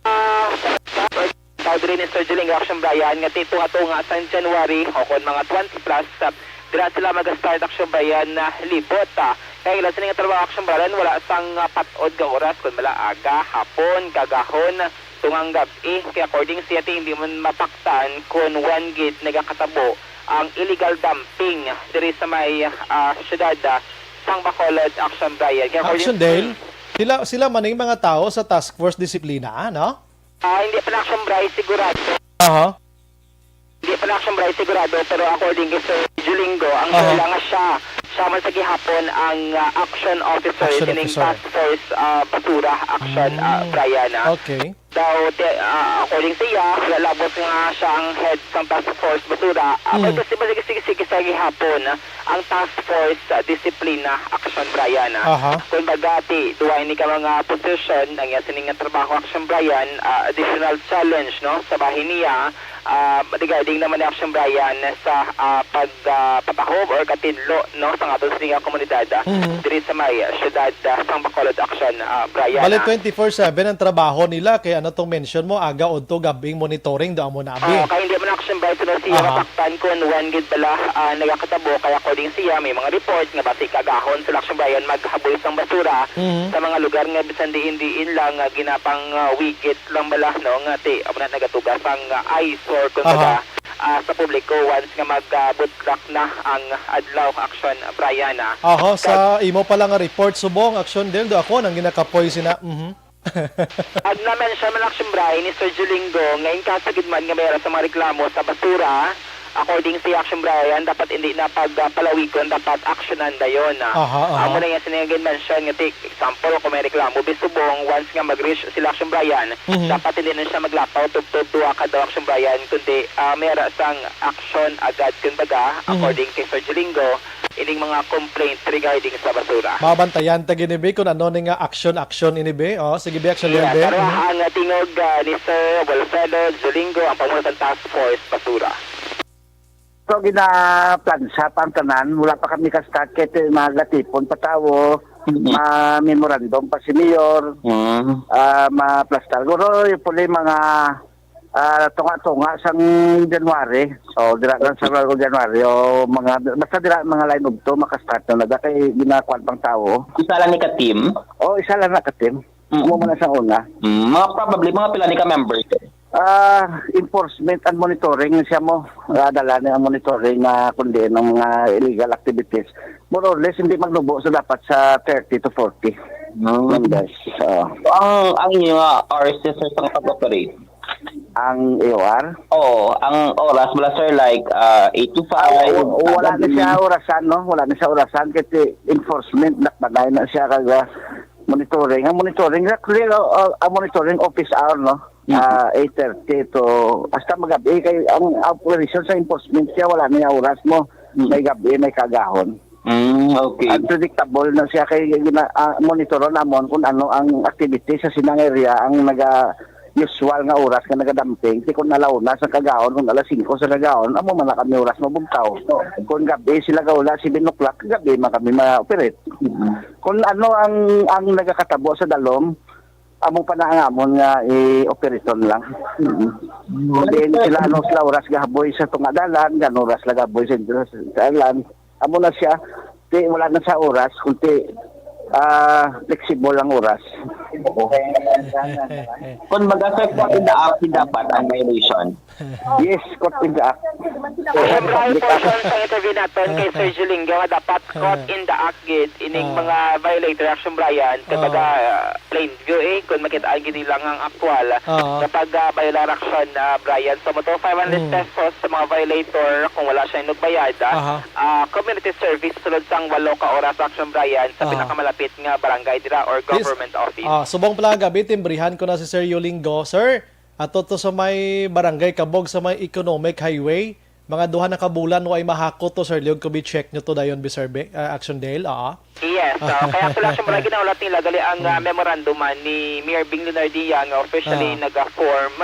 ah, Tawag diri ni Sir Juling, Action Brian, nga ti tunga-tunga sang January o kon mga twenty plus, ah, dira sila mag-start, Action Brian, na libot, ah, Kay ila sini nga trabaho, Action Brian, wala sang, ah, pat-od nga oras, kun bala aga, hapon, kagahon, tungang gab-i. Kay according siya, ti, hindi man mataktan kun wan gid nagakatabo ang illegal dumping diri sa may, ah, siyudad, ah, sang Bacolod, Action Brian. Kay according Action Dale, sila, sila man ang mga tao sa Task Force Disiplina, no? Ah, hindi pa na, Action Brian, sigurado. Aha. Hindi pa na, Action Brian, sigurado, pero according kay Sir Julingo, ang Aha. sila nga siya, siya man sa gihapon ang, ah, action officer Action sining officer. Task Force, ah, Basura Action, ah, Mm. Brian, ah. Okay. Daw, ti-, ah, according sa iya, wala labot nga siya ang head sang Task Force Basura. Ah, Mm. kasi ba, sige, sige, sige, sa gihapon, ah, ang Task Force, ah, Disiplina Action Brian, ah. Aha. Kumbaga, ti, duwa ini ka mga posisyon, ang iya sini nga trabaho, Action Brian, ah, additional challenge, no, sa bahin niya, ah, regarding naman ni Action Brian sa, ah, pag, ah, patahob or katinlo, no, sa aton sini nga komunidad, ah, Mhm. diri sa may, ah, siyudad, ah, sang Bacolod, Action, ah, Brian, Bali, ah. twenty-four seven ang trabaho nila, kay ano tong mention mo, aga, udto, gabing monitoring, do amo na, abi. Ah, kay hindi man, Action Brian, sino siya Aha. mataktan kung wan gid bala, ah, nagakatabo, kay according siya, may mga report nga basi kagahon sila, Action Brian, maghaboy sang basura Mhm. sa mga lugar nga bisan diin-diin lang nga ginapang, ah, wigit lang bala, no, nga ti, amo na nagatuga sang, ah, eyesore, Aha. kumbaga, ah, sa publiko once nga mag, ah, budlak na ang adlaw, Action Brian, ah. Aha, Kag sa imo pala nga report subong, Action Dale, do ako nang ginakapoy sina, mhm. Ag na-mention man, Action Brian, ni Sir Julingo nga in case gid man nga may ara sa mga reklamo sa basura, according sa Action Brian, dapat hindi na pag, ah, palawigon, dapat aksyonan dayon, ah. Aha, aha. Amo na nga sini nga gin-mention nga ti-, example, kung may reklamo bisubong, once nga mag-reach sila, Action Brian, Mhm. dapat hindi na siya maglapaw tubtob duha ka daw, Action Brian, kundi, ah, may ara sang action agad, kumbaga, Mhm. according kay Sir Julingo, ining mga complaint regarding sa basura. Mabantayan ta gini, be, kung ano ni nga action-action ini, be. Oh, sige, be, action Yes, yan, be. Pero Mhm. ang, ah, tingog, ah, ni Sir Wilfredo Julingo, ang pamuno sang Task Force Basura. So, ginaplansa pa ang tanan. Wala pa kami ka-start kay ti-, magatipon pa tawo, Mhm. ma-memorandum pa si Mayor, Mhm. ah, ma-plastar. Guro, yung puli mga, ah, tunga-tunga sang January. O, dira lang sa January. O, mga, basta dira, mga line of two, makastart na na. Kay ginakuan pang tao. Isa lang ni ka-team? O, isa lang na ka-team. Mm. Amo man na sa una. Mm, mga probably, mga pila ni ka members? Ah, enforcement and monitoring siya mo. Ah, dala ni ang monitoring na kundi ng mga illegal activities. More or less, hindi magnubo sa dapat sa thirty to forty Mm. members. Oo. So, ang, ang inyo nga hours, sir, sa pag-operate? Ang A O R? Oo, ang oras mula, sir, like, ah, eight to Ah, five, wa-, wala na gabi. Siya orasan, no? Wala na siya orasan kasi enforcement, nakbanay na siya kag, ah, monitoring. Ang monitoring, actually, uh, uh, ang monitoring office hour, no? Mm. Ah, eight thirty to, hasta magabi. Kay ang operation sa enforcement siya, wala na yung oras mo. Mm. May gabi, may kagahon. Mm, okay. Unpredictable na siya kay gina-, ah, monitoron namon kung ano ang activity sa sinang area ang naga-, usual nga oras nga nagadamping. Ti kung alauna sa kagahon, kung alas singko sa kagahon, amo man na kami oras mabugtaw. Kung gabi sila gaula, seven o'clock, gabi man kami ma-operate. Mm. Kung ano ang, ang nagakatabo sa dalom, amo pa na ang amon nga i-operaton lang. Mm. Kung diin sila, ano sila oras gahaboy sa tunga dalan, gan oras sila gahaboy sa, sa dalan. Amo na siya. Ti, wala na sa oras, kundi, ah, flexible ang oras. Kung baga, sir, caught in the act, dapat ang violation. Yes, caught in the act. Siyempre, ang portion sa interview naton kay Sir Julingo nga dapat caught in the act gid ining Ah. mga violator, Action Brian, kay Ah. baga, ah, plain view, eh, kung makita ang gini lang ang aktual, Oo. kapag, ah, violar action, ah, Brian, so mo to five hundred Mm. pesos sa mga violator kung wala siya nagbayad, ah, Aha. ah, community service sulod sang walo ka oras, Action Brian, sa Aha. pinakamalapit nga barangay dira or Yes. government office. Ah, subong pala nga gabi, timbrihan ko na si Sir Yulingo. Sir, ato to sa may barangay Kabog, sa may Economic Highway. Mga duha na ka bulan, wa ay mahakot to, Sir Leon, kung i-check nyo to dayon, Bi-, Sir Be-, ah, Action Dale, oo. Yes, ah, kaya pala siya mula ginaulat nila, gali ang, ah, Hmm. memorandum man ni Mayor Bing Leonardia nga officially Ah. nag-form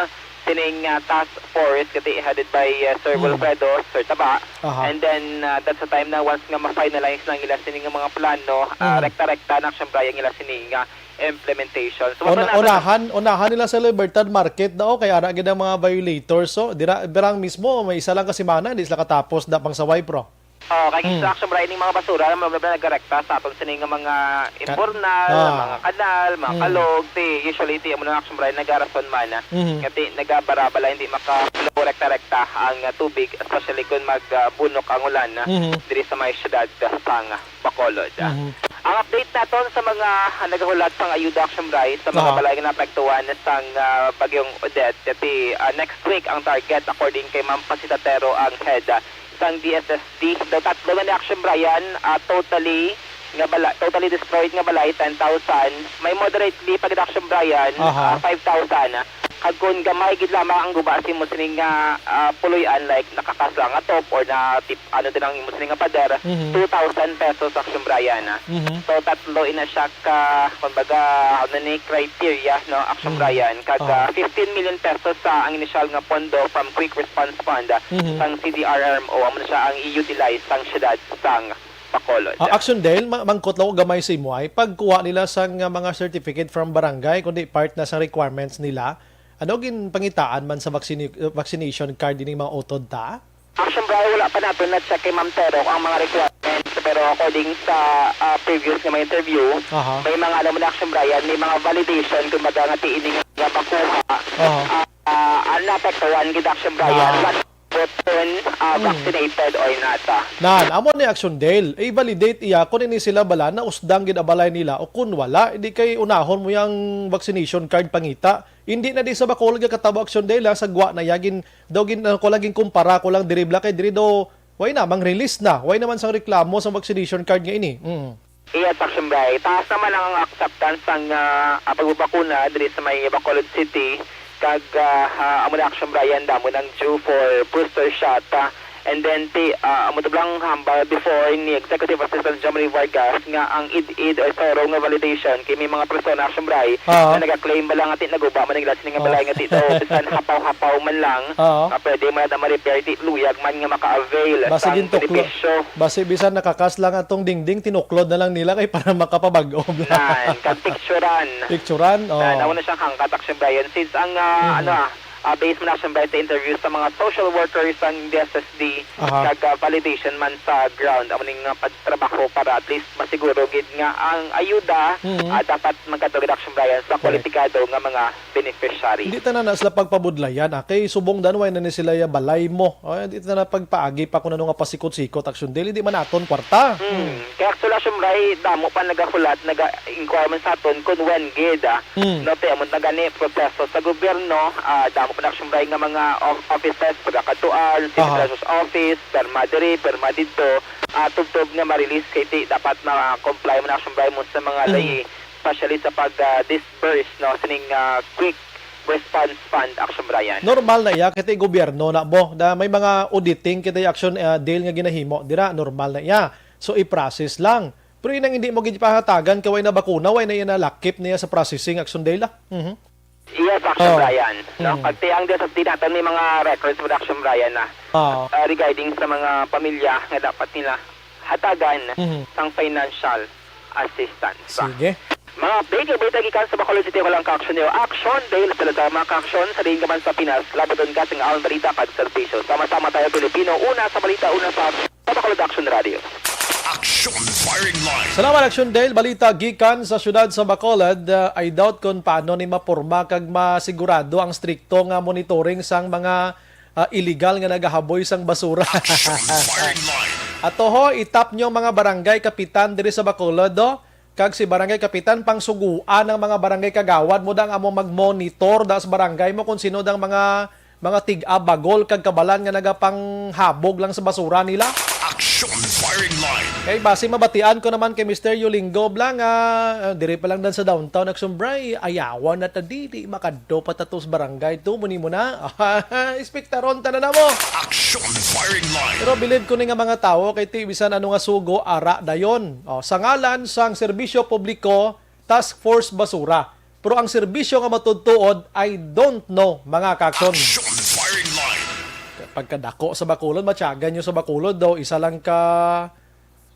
sining, ah, task force, kati headed by, ah, Sir Hmm. Wilfredo, Sir Taba. Aha. And then, ah, that's the time na once nga ma-finalize na ang ila sining mga plano, ah, Hmm. rekta-rekta na, siyempre, ang ila sining, ah, implementation. So, Una-, mapanapan na unahan, unahan nila sa Libertad Market daw, kay ara gid ang mga violators. So, dira, dirang mismo, may isa lang ka semana, di sila katapos na pang saway, pro. Oh, kay Mm. Action Brian, ning mga basura, mga problema nagarekta sa aton sini nga mga Ka- imbornal, Ah. mga kanal, mga Mm. kalog, ti usually ti amo na Action Brian nagarason man, ah, Mhm. nga ti nagabarabala, hindi maka-flow rekta-rekta ang, ah, tubig, especially kung mag, ah, bunok ang ulan, ah, Mhm. diri sa may syudad, ah, sang Bacolod, ah. Mhm. Ang update naton sa mga, ah, nagahulat sang ayuda, Action Brian, sa mga Aha. balay nga naapektuhan sang, ah, Bagyong Odette, ti, ah, next week ang target, according kay Ma'am Pasita Tero, ang head, ah, sang D S S D. Daw tatlo nga ni Action Brian, ah, totally nga bala-, totally destroyed nga balay, ten thousand. May moderately pa gid, Action Brian, Aha. ah, five thousand. Kag kung gamay gid lamang ang guba sa imo sini nga, ah, puloy-an, like nakakas lang nga top or na tip, ano din ang imo sini nga pader, Mhm. two thousand pesos, Action Brian, ah. Mhm. So, tatlo ina siya ka, kumbaga, ano ni, criteria, no, Action Mhm. Brian. Kag, Ah. ah, fifteen million pesos sa ang initial nga pondo from Quick Response Fund, ah, Mhm. sang C D R R M O, amo na siya ang i-utilize sang syudad sang Bacolod. Ah, Action Dale, ma-, mangkot lang ko gamay sa imo ay, pagkuha nila sang, ah, mga certificate from barangay, kundi part na sa requirements nila, ano, ginpangitaan man sa vaccini-, uh, vaccination card ining mga utod ta? Action Brian, wala pa naton na-check kay Ma'am Tero ang mga requirements, pero according sa, ah, previous nga mga interview, Aha. may mga, ano mo na, Action Brian, may mga validation, kumbaga, nga ti ini nga makuha. Aha. Ah, ah, ang naapektuhan gid, Action Brian, Ah. wala button, ah, Hmm. vaccinated or not, ah. Nan, amo ni Action Dale. I-validate iya kung ini sila bala nausdang gid ang balay nila o kung wala, hindi kay unahon mo yang vaccination card pangita. Hindi na di sa Bacolod nga katabo, Action Dale, ha, sa gwa na ya, gin-, daw gin-, ah, ko lang ginkumpara ko lang diri bala kay diri daw, why na, mang-release na. Why naman sang reklamo sang vaccination card nga ini? Mm. Yes, Action Brian. Taas naman ang acceptance sang, ah, ah, pagbabakuna diri sa may Bacolod City. Kag, ah, ah, amo na, Action Brian, damo nang due for booster shot, ah. And then, ti, ah, amo to lang hambal before ni Executive Assistant Jomari Vargas nga ang id-id or thorough nga validation kay may mga persona, Action Brian, Ah. nga nagaklaim bala nga ti naguba man ang ila sini nga Oh. balay nga ti daw bisan hapaw-hapaw man lang, Oo. nga pwede man na ma-repair, ti luyag man nga maka-avail Basta sang gintuklo-, benepisyo. Basi bisan nakakas lang atong dingding, tinuklod na lang nila kay para makapabag-o. Nan, kag picturan. Picturan? Oh. Nan, amo na siyang hangkat, Action Brian. Since ang, ah, Mhm. ano, ah, ah, based man, Action Brian, sa interview sa mga social workers sang D S S D, Aha. kag, ah, validation man sa ground, amo ning, ah, pagtrabaho para at least masiguro gid nga ang ayuda, Mhm. ah, dapat magkadto gid, Action Brian, sa Correct. kwalipikado nga mga beneficiary. Hindi tanan na sila pagpabudlayan, ah. Kay subong dan, way na ni sila ya balay mo. Ay, hindi tanan pagpaagi pa kung ano nga pasikot-sikot, Action Dale. Hindi man aton kwarta. Hmm. Hmm. Kaya actually, Action Brian, damo pa nagahulat, naga-inquire man sa aton kung when gid, ah. Hmm. No, te, amo na gani, proseso sa gobyerno, ah, damo pa na, Action Brian, nga mga of-, offices, pagkakatuan, city Aha. treasurer's office, perma diri, perma didto, ah, tubtob nga ma-release kay ti, dapat ma-comply man, Action Brian, mo sa mga Hmm. layi, especially sa pag, ah, dis- disburse, no, sining, ah, Quick Response Fund, Action Brian. Normal na iya, kay ti gobyerno na mo, na may mga auditing kita, Action, ah, Dale, nga ginahimo dira, normal na iya. So, i-process lang. Pero inang hindi mo gid pahatagan kay way na bakuna, way na iya nalakip niya sa processing, Action Dale, ah. Mhm. Yes, Action Oh. Brian. No? Mm. Pag ti ang D S S D naton may mga records mo, Action Brian, na, Oh. ah, regarding sa mga pamilya nga dapat nila hatagan Mhm. sang financial assistance. Sige. Mga update, yung balita gikan sa Bacolod City, walang ka-action niyo. Action, dahil sa mga ka-action sa diin ka man sa Pinas, labaton ka sa nga balita kag serbisyo. Sama-sama tayo, Pilipino. Una sa balita, una sa, sa Bacolod Action Radio. Action Firing Line. Salamat, Action Dale. Balita gikan sa siyudad sa Bacolod. Uh, I doubt kung paano ni maporma kag masigurado ang strikto nga monitoring sang mga, uh, illegal nga nagahaboy sang basura. Action Firing Line. Ato ho, itap nyo ang mga barangay kapitan diri sa Bacolod, do? Kag si barangay kapitan, pangsuguan ang mga barangay kagawad mo dang amo mag-monitor da sa barangay mo kung sino dang mga, mga tig-a bagol kag kabalan nga nagapanghabog lang sa basura nila. Action Firing Line. Kay basi mabatian ko naman kay Mister Yulingo bla nga, ah, diri pa lang dan sa downtown, Action Bray, ayawan na ta, dili makadto pa ta to sa barangay to, muni mo na. Ispektaron ta na namo. Action Firing Line. Pero believe ko ni nga mga tawo kay ti bisan ano nga sugo, ara dayon. O, sa ngalan sang serbisyo publiko, Task Force Basura. Pero ang serbisyo nga matudtuod, I don't know, mga ka-action. Action Firing Line. Pagkadako sa Bacolod, matyagan nyo sa Bacolod daw, isa lang ka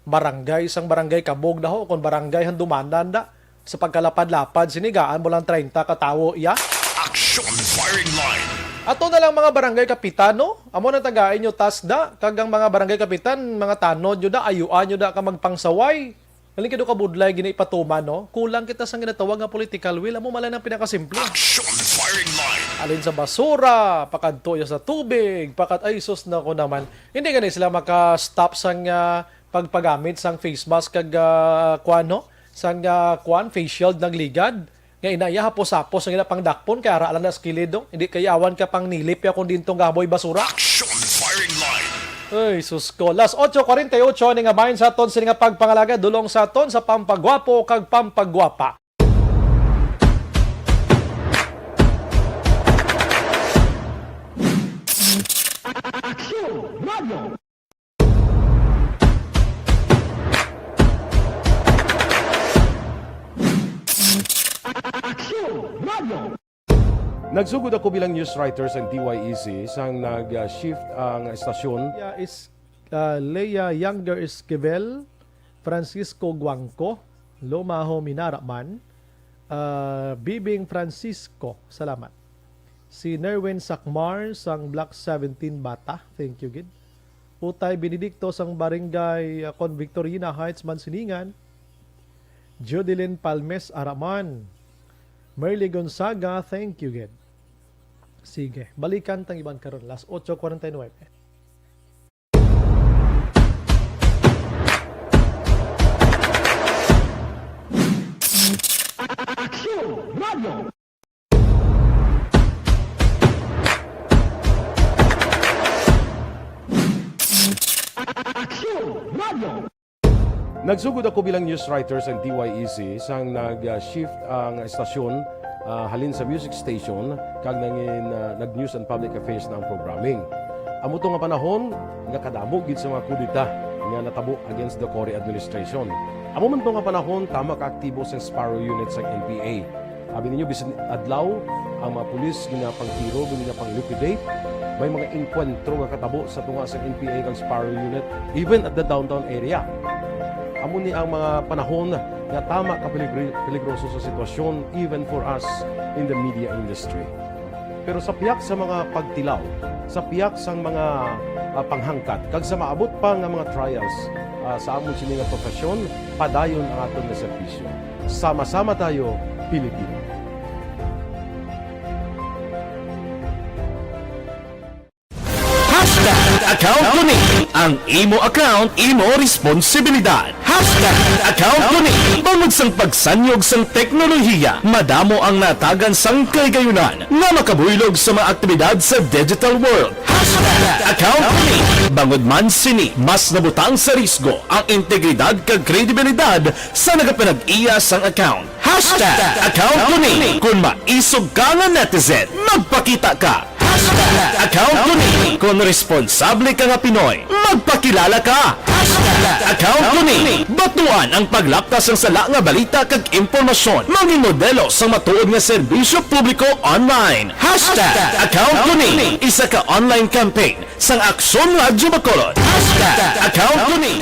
barangay, isang barangay kabog daw, kung barangay handumanan da. Sa pagkalapad-lapad, sinigaan mo lang treinta ka tawo, iya? Action Firing Line. Ato na lang mga barangay kapitan, no? Amo na tagaan nyo tasda, kag ang mga barangay kapitan, mga tanod nyo da, ayuan nyo da ka magpangsaway. Galing kado ka budlay gina ipatuman, no? Kulang kita sang ginatawag nga political will, amo man lang ang pinakasimple. Action firing line. Alin sa basura, pakadto ya sa tubig, pakat-, ay, sus, nako naman. Hindi gani sila maka-stop sang, ah, pagpagamit sang face mask kag, ah, kwan, no? Sang, ah, kwan, face shield nagligad. Nga inaya, hapos-hapos ang ila pangdakpon, kay ara lang na sa kilid, no? Hindi kay awan ka pang nilip ya kung dintong gaboy basura. Action firing line. Ay, sus ko. Las otso kuwarenta y otso, ni nga bahin sa aton, sini nga pagpangalaga, dulong sa aton sa pampagwapo kag pampagwapa. Action Radio. Action Radio. Nagsugod ako bilang news writer sa D Y E C sang nag-shift ang estasyon. Leia is, ah, Leia Younger Esquivel, Francisco Guangco, Lomaho Minaraman, ah, Bibing Francisco, salamat. Si Nerwin Sakmar sang Block seventeen Bata, thank you gid. Utay Benedicto sang Barangay, ah, Convictorina Heights, Mansiningan. Judeline Palmes Araman. Merly Gonzaga, thank you gid. Sige, balikan tang iban karon, las otso kuwarenta y nuebe. Action Radio. Action Radio. Nagsugod ako bilang news writer sang D Y E C sang nag-shift ang estasyon, ah, halin sa music station kag nangin, ah, nag-news and public affairs na ang programming. Amo to nga panahon nga kadamo gid sa mga kudeta nga natabo against the Cory administration. Amo man to nga panahon, tama ka aktibo sang Sparrow Unit sang N P A. Abi ninyo, bisan adlaw, ang mga pulis ginapangtiro, ginapang-liquidate. May mga engkwentro nga katabo sa tunga sang N P A kag Sparrow Unit, even at the downtown area. Amo ni ang mga panahon nga tama ka peligri-, peligroso sa sitwasyon, even for us in the media industry. Pero sa pihak sa mga pagtilaw, sa pihak sang mga, ah, panghangkat, kag sa maabot pa nga mga trials, ah, sa amon sini nga profesyon, padayon ang aton nga serbisyo. Sama-sama tayo, Pilipino. Hashtag account ko ni. Ang imo account, imo responsibilidad. Hashtag account ko ni. Bangod sang pagsanyog sang teknolohiya, madamo ang natagan sang kahigayunan nga makabuylog sa mga aktibidad sa digital world. Hashtag account ko ni. Bangod man sini, mas nabutang sa risgo ang integridad kag kredibilidad sa nagapanag-iya sang account. Hashtag account ko ni. Kung maisog ka nga netizen, magpakita ka. Hashtag account ko ni. Kung responsable ka nga Pinoy, magpakilala ka. Hashtag account ko ni. Batuan ang paglaptas sang sala nga balita kag impormasyon. Mangin modelo sang matuod nga serbisyo publiko online. Hashtag account ko ni. Isa ka online campaign sang Aksyon Radyo Bacolod. Hashtag account ko ni.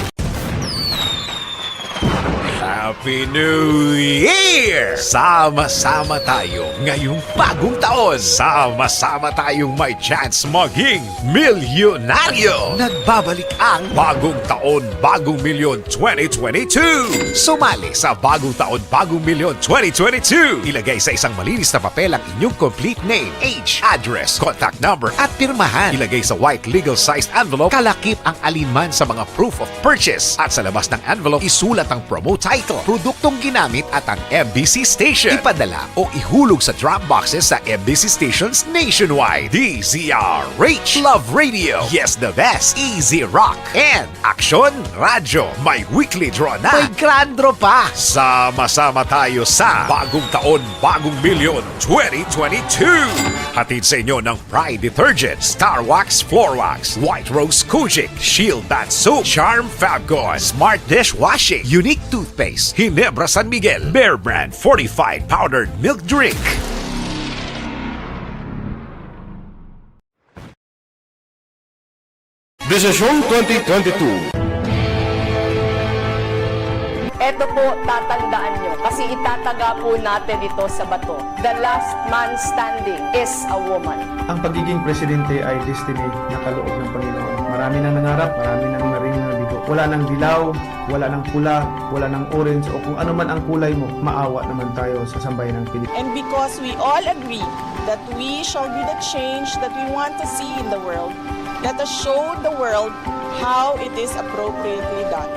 Happy New Year! Sama-sama tayo ngayong bagong taon. Sama-sama tayong may chance maging milyonaryo. Nagbabalik ang Bagong Taon, Bagong Milyon twenty twenty-two. Sumali sa Bagong Taon, Bagong Milyon twenty twenty-two. Ilagay sa isang malinis na papel ang inyong complete name, age, address, contact number, at pirmahan. Ilagay sa white legal-sized envelope, kalakip ang alinman sa mga proof of purchase. At sa labas ng envelope, isulat ang promo title, produktong ginamit, at ang M B C station. Ipadala o ihulog sa drop boxes sa M B C stations nationwide. D Z R H, Love Radio, Yes the Best, Easy Rock, and Aksyon Radyo, may weekly draw na. May grand draw pa. Sama-sama tayo sa Bagong Taon, Bagong Milyon twenty twenty-two. Hatid sa inyo ng Pride Detergent, Star Wax Floor Wax, White Rose Kojic, Shield Bath Soap, Charm Fabcon, Smart Dishwashing, Unique Toothpaste, Ginebra San Miguel, Bear Brand Fortified Powdered Milk Drink. Desisyon twenty twenty-two. F Ito po, tatandaan nyo, kasi itataga po natin ito sa bato. The last man standing is a woman. Ang pagiging presidente ay destiny na kaloob ng Panginoon. Marami nang nangarap, marami nang naring na bigo. Wala nang dilaw, wala nang pula, wala nang orange, o kung ano man ang kulay mo, maawa naman tayo sa sambayan ng Pilipinas. And because we all agree that we shall be the change that we want to see in the world, let us show the world how it is appropriately done.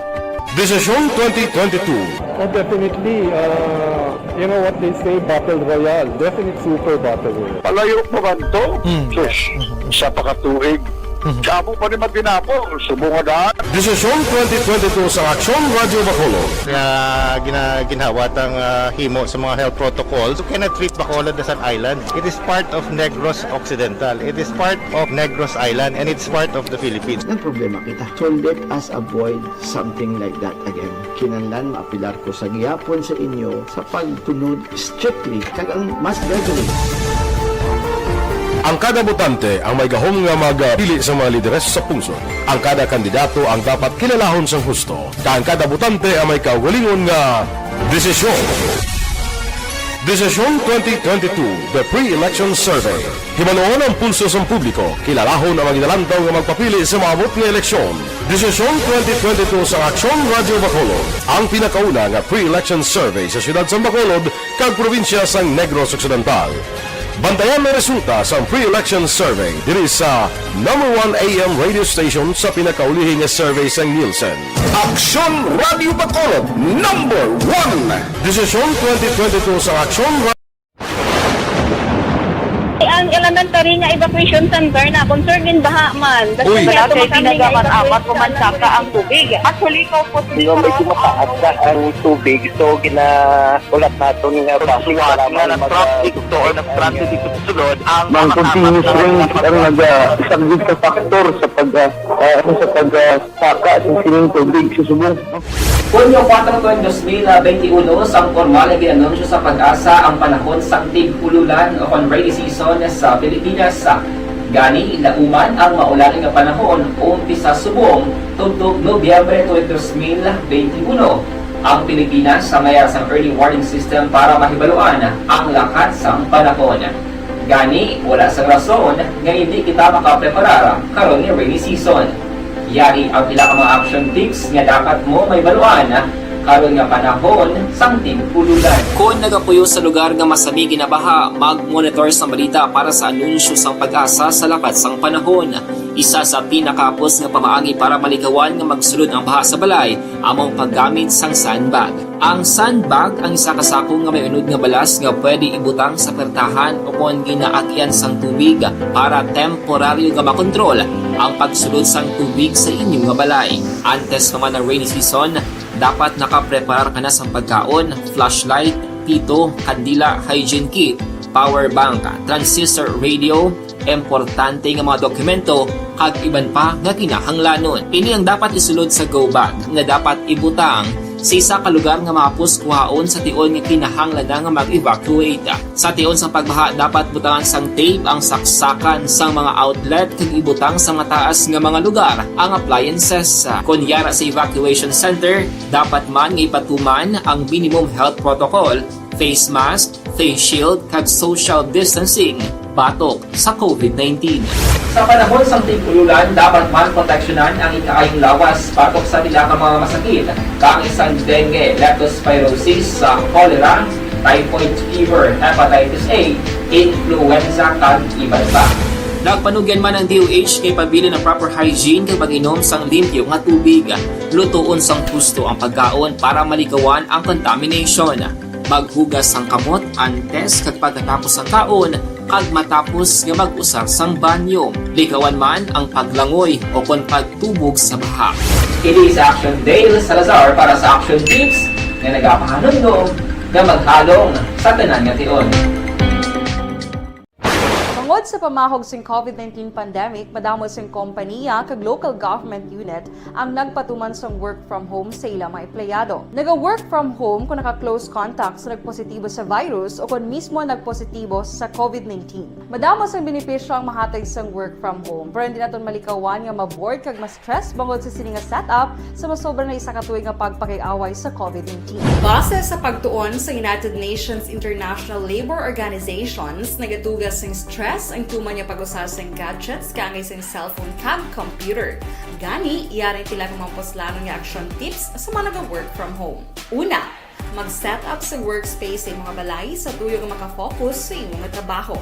Desisyon twenty twenty-two. Oh, definitely. Uh, you know what they say, battle royale. Definite super battle royale. Palayo pa man to? Mm. Sus, sa pakatuig. Mhm. Sa amo pa ni Matinapol, subong nga daan. Desisyon twenty twenty-two sa Aksyon Radyo Bacolod. Nga gina-, ginhawat ang, ah, himo sa mga health protocols. You cannot treat Bacolod as an island. It is part of Negros Occidental. It is part of Negros Island, and it's part of the Philippines. Ang problema kita, so let us avoid something like that again. Kinahanglan maapilar ko sa gihapon sa inyo sa pagtunod strictly kag ang mas gagawin. Ang kada botante ang may gahom nga magpili sa mga lideres sa pungsod. Ang kada kandidato ang dapat kilalahon sang husto, kag ang kada botante ang may kaugalingon nga desisyon. Desisyon twenty twenty-two, The Pre-Election Survey. Hibaluon ang pulso sang publiko, kilalahon ang mga ginalantaw nga magpapili sa maabot nga eleksyon. Desisyon twenty twenty-two sa Aksyon Radyo Bacolod, ang pinakauna nga pre-election survey sa siyudad sang Bacolod kag probinsya sang Negros Occidental. Bantayan ang resulta sang pre-election survey diri sa number one A M radio station sa pinakaulihi nga survey sang Nielsen. Aksyon Radyo Bacolod, number one. Desisyon twenty twenty-two sa Aksyon Ra- Ang elementary nga evacuation center na concern din baha man. Uy. Wala kay tinaga man amat o man saka ang tubig. Actually, ko po Di ba, medyo mataas na ang tubig, so ginaulat naton nga bus para nga mag-, nag-traffic to or nag-transit dito sa sulod, ang Mang continuous rain ang nag-, ah, isang big factor sa pag, ah, ah, ano, sa pag, ah, saka sa sining tubig sa subong. Hunyo kuwatro, dos mil benti uno, sang pormal nga gin-anunsyo sa PAGASA ang panahon sang tig-ululan o kon rainy season sa Pilipinas. Gani, lauman ang maulan nga panahon umpisa subong tubtob Nobyembre tuig dos mil benti uno. Ang Pilipinas sa mayar sang early warning system para mahibaluan ang lakat sang panahon. Gani, wala sang rason nga indi kita makapreparar karon nga rainy season. Yari ang pila ka mga action tips nga dapat mo mahibaluan karon nga panahon sang tig-ululan. Kon nagapuyo sa lugar nga masami ginabaha, mag-monitor sang balita para sa anunsyo sang PAGASA sa lakat sang panahon. Isa sa pinakahapos nga pamaagi para malikawan nga magsulod ang baha sa balay amo ang paggamit sang sandbag. Ang sandbag ang isa ka sako nga may unod nga balas nga pwede ibutang sa pertahan o kon ginaagyan sang tubig para temporaryo nga makontrol ang pagsulod sang tubig sa inyo nga balay. Antes pa man ang rainy season, dapat nakapreparar ka na sang pagkaon, flashlight, pito, kandila, hygiene kit, power bank, transistor radio, importante nga mga dokumento, kag iban pa nga kinahanglanon. Ini ang dapat isulod sa go bag nga dapat ibutang sa isa ka lugar nga mahapos kuhaon sa tion nga kinahanglan na nga mag-evacuate. Sa tion sang pagbaha, dapat butangan sang tape ang saksakan sang mga outlet kag ibutang sa mataas nga mga lugar ang appliances. Kon yara sa evacuation center, dapat man nga ipatuman ang minimum health protocol, face mask, face shield, kag social distancing batok sa COVID nineteen. Sa panahon sang tig-ululan, dapat man proteksyonan ang ikaayong lawas batok sa pila ka mga masakit, kaangay sang dengue, leptospirosis, sa cholera, typhoid fever, hepatitis A, influenza, kag iban pa. Nagpanugyan man ang D O H nga ipabilin ang proper hygiene kag pag-inom sang limpyo nga tubig. Lutoon sang husto ang pagkaon para malikawan ang contamination. Maghugas sang kamot antes kag pagkatapos sang kaon kag matapos nga mag-usar sang banyo. Likawan man ang paglangoy o kon pagtubog sa baha. Ini si Action Dale Salazar para sa Action Tips nga nagapahanumdom nga maghalong sa tanan nga tion. Mga Sa pamahog sing COVID nineteen pandemic, madamo sing kompaniya kag local government unit ang nagpatuman sang work from home sa ilang mga empleyado. Naga-work from home kung naka-close contact sa nagpositibo sa virus o kon mismo nagpositibo sa COVID nineteen. Madamo sang benepisyo ang mahatag sang work from home, pero hindi naton malikawan nga ma-bored kag ma-stress bangod sa sini nga setup sa masobra na isa ka tuig nga pagpakig-away sa COVID nineteen. Base sa pagtuon sa United Nations International Labour Organizations, nagatuga sing stress ang tuman nga pag-usa sing gadgets kaangay sing cellphone kag computer. Gani, yari pila ka mga puslanon nga action tips sa mga naga-work from home. Una, mag-set up sa workspace sa imong balay sa tuyo nga makafocus sa imong trabaho.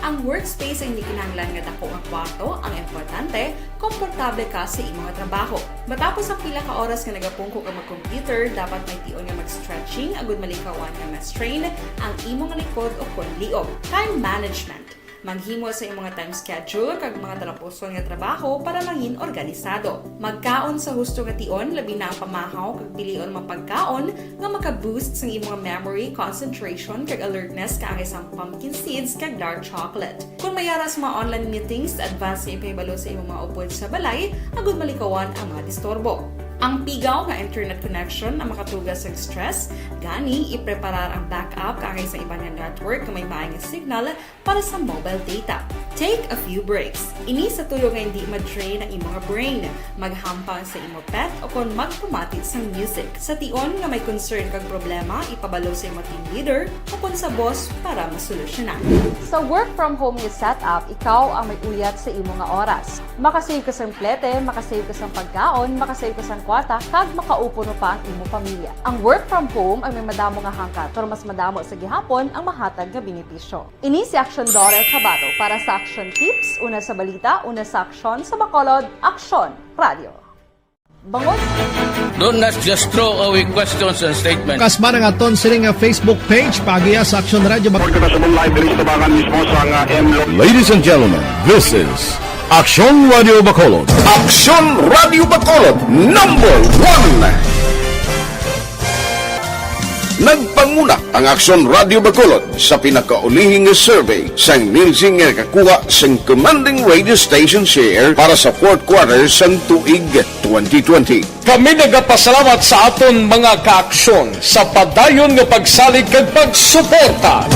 Ang workspace ay hindi kinahanglan nga dako nga kwarto, ang importante, komportable ka sa imong trabaho. Matapos ang pila ka oras nga nagapungko ka mag-computer, dapat may tion nga mag-stretching agud malikawan nga ma-strain ang imong likod o kon liog. Time management. Maghimo sa imong time schedule kag mga talapuson nga trabaho para mangin organisado. Magkaon sa husto nga tion, labi na ang pamahaw kag pilion mga pagkaon nga maka-boost sang imong memory, concentration, kag alertness kaangay sang pumpkin seeds kag dark chocolate. Kung may ara sa mga online meetings, advance nga ipahibalo sa imong mga upod sa balay agud malikawan ang mga disturbo. Ang pigaw nga internet connection ang makatuga sang stress, gani ipreparar ang backup kaangay sa iban nga network nga may maay nga signal para sa mobile data. Take a few breaks. Ini sa tuyo nga hindi ma-drain ang imong brain. Maghampang sa imo pet o kon magpamati sang music. Sa tion nga may concern kag problema, ipabalo sa imo team leader o kon sa boss para masolusyonan. Sa work from home nga setup, ikaw ang may uyat sa imo nga oras. Makasave ka sang plete, makasave ka sang pagkaon, makasave ka sang kwarta, kag makaupod pa ang imo pamilya. Ang work from home ay may madamo nga hangkat, pero mas madamo sa gihapon ang mahatag nga benepisyo. Ini si Action Daryl Cabato para sa Action Tips, una sa balita, una sa aksyon, sa Bacolod, Aksyon Radio. Bangon. Don't not just throw away questions and statements. Kasma ang aton sini nga Facebook page, paagiha sa Action Radio Bac- Report kita sa live diri sa tabangan mismo sa nga M Lo- Ladies and gentlemen, this is Action Radio Bacolod. Action Radio Bacolod, number one. Nagpanguna ang Action Radio Bacolod sa pinakaulihi nga survey sang Nielsen nga nakakuha sang commanding radio station share para sa fourth quarter sang tuig twenty twenty. Kami nagapasalamat sa aton mga kaaksyon sa padayon nga pagsalig kag pagsuporta.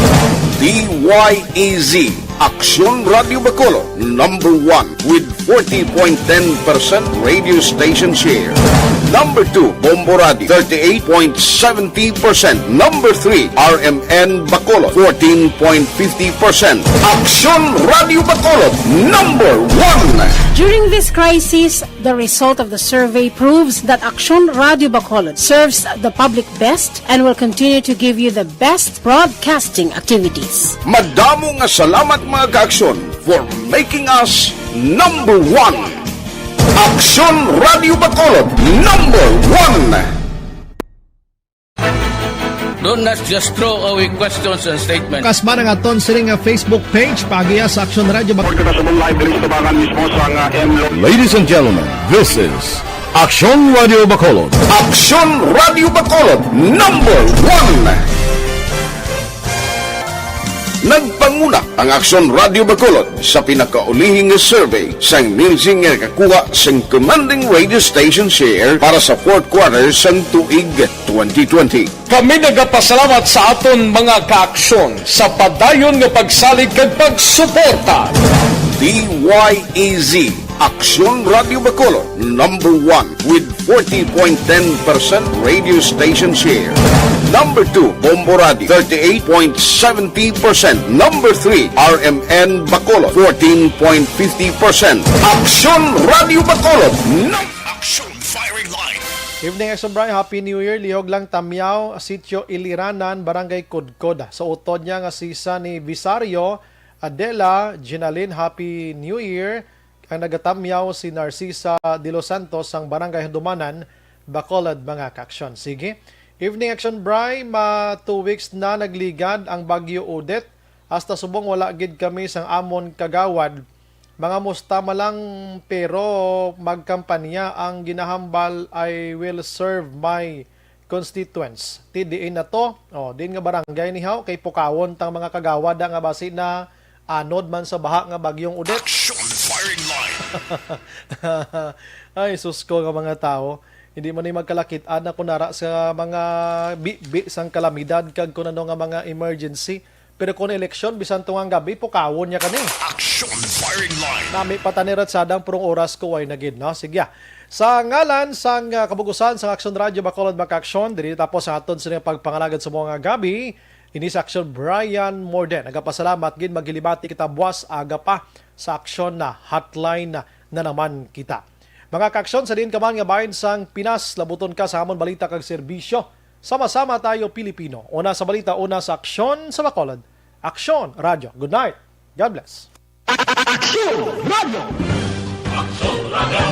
D Y E Z, Aksyon Radio Bacolod, number one with forty point ten percent radio station share. Number two, Bombo Radio, thirty-eight point seventy percent. Number three, R M N Bacolod, fourteen point fifty percent. Aksyon Radio Bacolod, number one. During this crisis, the result of the survey proves that Aksyon Radio Bacolod serves the public best and will continue to give you the best broadcasting activities. Madamo nga salamat, mga kaaksyon, for making us number one. Aksyon Radio Bacolod, number one. Don't not just throw away questions and statements. Kasma ang aton sini nga Facebook page, paagiha sa Action Radio Bac- Report kita sa live diri sa tabangan mismo sa nga M Lo- Ladies and gentlemen, this is Action Radio Bacolod. Action Radio Bacolod, number one. Nagpanguna ang Action Radio Bacolod sa pinakaulihi nga survey sang Nielsen nga nakakuha sang commanding radio station share para sa fourth quarter sang tuig twenty twenty. Kami nagapasalamat sa aton mga kaaksyon sa padayon nga pagsalig kag pagsuporta. D Y E Z, Aksyon Radio Bacolod, number one with forty point ten percent radio station share. Number two, Bombo Radio, thirty-eight point seventy percent. Number three, R M N Bacolod, fourteen point fifty percent. Aksyon Radio Bacolod, num- Action Firing Line. Evening, Exo Bry. Happy New Year. Lihog lang, Tamyaw, Sitio Iliranan, Barangay Kudkod. Sa utod niya nga si Sunny Visario, Adela, Ginaline, Happy New Year. Ang nagatamyaw si Narcisa de los Santos sang Barangay Handumanan, Bacolod, mga kaaksyon. Sige. Evening, Action Bry. Ma two weeks na nagligad ang Bagyo Odette. Hasta subong wala gid kami sang amon kagawad. Mga musta man lang, pero magkampanya ang ginahambal, "I will serve my constituents." Ti diin na to? Oh, diin nga barangay ni haw? Kay pukawon tang mga kagawad nga basi na anod man sa baha nga Bagyong Odette. Action firing line. Ay, sus ko nga mga tao. Hindi man ni magkalakit-an ako nara sa mga bi-bi sang kalamidad kag kung ano nga mga emergency. Pero kung eleksyon, bisan tungang gabi, pukawon niya kami. Action firing line. Nami pa tani ratsadang purong oras ko ay nagid, no? Sige, ah. Sa ngalan sang, ah, kabugusan sang Action Radio Bacolod Back Action, diri tapos ang aton sa pagpangalagad sa mga gabi. Ini sa Action Brian Morden. Nagapasalamat gid, maghilibati kita buwas aga pa sa Action na hotline na, na naman kita. Mga ka-Action, sa diin ka man nga bahin sang Pinas, labuton ka sa amon balita kag serbisyo. Sama-sama tayo, Pilipino. Una sa balita, una sa Aksyon sa Bacolod. Aksyon Radio. Good night. God bless. Aksyon Radio. Aksyon Radio.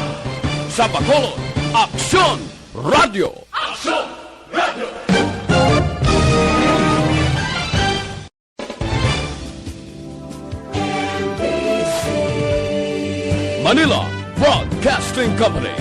Sa Bacolod, Aksyon Radio. Aksyon Radio. Manila Broadcasting Company.